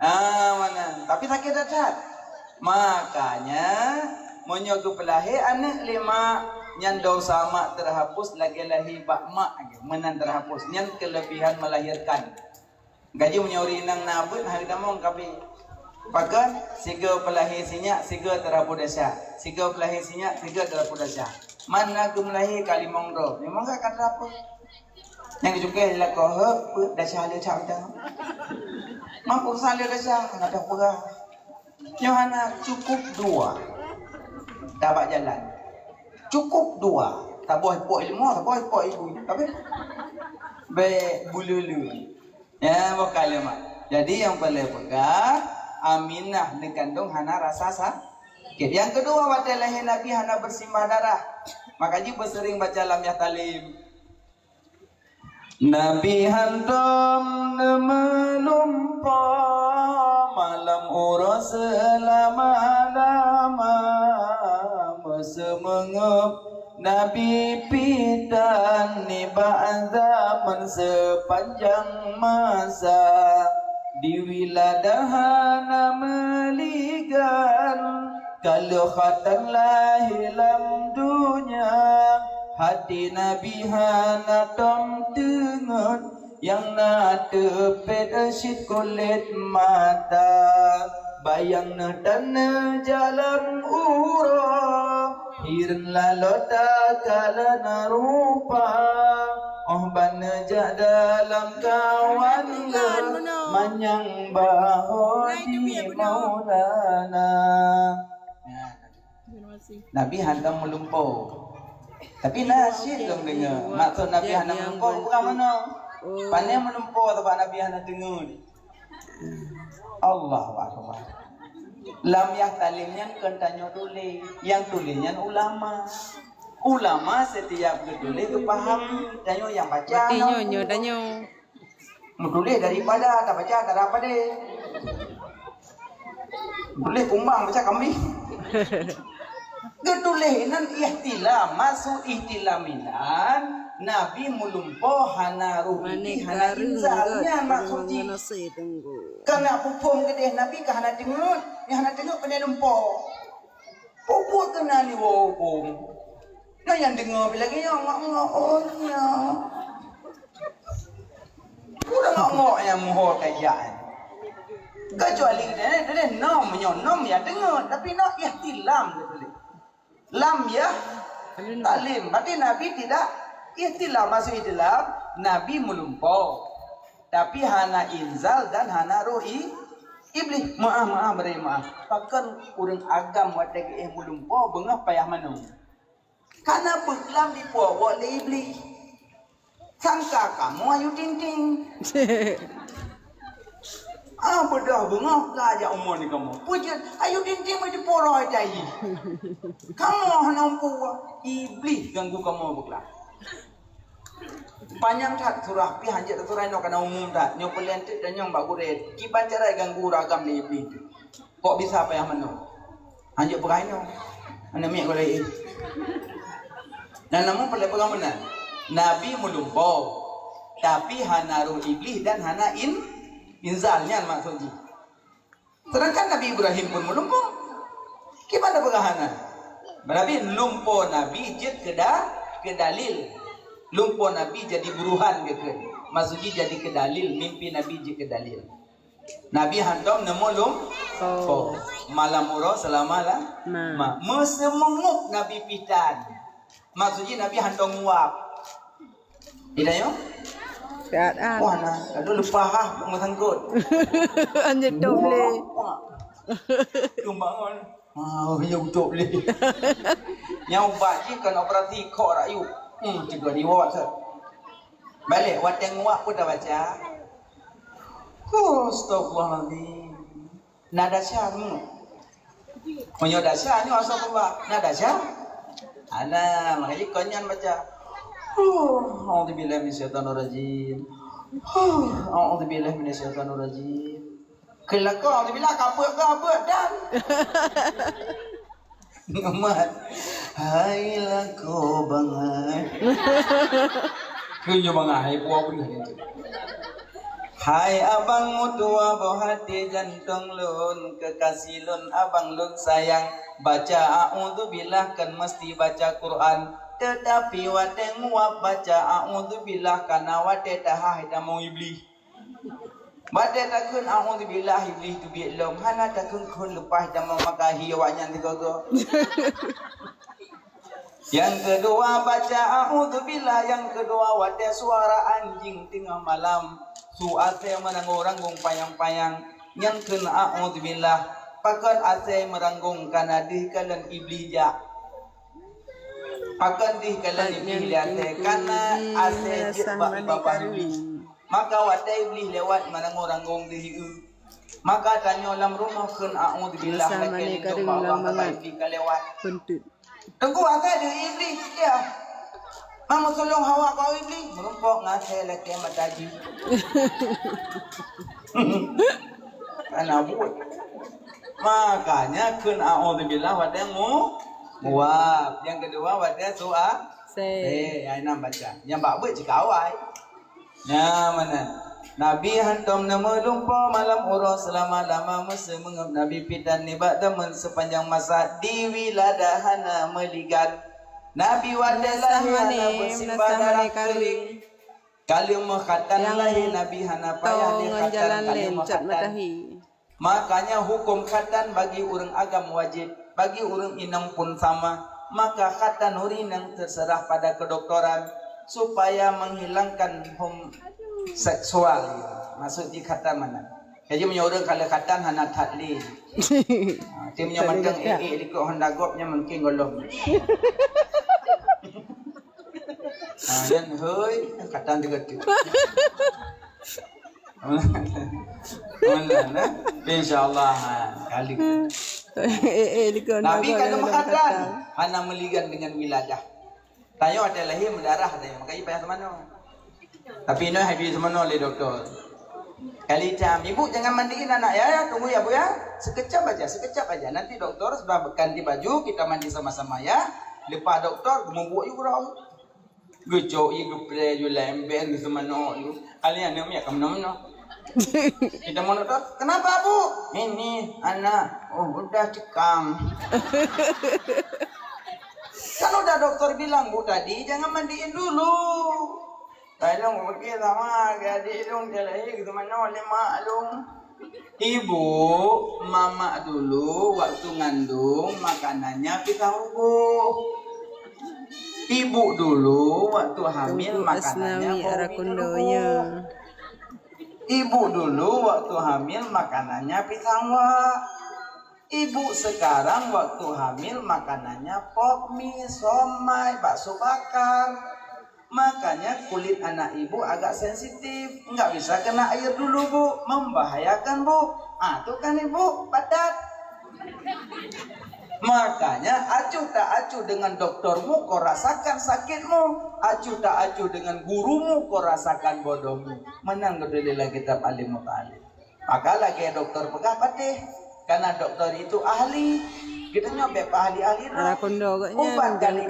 Ah, mana? Tapi sakét that-that. Makanya, meunyoe geupeulahé aneuk lé mak, nyan dosa mak teuhapus lagèe lahé bak mak, meunan teuhapus. Nyan keulebihan melahirkan. Ka jih meunyoe ureueng inong na beuet, hai tamong kabeh. Pakon? Sigoe peulahé sinyak, sigoe teurapô desya. Sigoe peulahé sinyak, sigoe teurapô desya. Man na geumeulahé ka limong droe. Limong ka, ka teurapô. Nyang cukéh lakoe, "Heuek, peuet desya lé cak." Mampu salah desya, hana teupeugah. Nyoe hana, cukup dua. Tabak jalan. Cukup dua. Saboh ipok ilmu, saboh ipok ibu. Tapi bèk bululu. Ya, bukan lé mak. Jadi nyang paleng peugah, Aminah neukandông hana rasa sakét. Nyang keudua, watèe lahé Nabi hana beusimbah darah. Maka jih beuseuring baca lam Yasin. Nabi hantom neumeulumpoe malam uroe seulama-lama, meuseumeungeup Nabi pih tan nibak zaman seupanjang masa. Di wiladah hana meuligan, ka lheueh khatan lahé lam dônya, hati Nabi hana tom teungeut, nyang na teupet cit kulét mata. Bayang neuh tan neujak lam uroe, hireuen laloe takalon rupa, óh ban neujak dalam kawan geuh, manyang bahô di Maulana. Nabi hantom meulumpoe. Tapi na cit lôn deungoe, maksud Nabi hana meulumpoe, bukan meunoe. Pane meulumpoe sabab Nabi hana teungeut. Allahu Akbar. Lam Yasin nyan kon tanyoe tuléh. Nyang tuléh nyan ulama. Ulama setiap geutuléh geupahami. Tanyoe nyang baca. Berarti nyoe, nyoe tanyoe. Meutuléh daripada, tabaca daripada. Meutuléh kumbang, baca kambing. Geutuléh inan ihtilam, maksud ihtilam inan Nabi meulumpoe hana roh, hana inzal, nyan maksud jih. Ka na peuphom keudeh Nabi ka hana teungeut, nyang hana teungeut pandai lumpoe. Peue-peue keunan iwoe hukôm. Na nyang deungoe lagèe nyoe, ngok-ngok, oh, nyoe. Udah ngok-ngok nyang muho tajak. Kecuali dia, dia nom, nyoe nom ya deungoe, tapi nom ihtilam dia tulis. Lam ya talim. Berarti Nabi tidak ihtilam, maksud ihtilam, Nabi meulumpoe. Tapi hana inzal dan hana roh i-, Iblih. Maaf, maaf, beri maaf. Pakon ureueng agam watèe geuéh meulumpoe beungoh payah manoe. Kana beuklam dipuwoe lé Iblih. Sangka kamoe Ayu Ting Ting. Ah, beudôh beungoh ka jak umu nibak kamoe. Peue jeuet Ayu Ting Ting meudipuwoe lé Iblih. Kamoe hana umpu, Iblih ganggu kamoe beuklam. Panyang that surah pih hanjeuet surah nyoe kana umum that. Nyoe peulen teuk dan nyoe bak gurèe. Kiban cara ganggu ureueng agam lé Iblih. Kok bisa payah manoe? Hanjeuet peugah nyoe. Aneuk miet gurèe. Dan namun peulen peugah meunan. Nabi meulumpoe. Tapi hana roh Iblih dan hana in-, inzal nyan maksud jih. Sedangkan Nabi Ibrahim pun meulumpoe. Kiban peugah hana? Berarti lumpoe Nabi jeuet keu da-, keu dalil. Lumpoe Nabi jadi buruhan geukheun. Maksud jih jadi keu dalil, mimpi Nabi jeuet keu dalil. Nabi hantom neumulum po. Malam uroe seulama la ma. Meuseumeungeup Nabi pih tan. Maksud jih Nabi hantom uap. Ida yo? Sehat ah. Wah nah, aduh leupah ah meusangkut. Anjir top le. Keubangon. Oh, ya betul le. Nyang ubat jih kan operasi kok rayu. Hmm, tiga riwot sat. Balik wateng uap pun dah baca. Oh, astagfirullahaladzim. Na dasar mu. Meunyoe dasar nyoe astagfirullah. Na dasar. Ana, makanya kau nyan baca. Huh, a'udzubillahi minasyaitonirrajim. Huh, a'udzubillahi minasyaitonirrajim. Keulakon a'udzubillah kabeuet ke abeuet dan. Ngemat. Hai lako bangai. Keu nyoe bangai hai puak beuh. Hai abang mutua boh hati jantong lôn, kekasih lôn abang lôn sayang. Baca a'udzubillah kan mesti baca Quran, tetapi watée nguap baca a'udzubillah kana watée tahaih tamong iblih. Watée takheun a'udzubillah iblih teubiet lom, hana takheun-kheun leupah tamong maka hi awaknyan sigoe-goe. Nyang keudua baca a'udzubillah, nyang keudua watée suara anjing teungoh malam, su asée meuranggong-ranggong panyang-panyang, nyan kheun a'udzubillah. Pakon asée meuranggong kana deuh kalon iblih jak. Pakon deuh kalon iblih lé asée kana asée jeuet bak babah iblih. Maka watée iblih lewat meuranggong-ranggong deuh ieu. Maka tanyoe lam rumoh kheun a'udzubillah lakée lindong bak Allah bak iblih ka lewat. Teungku asai deuh iblih ya. Mang meusulong hawa bak iblih meurumpok ngasai lakée mata jih. Ana buet. Makanya kheun a'udzubillah watée mu muap. Yang kedua watée suap. Se. Eh, ai nam baca. Yang bak buet cit awai. Nyan meunan. Nabi hantom neumeudumpok malam uroe seulama-lama meuseumeungeup Nabi pitan nibak deungon seupanjang masa di wiladah hana meuligan. Nabi watée lahé hana beusimbah darah keuring. Ka lheueh meukhatan lahé Nabi hana payah lé khatan ka lheueh meukhatan. Makanya hukum khatan bagi ureuëng agam wajib, bagi ureuëng inong pun sama. Maka khatan ureuëng inong terserah pada kedokteran supaya menghilangkan homoseksual. Maksud jih khatan mana? Jadi meunyoe ureuëng kalau khatan hana that lé. Ha, tim nyoe mantong eh eh likot honda gop nyoe mungkin golom. Ha, dan hoi khatan tiga tu. Meunan, eh? Insya Allah, ha, kali. Eh, eh, likot Nabi ka geumeukhatan, hana meuligan dengan wiladah. Tanyoe ada lahé meudarah tanyoe, makanya payah seumanoe. Tapi inoe habis seumanoe lé doktor. Kali cam, ibu jangan mandiin anak ya, ya tunggu ya bu ya. Sekejap aja, sekejap aja. Nanti doktor sudah ganti baju, kita mandi sama-sama ya. Lepas doktor, geumubuk yuk roh. Geucok ie geupreh ju lam ember geuseumanoe ju. Kali aneuk miet ka meunoe-meunoe. Kita mau dokter, "Kenapa, Bu?" "Ini anak." "Oh, udah cekam." Kan udah dokter bilang, Bu, tadi jangan mandiin dulu. Tadi lôn pikir sama, gadis lôn dia lahir geuseumanoe lé mak lôn. Ibu, mamak dulu waktu ngandung makanannya pisang rubuh. Ibu dulu waktu hamil makanannya bawang putih rubuh. Ibu dulu waktu hamil makanannya pisang wak. Ibu sekarang waktu hamil makanannya pop mie, somai, bakso bakar. Makanya kulit anak ibu agak sensitif, nggak bisa kena air dulu bu, membahayakan bu. Ah, tuh kan ibu, padat. Makanya acuh tak acuh dengan doktermu, kau rasakan sakitmu. Acuh tak acuh dengan gurumu, kau rasakan bodohmu. Menang kedelai kitab alim muta'alim. Maka lagée doktor peugah patéh, karena doktor itu ahli. Kita nyoe bek ahli-ahli droe. Ubat kali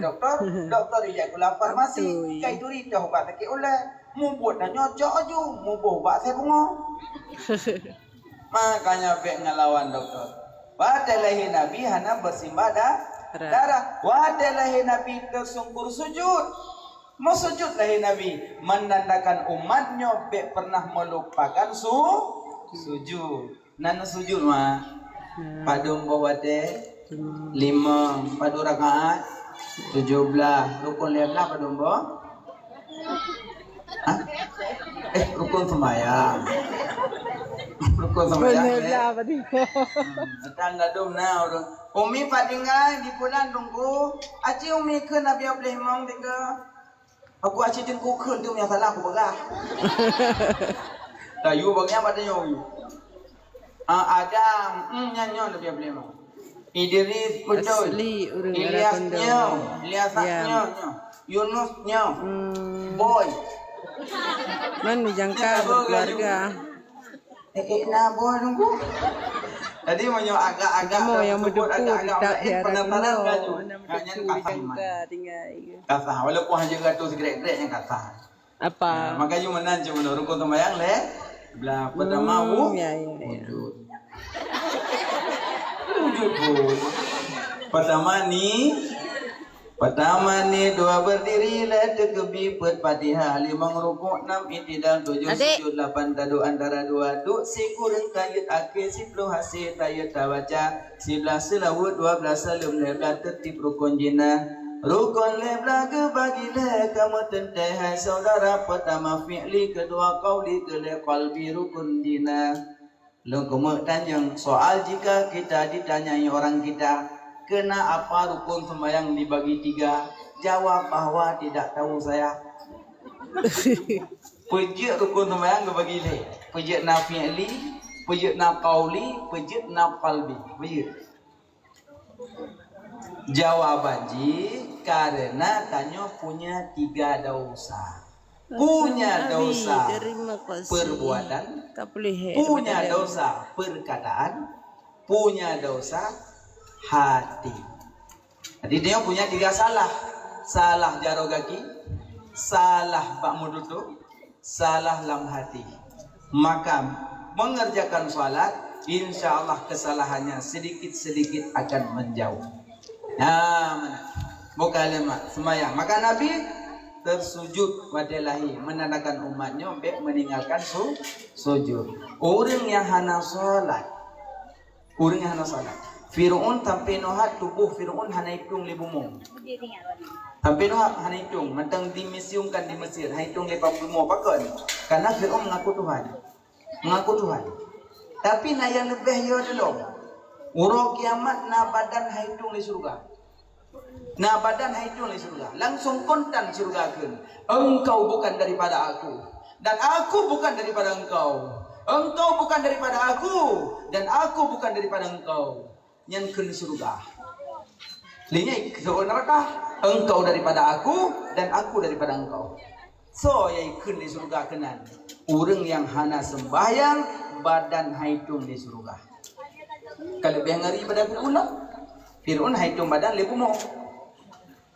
doktor, doktor ijak gula farmasi, kai turi teh ubat sakit ulai. Mubuet na nyoe cok aju, muboh ubat sai bungo. Makanya bek ngelawan doktor. Watée lahé Nabi hana bersimbah da-, darah. Watée lahé Nabi tersungkur sujud. Meusujud lahé Nabi menandakan umat nyoe bek pernah melupakan su-, Sujud. Nan sujud, mak. Padum boh watée? Lima. Padum rakaat? Tujuh belas. Rukun lhée belas padum boh? Hah? Eh, rukun sembahyang. Rukun sembahyang, eh? Belah tadi. Hmm, sedang gadum na ureuëng. Umi pat tinggai di pulan tunggu. Aci Umi keu Nabi Abdul Imam tiga. Aku aci tunggu keu tu yang salah aku peugah. Dah, you bagi apa tanya you? Ah, Adam, hmm, nyan nyoe Nabi Abdul Imam. Idris betul. Asli ureuëng Ilyas Arab Kondor. Nyoe, Ilyas nyoe, nyoe. Yunus nyoe. Hmm. Boy. Mana jangka berkeluarga? Eh, eh, na boh nunggu. Jadi meunyoe agak-agak kamoe nyang meudukung kitab siaran penataran baju. Hanya kasah iman. Kasah, walaupun hanya gato segrek-grek yang kasah. Apa? Nah, maka you meunan cuma rukun sembahyang leh. Belah pertama, hmm, ya, ya, ya. Wujud. Wujud, Bu. Pertama ni, pertama ni dua berdiri leh teukeubi peuet Fatihah, limong rukuk, enam itidal, tujuh sujud, lapan taduek antara dua duk, sikureueng tayeuet akhé, siploh hasé tayeuet tabaca, siblaih seulaweuet, dua blaih saleuem, lhée blaih teutib rukun jina. Rukun lhée blaih geubagi lhée kamoe teuntée hai saudara, pertama fi'li, kedua qauli, keulhée qalbi rukun jina. Lôn keumeuk tanyong, soal jika kita ditanyai orang kita, kenapa rukun sembahyang dibagi tiga? Jawab bahwa tidak tahu saya. Peujeuet rukun sembahyang geubagi lhée. Peujeuet na fi'li, peujeuet na qauli, peujeuet na qalbi. Peujeuet. Jawaban jih, karena tanyoe punya tiga dosa. Punya dosa perbuatan, punya dosa perkataan, punya dosa hati. Jadi dia punya tiga salah. Salah jaroe gaki, salah bak meututoe, salah lam hati. Maka mengerjakan salat, insya Allah kesalahannya sedikit-sedikit akan menjauh. Nah, mana? Bukan lemak, sembahyang. Maka Nabi tersujud watée lahé, menandakan umat nyoe bék meninggalkan su-, sujud. Ureuëng nyang hana salat, ureuëng nyang hana salat. Fir'aun sampai nohat tuboh Fir'aun hana itong lé bumoe. Sampai nohat hana itong, mantong dimisiumkan di Mesir, hana itong lé bumoe. Pakon? Karena Fir'aun mengaku Tuhan. Mengaku Tuhan. Tapi na nyang leubeh yo dilom. Uroe kiamat na badan hana itong lé syeuruga. Na badan hana itong lé syeuruga. Langsung kontan syeuruga kheun, "Engkau bukan daripada aku, dan aku bukan daripada engkau. Engkau bukan daripada aku, dan aku bukan daripada engkau." Nyan kheun syeuruga. Lé nyan kheun neraka, "Engkau daripada aku, dan aku daripada engkau." Soe nyang ikheun lé syeuruga keunan? Ureuëng nyang hana seumbahyang, badan hana itong lé syeuruga. Ka leubeh ngeri pada Fir'aun lah. Fir'aun hana itong badan lé bumoe.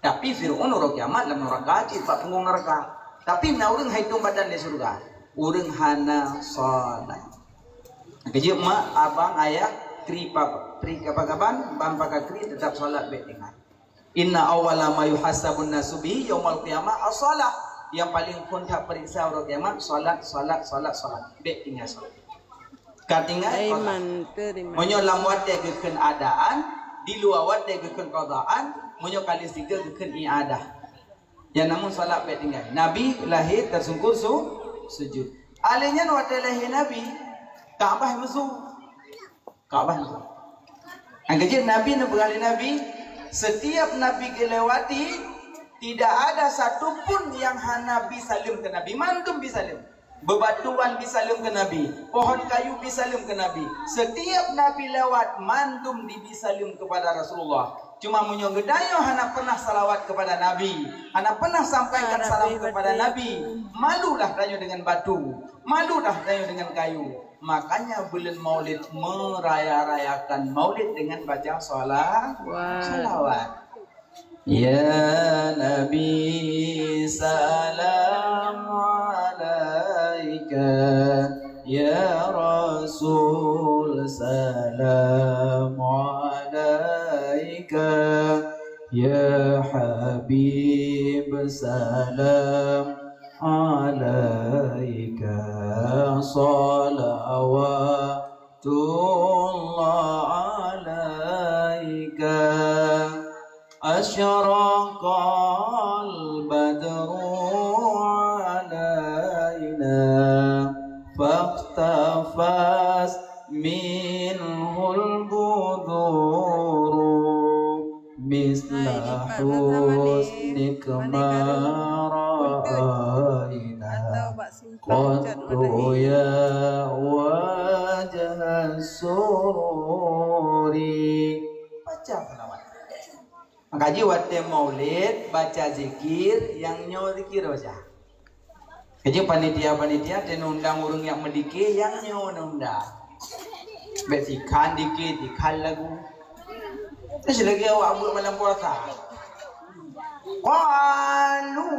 Tapi Fir'aun uroe kiamat lam neraka cit bak punggong neraka. Tapi na ureuëng hana itong badan lé syeuruga. Ureuëng hana salat. Keujeuet mak, abang, ayah, kri pa-, pri kaba-kaban, ban paka kri, tetap salat bék tinggai. Inna awwala ma yuhasabun nasu bihi yaumal qiyamah as-shalah. Nyang paleng phon that peuriksa uroe kiamat, salat, salat, salat, salat. Bék tinggai salat. Ka tinggai salat. Meunyoe lam watée geukheun adaan, di luwa watée geukheun qadaan, meunyoe kali siga geukheun i'adah. Nyang namun salat bék tinggai. Nabi lahé tersungkur su-, sujud. Alé nyan watée lahé Nabi, Ka'bah meusu. Ka'bah meusu. Nyang keujeuet Nabi neupeugah lé Nabi, setiap Nabi geulewati, tidak ada satu pun yang hana bi saleuem keu Nabi. Mandum bi saleuem. Bebatuan bi saleuem keu Nabi, pohon kayu bi saleuem keu Nabi. Setiap Nabi lewat, mandum dibi saleuem kepada Rasulullah. Cuma meunyoe geutanyoe hana pernah salawat kepada Nabi, hana pernah sampaikan salam kepada Nabi, malulah tanyoe dengan batu, malulah tanyoe dengan kayu. Makanya bulan Maulid meraya-rayakan Maulid dengan baca sala-, salawat. Ya Nabi, salam alaika. Ya Rasul, salam alaika. Ya Habib, salam alaika. Salam صلوات الله عليك. أشرق البدر علينا فاختفت منه البدور مثل حسنك ما رأينا قط يا وجه السرور. Baca salawat. Maka jih watée maulid, baca zikir, nyang nyoe zikir baca. Keuneuk panitia-panitia teuneuk undang ureuëng nyang meudike, nyang nyoe neuundang. Bék sikhan dike, sikhan lagu. Terus lagi awak buet malam puasa. Qalu.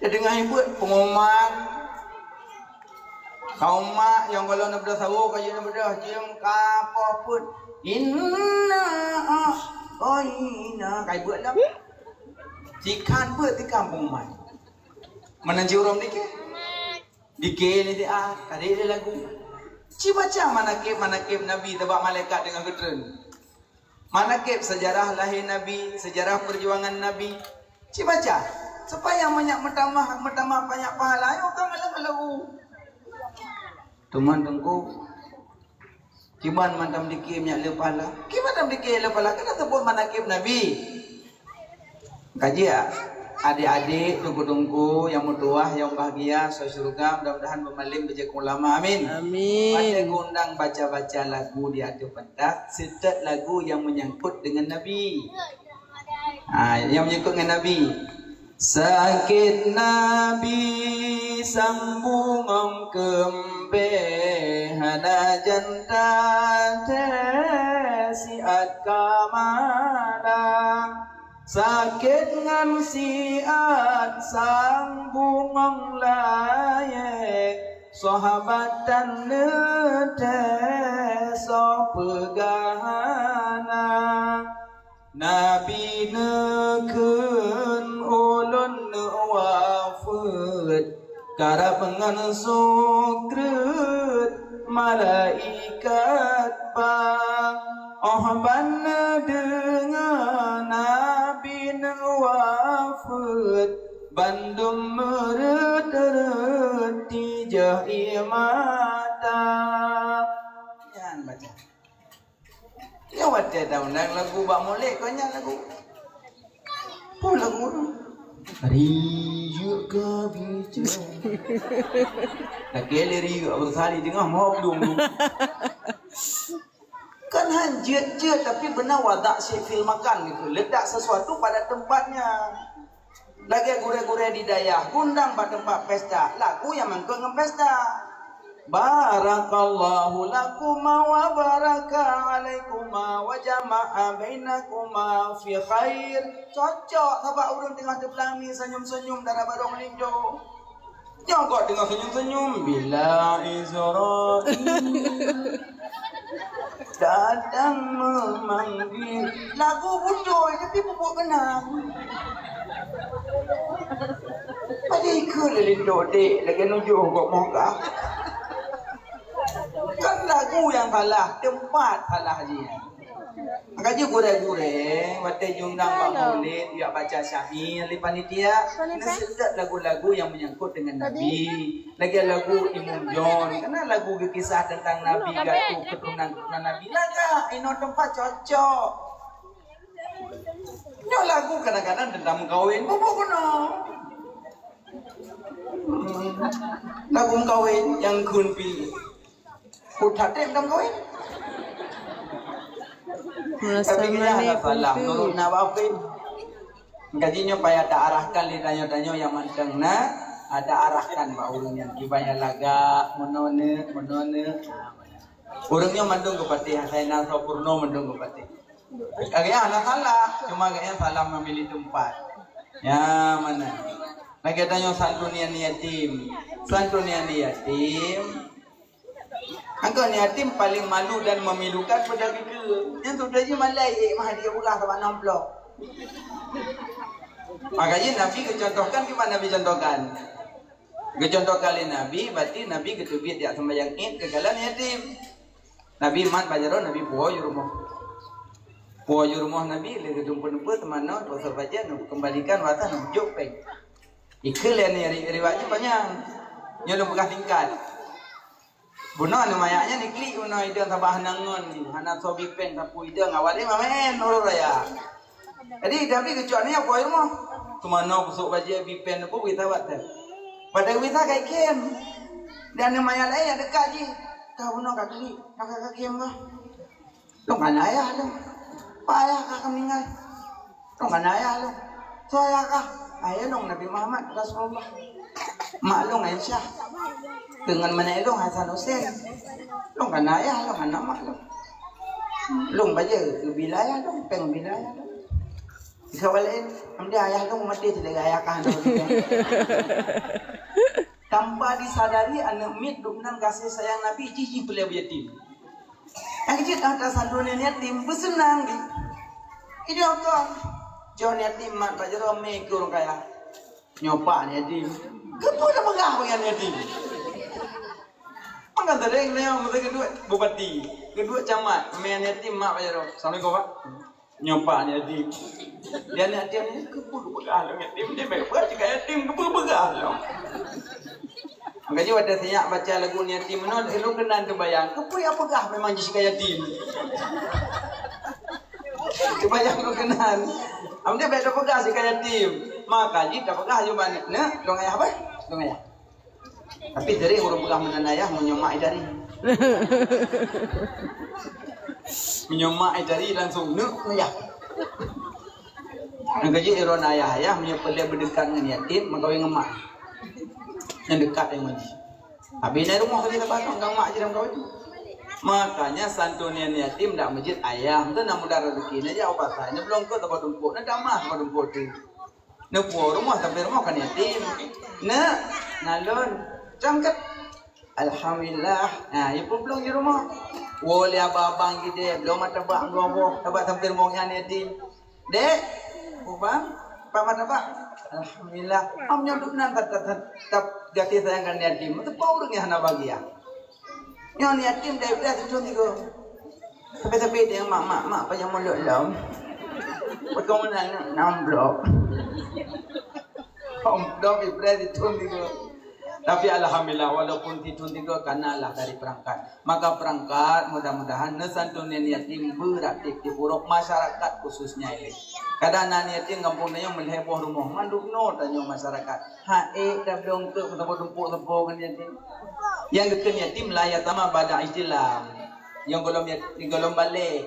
Teudeungoe ibuet pengumuman. Kaum mak nyang gohlom na beudôh sawoe, ka jeuet na beudôh, cium ka poh peuet. Inna a'thaina. Kai beuet lam. Sikhan beuet di kampung mai. Meunan jiurôm dike. Dike ni dia, tadi dia lagu. Ci baca manakib-manakib Nabi teubak malaikat deungon geutreun. Manakib sejarah lahé Nabi, sejarah perjuangan Nabi. Ci baca, supaya banyak meutamah, meutamah banyak pahala. Ayo, ka malam lagu. Teuma Teungku, kiban mantong dike nyak le pahala. Kiban mantong dike le pahala. Kena sebut manakib Nabi. Kaji ya, adik-adik, teungku-teungku nyang meutuwah, nyang bahagia, soe syeuruga, mudah-mudahan beumalém beujeuet ulama. Amin. Amin. Pada geuundang baca-baca lagu di ateueh pentas, seutôt lagu nyang menyangkut dengan Nabi. Ha, nyang menyangkut dengan Nabi. Sakét Nabi sang bungöng keumbée hana janta teusiat kamada. Sakét ngon siat sang bungöng layée sahabat tan neutée soe peugah hana. Nabi neukheun ulôn neuwafeuet, karab ngon sukreut malaikat ba. Óh ban neudeungoe Nabi neuwafeuet, bandum meureuet-reuet tijôh ie mata. Nyan baca. Nyoe watée taundang lagu bak molek, kon nyan lagu. Peue lagu tu? Riyeuk ka bicara. Lagée lé riyeuk Abdul Sali teungoh meuhok dum. Kan han jeuet-jeuet, tapi beuna wadak syai' fil makan gitu. Letak sesuatu pada tempatnya. Lagée gurée-gurée di dayah, geuundang bak teumpat pesta, lagu nyang meungkot ngon pesta. Barakallahu lakuma wa baraka alaikuma wa jama'a bainakuma fi khair. Cocok sabab ureuëng teungoh teupeulangmi senyum-senyum dara barong linto. Nyoe gob teungoh senyum-senyum, bila Israel datang memanggil. Lagu bujôi, tapi pupuk benang. Pada ikut lelindodek lagi nujuh gob moga. Kan lagu yang salah, tempat salah dia. Maka jih gurée-gurée, watée jiundang bak maulid, jak baca syair lé panitia, neuseutôt lagu-lagu nyang menyangkut dengan Nabi. Lagée lagu Imum John, kana lagu geukisah teuntang Nabi, gatu keuturonan-keuturonan Nabi. Lagak, inoe teumpat cocok. Nyoe lagu kadang-kadang teuntang meukawen, bubuk keunoe. Lagu meukawen nyang kheun pi. Putat deh dong kawin. Tapi kita ada salah menurut Nawawi. Gaji nyoe payah ta arahkan lé tanyoe-tanyoe nyang mantong na, ada arahkan bak ureuëng nyan kiban nyang lagak, meunoe neuk, meunoe neuk. Ureuëng nyoe mandum geupatéh, asai na soe peurunoe mandum geupatéh. Agaknya hana salah, cuma agaknya salah memilih tempat. Ya, mana? Lagée tanyoe santunan yatim. Santunan yatim. Angkon yatim paling malu dan memilukan pada bikeu. Yang tu dah je malai, eh, mah dia peugah sama enam puluh. Makanya Nabi contohkan, gimana Nabi contohkan? Geucontoh kali Nabi, berarti Nabi geuteubiet jak sembahyang Id keu kalon yatim. Nabi mat bak jaroe, Nabi puwoe u rumoh. Puwoe u rumoh Nabi, lé geuteumpeu-teumpeu teumanoe, puasa fajar, neukeumbalikan watah, neujok péng. Ikheun lé ni ri-, riwayat nyan panyang. Nyoe lôn peugah singkat. Bunoe aneuk manyak nyan iklik bunoe idong saban hana ngon, hana soe bi péng sapeue idong, awak lé mamen uroe raya. Jadi Nabi geucok aneuk nyan puwoe u rumoh. Teumanoe, peusok bajée, bi péng, neupeubuet sahabat teuh. Padahai bisa ka ikhém. Dan aneuk manyak laén nyang deukat jih, ka bunoe ka klik, maka ka khém bah. Lôn hana ayah lôn. Pak, ayah kah ka meuninggai? Lôn hana ayah lôn. Soe ayah kah? Ayah lôn Nabi Muhammad Rasulullah. Mak lôn Aisyah. Deungon meunan lôn Hasan Husein. Lôn hana ayah lôn, hana mak lôn. Lôn bajée keu bila ayah lôn, péng bila ayah lôn. Di kawan laén, amde ayah lôn maté, tidak ayah kah. Tanpa disadari, aneuk miet dum nan kasih sayang Nabi jih, jih peulée yatim. Nyang jeuet ata santun yatim beuseunang di. Idong kon. Jon yatim mat bak jaroe mé keu ureueng kaya. Nyoe pak yatim. Keupeue tapeugah bak nyan yatim? Maka sering nyoe meusti keudua bupati, keudua camat, mé yatim mat bak jaroe. Assalamualaikum, Pak. Nyoe pak yatim. Dia ni yatim ni keupeue peugah lom yatim. Dia baik buat jika yatim keupeue peugah lom. Maka jih watée sinyak baca lagu ni yatim meunan, ilôn keunan teubayang. Keupeue nyang peugah memang jih ka yatim. Teubayang lôn keunan. Am dia baik peugah jih ka yatim. Maka jih tapeugah jih banyak. Nak, dong ayah apa? Dong ayah. Tapi sering ureueng peugah meunan ayah meunyoe mak jari. Meunyoe mak jari langsung neuk ayah. Nyang keujeuet droeneuh ayah-ayah meunyoe peureulée beudeukat ngon yatim, meukawen ngon mak. Nyang deukat ngon jih. Tapi na rumoh tadi dapat ngon mak jih dalam kawan tu. Makanya santunan yatim dak meujeuet ayah. Meunan na mudah rezeki na jak u pasai, na belom keu teumpat tumpuk, na tamah teumpat tumpuk tu. Neupuwoe rumoh, sampoe rumoh kan yatim. Neuk, nalon, cangkat. Alhamdulillah. Nah, ya peuplong di rumoh. Woe lé abang-abang gidée, bloe martabak dua boh, tabak sampoe rumoh nyan yatim. Dek, ubang, pak martabak. Alhamdulillah. Am nyoe dum nan tat tat tat gaséh sayang kan yatim. Teupeue ureueng nyang hana bahagia. Nyoe ni yatim dari beras itu tiga. Tapi-tapi dia mak, mak, mak, payah mulut lom. Perkebunan nak enam blok. Enam blok di beras itu tiga. Tapi alhamdulillah, walaupun itu tiga, karena lah dari perangkat. Maka perangkat, mudah-mudahan neusantunan yatim berat tiep-tiep uroe masyarakat khususnya ini. Kadang na yatim gampông tanyoe meulhée boh rumoh, mandum no tanyoe masyarakat. Hai, dak bloe untuk teumpat tumpuk sapo ngon yatim. Nyang geukheun yatim la yatama ba'da ihtilam. Nyang golom yat-, golom balek.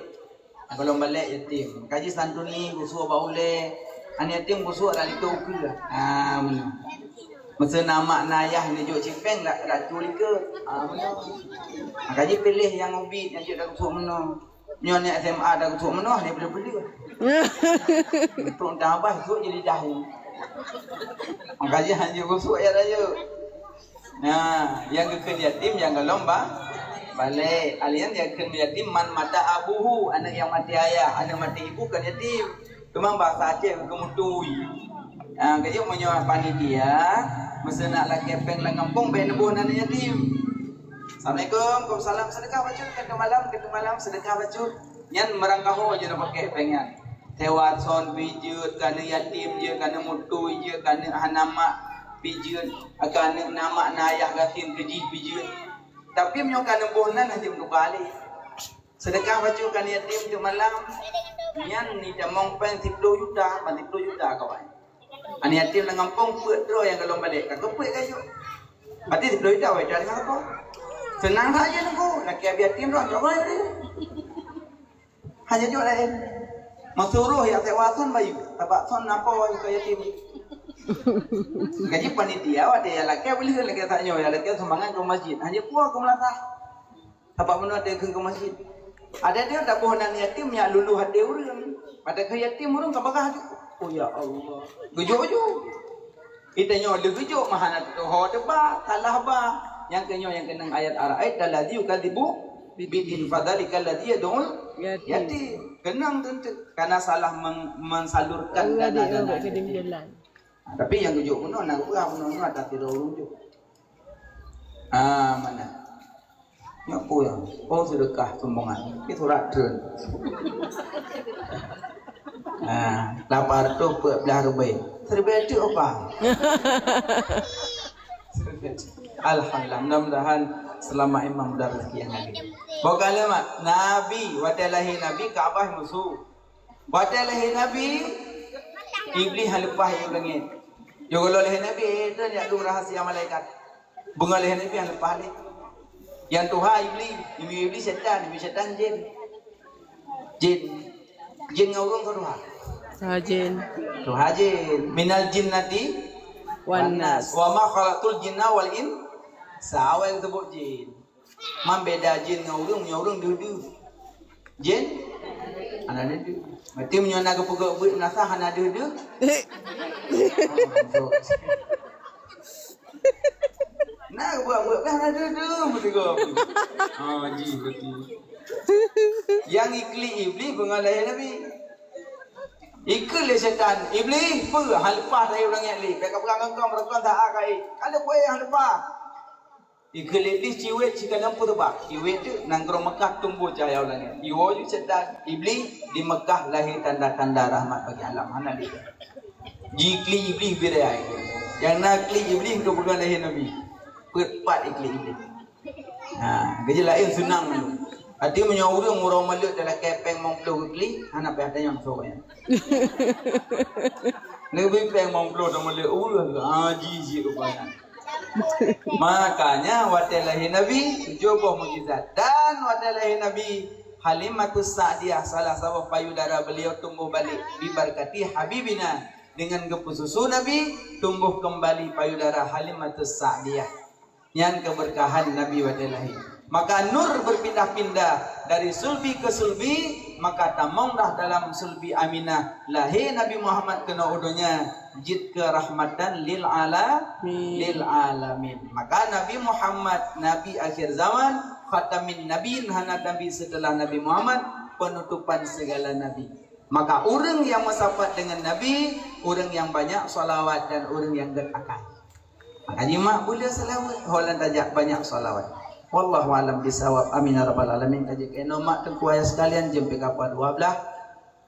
Golom balek yatim. Kaji santuni gusuk bak ulée. Aneuk yatim gusuk dak likoe ukeue. Ah, meunan. Meuseu na mak na yah neujok cipeng dak, dak cu likoe. Ah, meunan. Kaji piléh nyang ubit nyang jeuet dak gusuk meunoe. Nyoe aneuk S M A dak geusuek meunoh, aneuk peudeuh-peudeuh. Untuk entah abah suek je lidah nyoe. Makajih hanjeuet geusuek ya rayeuk. Nah, nyang geukheun yatim nyang golom ba-, balek. Alian nyang geukheun yatim man mata abuhu, aneuk nyang maté ayah, aneuk maté ibu kan yatim. Teuma basa Aceh geumutui. Ah, kajak meunyoe panitia, meuseu nak lakée péng lam gampông, bèk neuboh nan yatim. Assalamualaikum, waalaikumsalam. Sedekah bacut, keu malam, keu malam, sedekah bacut. Nyan meurangkaho jeuet neupaké péng nyan. Sewa son pih jeuet, keu aneuk yatim jeuet, keu aneuk mutui jeuet, keu aneuk hana mak pih jeuet, keu aneuk na mak na ayah gasien keu jih pih jeuet. Tapi meunyoe ka neuboh nan, hana jeuet meutuka lé. Sedekah bacut keu aneuk yatim teuk malam, nyan ni tamong péng siploh juta, ban siploh juta kawan. Aneuk yatim lam gampông peuet droe nyang golom balek, ka geupeuet kayue. Berarti siploh juta wai cari apa? Seunang saja nunggu, laki abi yatim droe, coba ya. Hanya jok laén. Meusuroh ya sewa son bayu, sabab son napa wai keu yatim. Kaji panitia watée ya lakée boleh lakée tanyoe, ya lakée sumbangan keu masjid. Hanya puwoe keu meulasah. Sabab meunoe teukeun keu masjid. Ada dia taboh nan yatim nyang luluh até ureueng. Pada keu yatim ureueng ka bagah ju. Oh ya Allah. Geujok ju. Kita nyoe leuh geujok mah hana teuho teuba, salah ba. Nyang keu nyoe nyang keunong ayat ara'aita allazi yukadzibu biddin fadzalikal ladzi yad'ul yatim. Keunong teuntu karena salah meng-, mensalurkan dana-dana. Nah, tapi nyang geujok bunoe na geupeugah bunoe-bunoe atas sidroe ureueng jok. Ah, mana? Nyoe peue nyang? Oh, sedekah sumbangan. Nyoe surat treun. Ah, lapan ratus empat belas ribèe. Siribèe teuk apa? Alhamdulillah, mudah-mudahan seulamat imam mudah rezeki nyang hadir. Bukan lemak, Nabi, watèe lahé Nabi, Ka'bah musoh. Watèe lahé Nabi, Iblih han leupah u langèt. Yo, kalau lahé Nabi, eh, itu nyak dum rahasia malaikat. Beungoh lahé Nabi han leupah lé. Nyang tuha Iblih, ibu Iblih setan, ibu setan jin. Jin. Jin ngon ureueng ka tuha. Tuha jin. Tuha jin. Minal jinnati wan nas. Wa ma khalaqtul jinna wal insa. Awai teubok jin. Man beda jin ngon ureueng, ngon ureueng deuh-deuh. Jin? Hana deuh-deuh. Berarti meunyoe na geupeugöt buet meunasah hana deuh-deuh? Na geupeugöt buet hana deuh-deuh meusigoe. Ha, jih berarti. Nyang iklik Iblih beungoh lahé Nabi. Ikheun lé setan, "Iblih, peue han leupah dari ureueng nyan lé? Bèk kapeugah ngon kong, meureugon sa-a kai. Ka lheueh peue han leupah?" Ikheun lé Iblih, "Ciwet sikalon peue teubak." Ciwet teuk nanggroe Mekah tumbôh cahya u langèt. Iwoe ju setan, "Iblih, di Mekah lahé tanda-tanda rahmat bagi alam." Hana lé. Jiklik Iblih bidaya. Nyang na klik Iblih keu beungoh lahé Nabi. Peuet pat iklik Iblih. Ha, geujeuet laén seunang tu. Arti meunyoe ureueng uroe maleuet talakèe péng limong ploh geuklik, hana payah tanyong soe nyan. Leubeh péng limong ploh dah maleuet ureueng tu, ha, jih jih rupanya. Makanya watèe lahé Nabi, tujoh boh mukjizat. Dan watèe lahé Nabi, Halimatus Sa'diyah, salah saboh payudara beliau tumbuh balik, bibarkati habibina, dengan geupeususu Nabi, tumbuh kembali payudara Halimatus Sa'diyah. Nyan keubeurkahan Nabi watèe lahé. Maka nur berpindah-pindah dari sulbi ke sulbi, maka tamong dah dalam sulbi Aminah. Lahé Nabi Muhammad keunoe u donya, jeuet keu rahmatan lil ala-, Amin. Lil alamin. Maka Nabi Muhammad, Nabi akhir zaman, khatamin nabiyyin, hana nabi setelah Nabi Muhammad, penutupan segala nabi. Maka ureueng nyang meusapat deungon Nabi, ureueng nyang banyak shalawat dan ureueng nyang gèt akai. Maka jimat buleuen seulaweuet, ho lôn tajak banyak shalawat. Wallahu a'lam bissawab. Amin ya rabbal alamin. Ka jeuet keunoe mak teungku ayah sekalian, jeuem pih ka poh dua blah.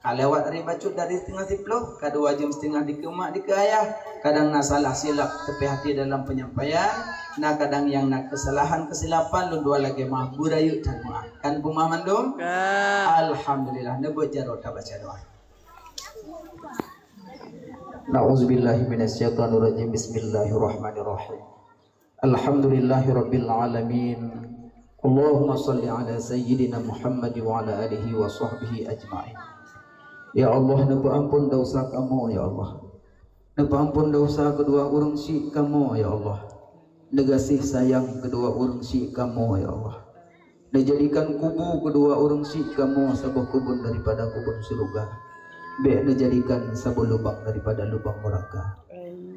Ka lewat hari bacut dari setengah siploh, ka dua jeuem setengah dikeue mak dikeue ayah. Kadang na salah silap teupih hati dalam penyampaian, na kadang nyang na kesalahan kesilapan, lôn dua lagèe maaf, beurayeuk that meuah. Kan peumah mandum? Ka. Alhamdulillah, neubeuet jaroe tabaca doa. Na'udzubillahi minasyaitonirrajim. Bismillahirrahmanirrahim. Alhamdulillahirabbil alamin. Allahumma shalli ala sayyidina Muhammad wa ala alihi wa sahbihi ajma'in. Ya Allah, neupeuampon dosa kamoe, ya Allah. Neupeuampon dosa keudua ureueng syik kamoe, ya Allah. Neugaséh sayang keudua ureueng syik kamoe, ya Allah. Neujadikan kubu keudua ureueng syik kamoe saboh kubun daripada kubun syeuruga. Bèk neujadikan saboh lubang daripada lubang neuraka.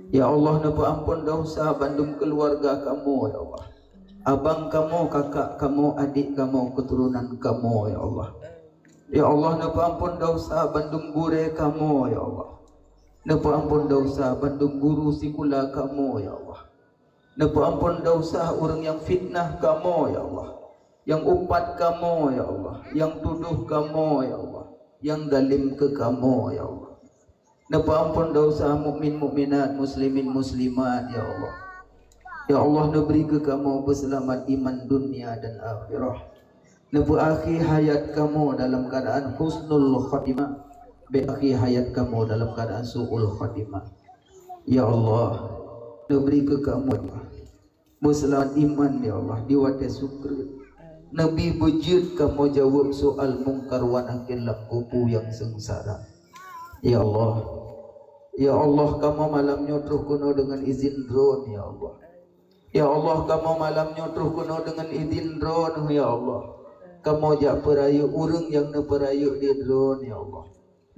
Ya Allah, neupeuampon dosa bandum keuluwarga kamoe, ya Allah. Abang kamoe, kakak kamoe, adék kamoe, keuturonan kamoe, ya Allah. Ya Allah, neupeuampon dosa bandum gurèe kamoe, ya Allah. Neupeuampon dosa bandum guru sikula kamoe, ya Allah. Neupeuampon dosa ureueng nyang fitnah kamoe, ya Allah. Nyang upat kamoe, ya Allah. Nyang tudoh kamoe, ya Allah. Nyang dalem keu kamoe, ya Allah. Neupeuampon dosa mukmin mukminat, muslimin muslimat, ya Allah. Ya Allah, neubri keu kamoe peuseulamat iman dunia dan akhirah. Neupeuakhé hayat kamoe dalam keuadaan husnul khatimah. Bèk akhé hayat kamoe dalam keuadaan su'ul khatimah. Ya Allah, neubri keu kamoe meuseulamat iman, ya Allah, di watèe sukreut. Neubri beujeuet kamoe jaweueb soal Mungkar wa Nakir lam kubu nyang seungsara. Ya Allah, ya Allah, kamoe malam nyoe troh keunoe deungon izin Droen, ya Allah. Ya Allah, kamoe malam nyoe troh keunoe deungon izin Droen, ya Allah. Kamoe jak peurayeuk ureueng nyang neupeurayeuk lé Droen, ya Allah.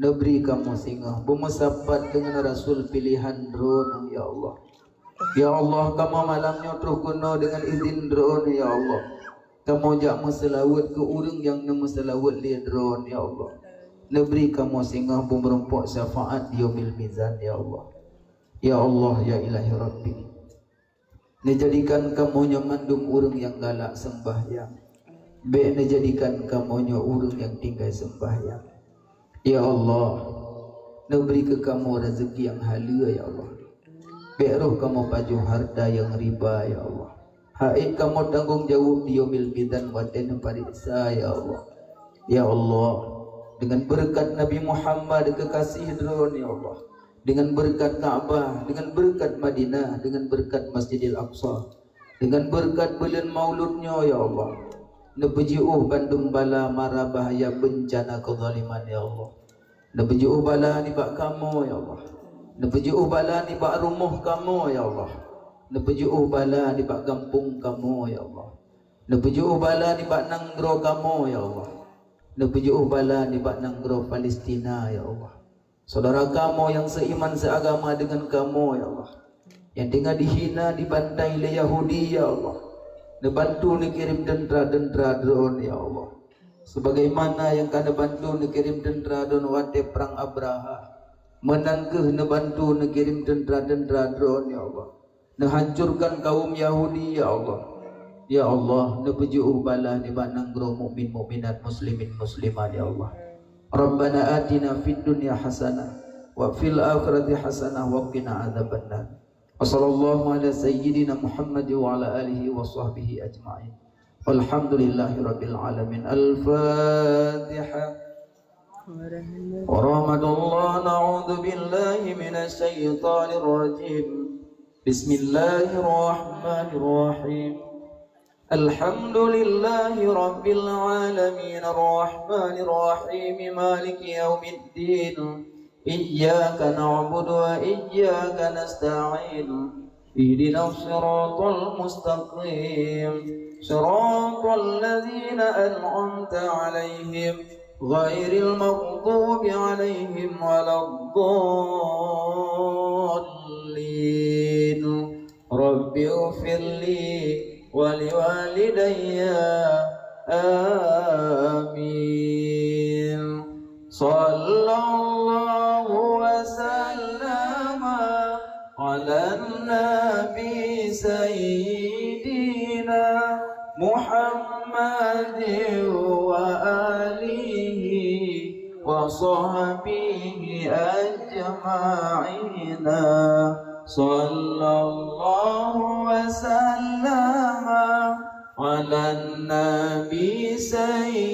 Neubri kamoe singoh beumeusapat deungon rasul piléhan Droen, ya Allah. Ya Allah, kamoe malam nyoe troh keunoe deungon izin Droen, ya Allah. Kamoe jak meuseulaweuet keu ureueng nyang neumeuseulaweuet lé Droen, ya Allah. Neubri kamoe singoh beumeurumpok syafaat di Yaumil Mizan, ya Allah. Ya Allah, ya Ilahi Rabbi. Neujadikan kamoe nyoe mandum ureuëng nyang galak seumbahyang. Bék neujadikan kamoe nyoe ureuëng nyang tinggai seumbahyang. Ya Allah, neubri keu kamoe rezeki nyang haleue, ya Allah. Bék roh kamoe pajoh hareuta nyang riba, ya Allah. Haiek kamoe tanggong jaweueb di Yaumil Mizan watée neupareksa, ya Allah. Ya Allah, dengan beureukat Nabi Muhammad keukaséh Droen, ya Allah, dengan beureukat Ka'bah, dengan beureukat Madinah, dengan beureukat Masjidil Aqsa, dengan beureukat buleuen Maulud nyoe, ya Allah, neupeujiôh bandum bala mara bahaya beuncana keuzaliman, ya Allah. Neupeujiôh bala nibak kamoe, ya Allah. Neupeujiôh bala nibak rumoh kamoe, ya Allah. Neupeujiôh bala nibak gampông kamoe, ya Allah. Neupeujiôh bala nibak nanggroe kamoe, ya Allah. Neupeujiôh bala nibak nanggroe Palestina, ya Allah. Syedara kamoe nyang seuiman seuagama deungon kamoe, ya Allah, nyang teungoh dihina, dibantai lé Yahudi, ya Allah, neubantu neukirém teuntra-teuntra Droen, ya Allah. Sebagaimana nyang ka neubantu neukirém teuntra Droen watée prang Abraha, meunan kheueh neubantu neukirém teuntra-teuntra Droen, ya Allah, neuhancurkan kaum Yahudi, ya Allah. Ya Allah, neupeujiôh bala nibak nanggroe mukmin mukminat, muslimin muslimat, ya Allah. Rabbana atina fid dunya hasanah wa fil akhirati hasanah wa qina adzabannar. Wa sallallahu ala sayyidina Muhammad wa ala alihi wa sahbihi ajma'in. Walhamdulillahi rabbil alamin. Al-Fatihah. Warahmatullah. Na'udzu billahi minasy syaithanir rajim. Bismillahirrahmanirrahim. Alhamdulillahi rabbil alamin, arrahmanir rahim, maliki yaumiddin. Iyyaka na'budu wa iyyaka nasta'in. Ihdinas siratal mustaqim. Siratal ladzina an'amta 'alaihim, ghairil maghdubi 'alaihim waladdallin. Rabbighfirli wa liwalidayya. Amin. Sallallahu wa sallama 'alan nabi sayyidina Muhammadin wa alihi wa sahbihi ajma'ina. Sallallahu wa sallama 'alan nabi sayyidina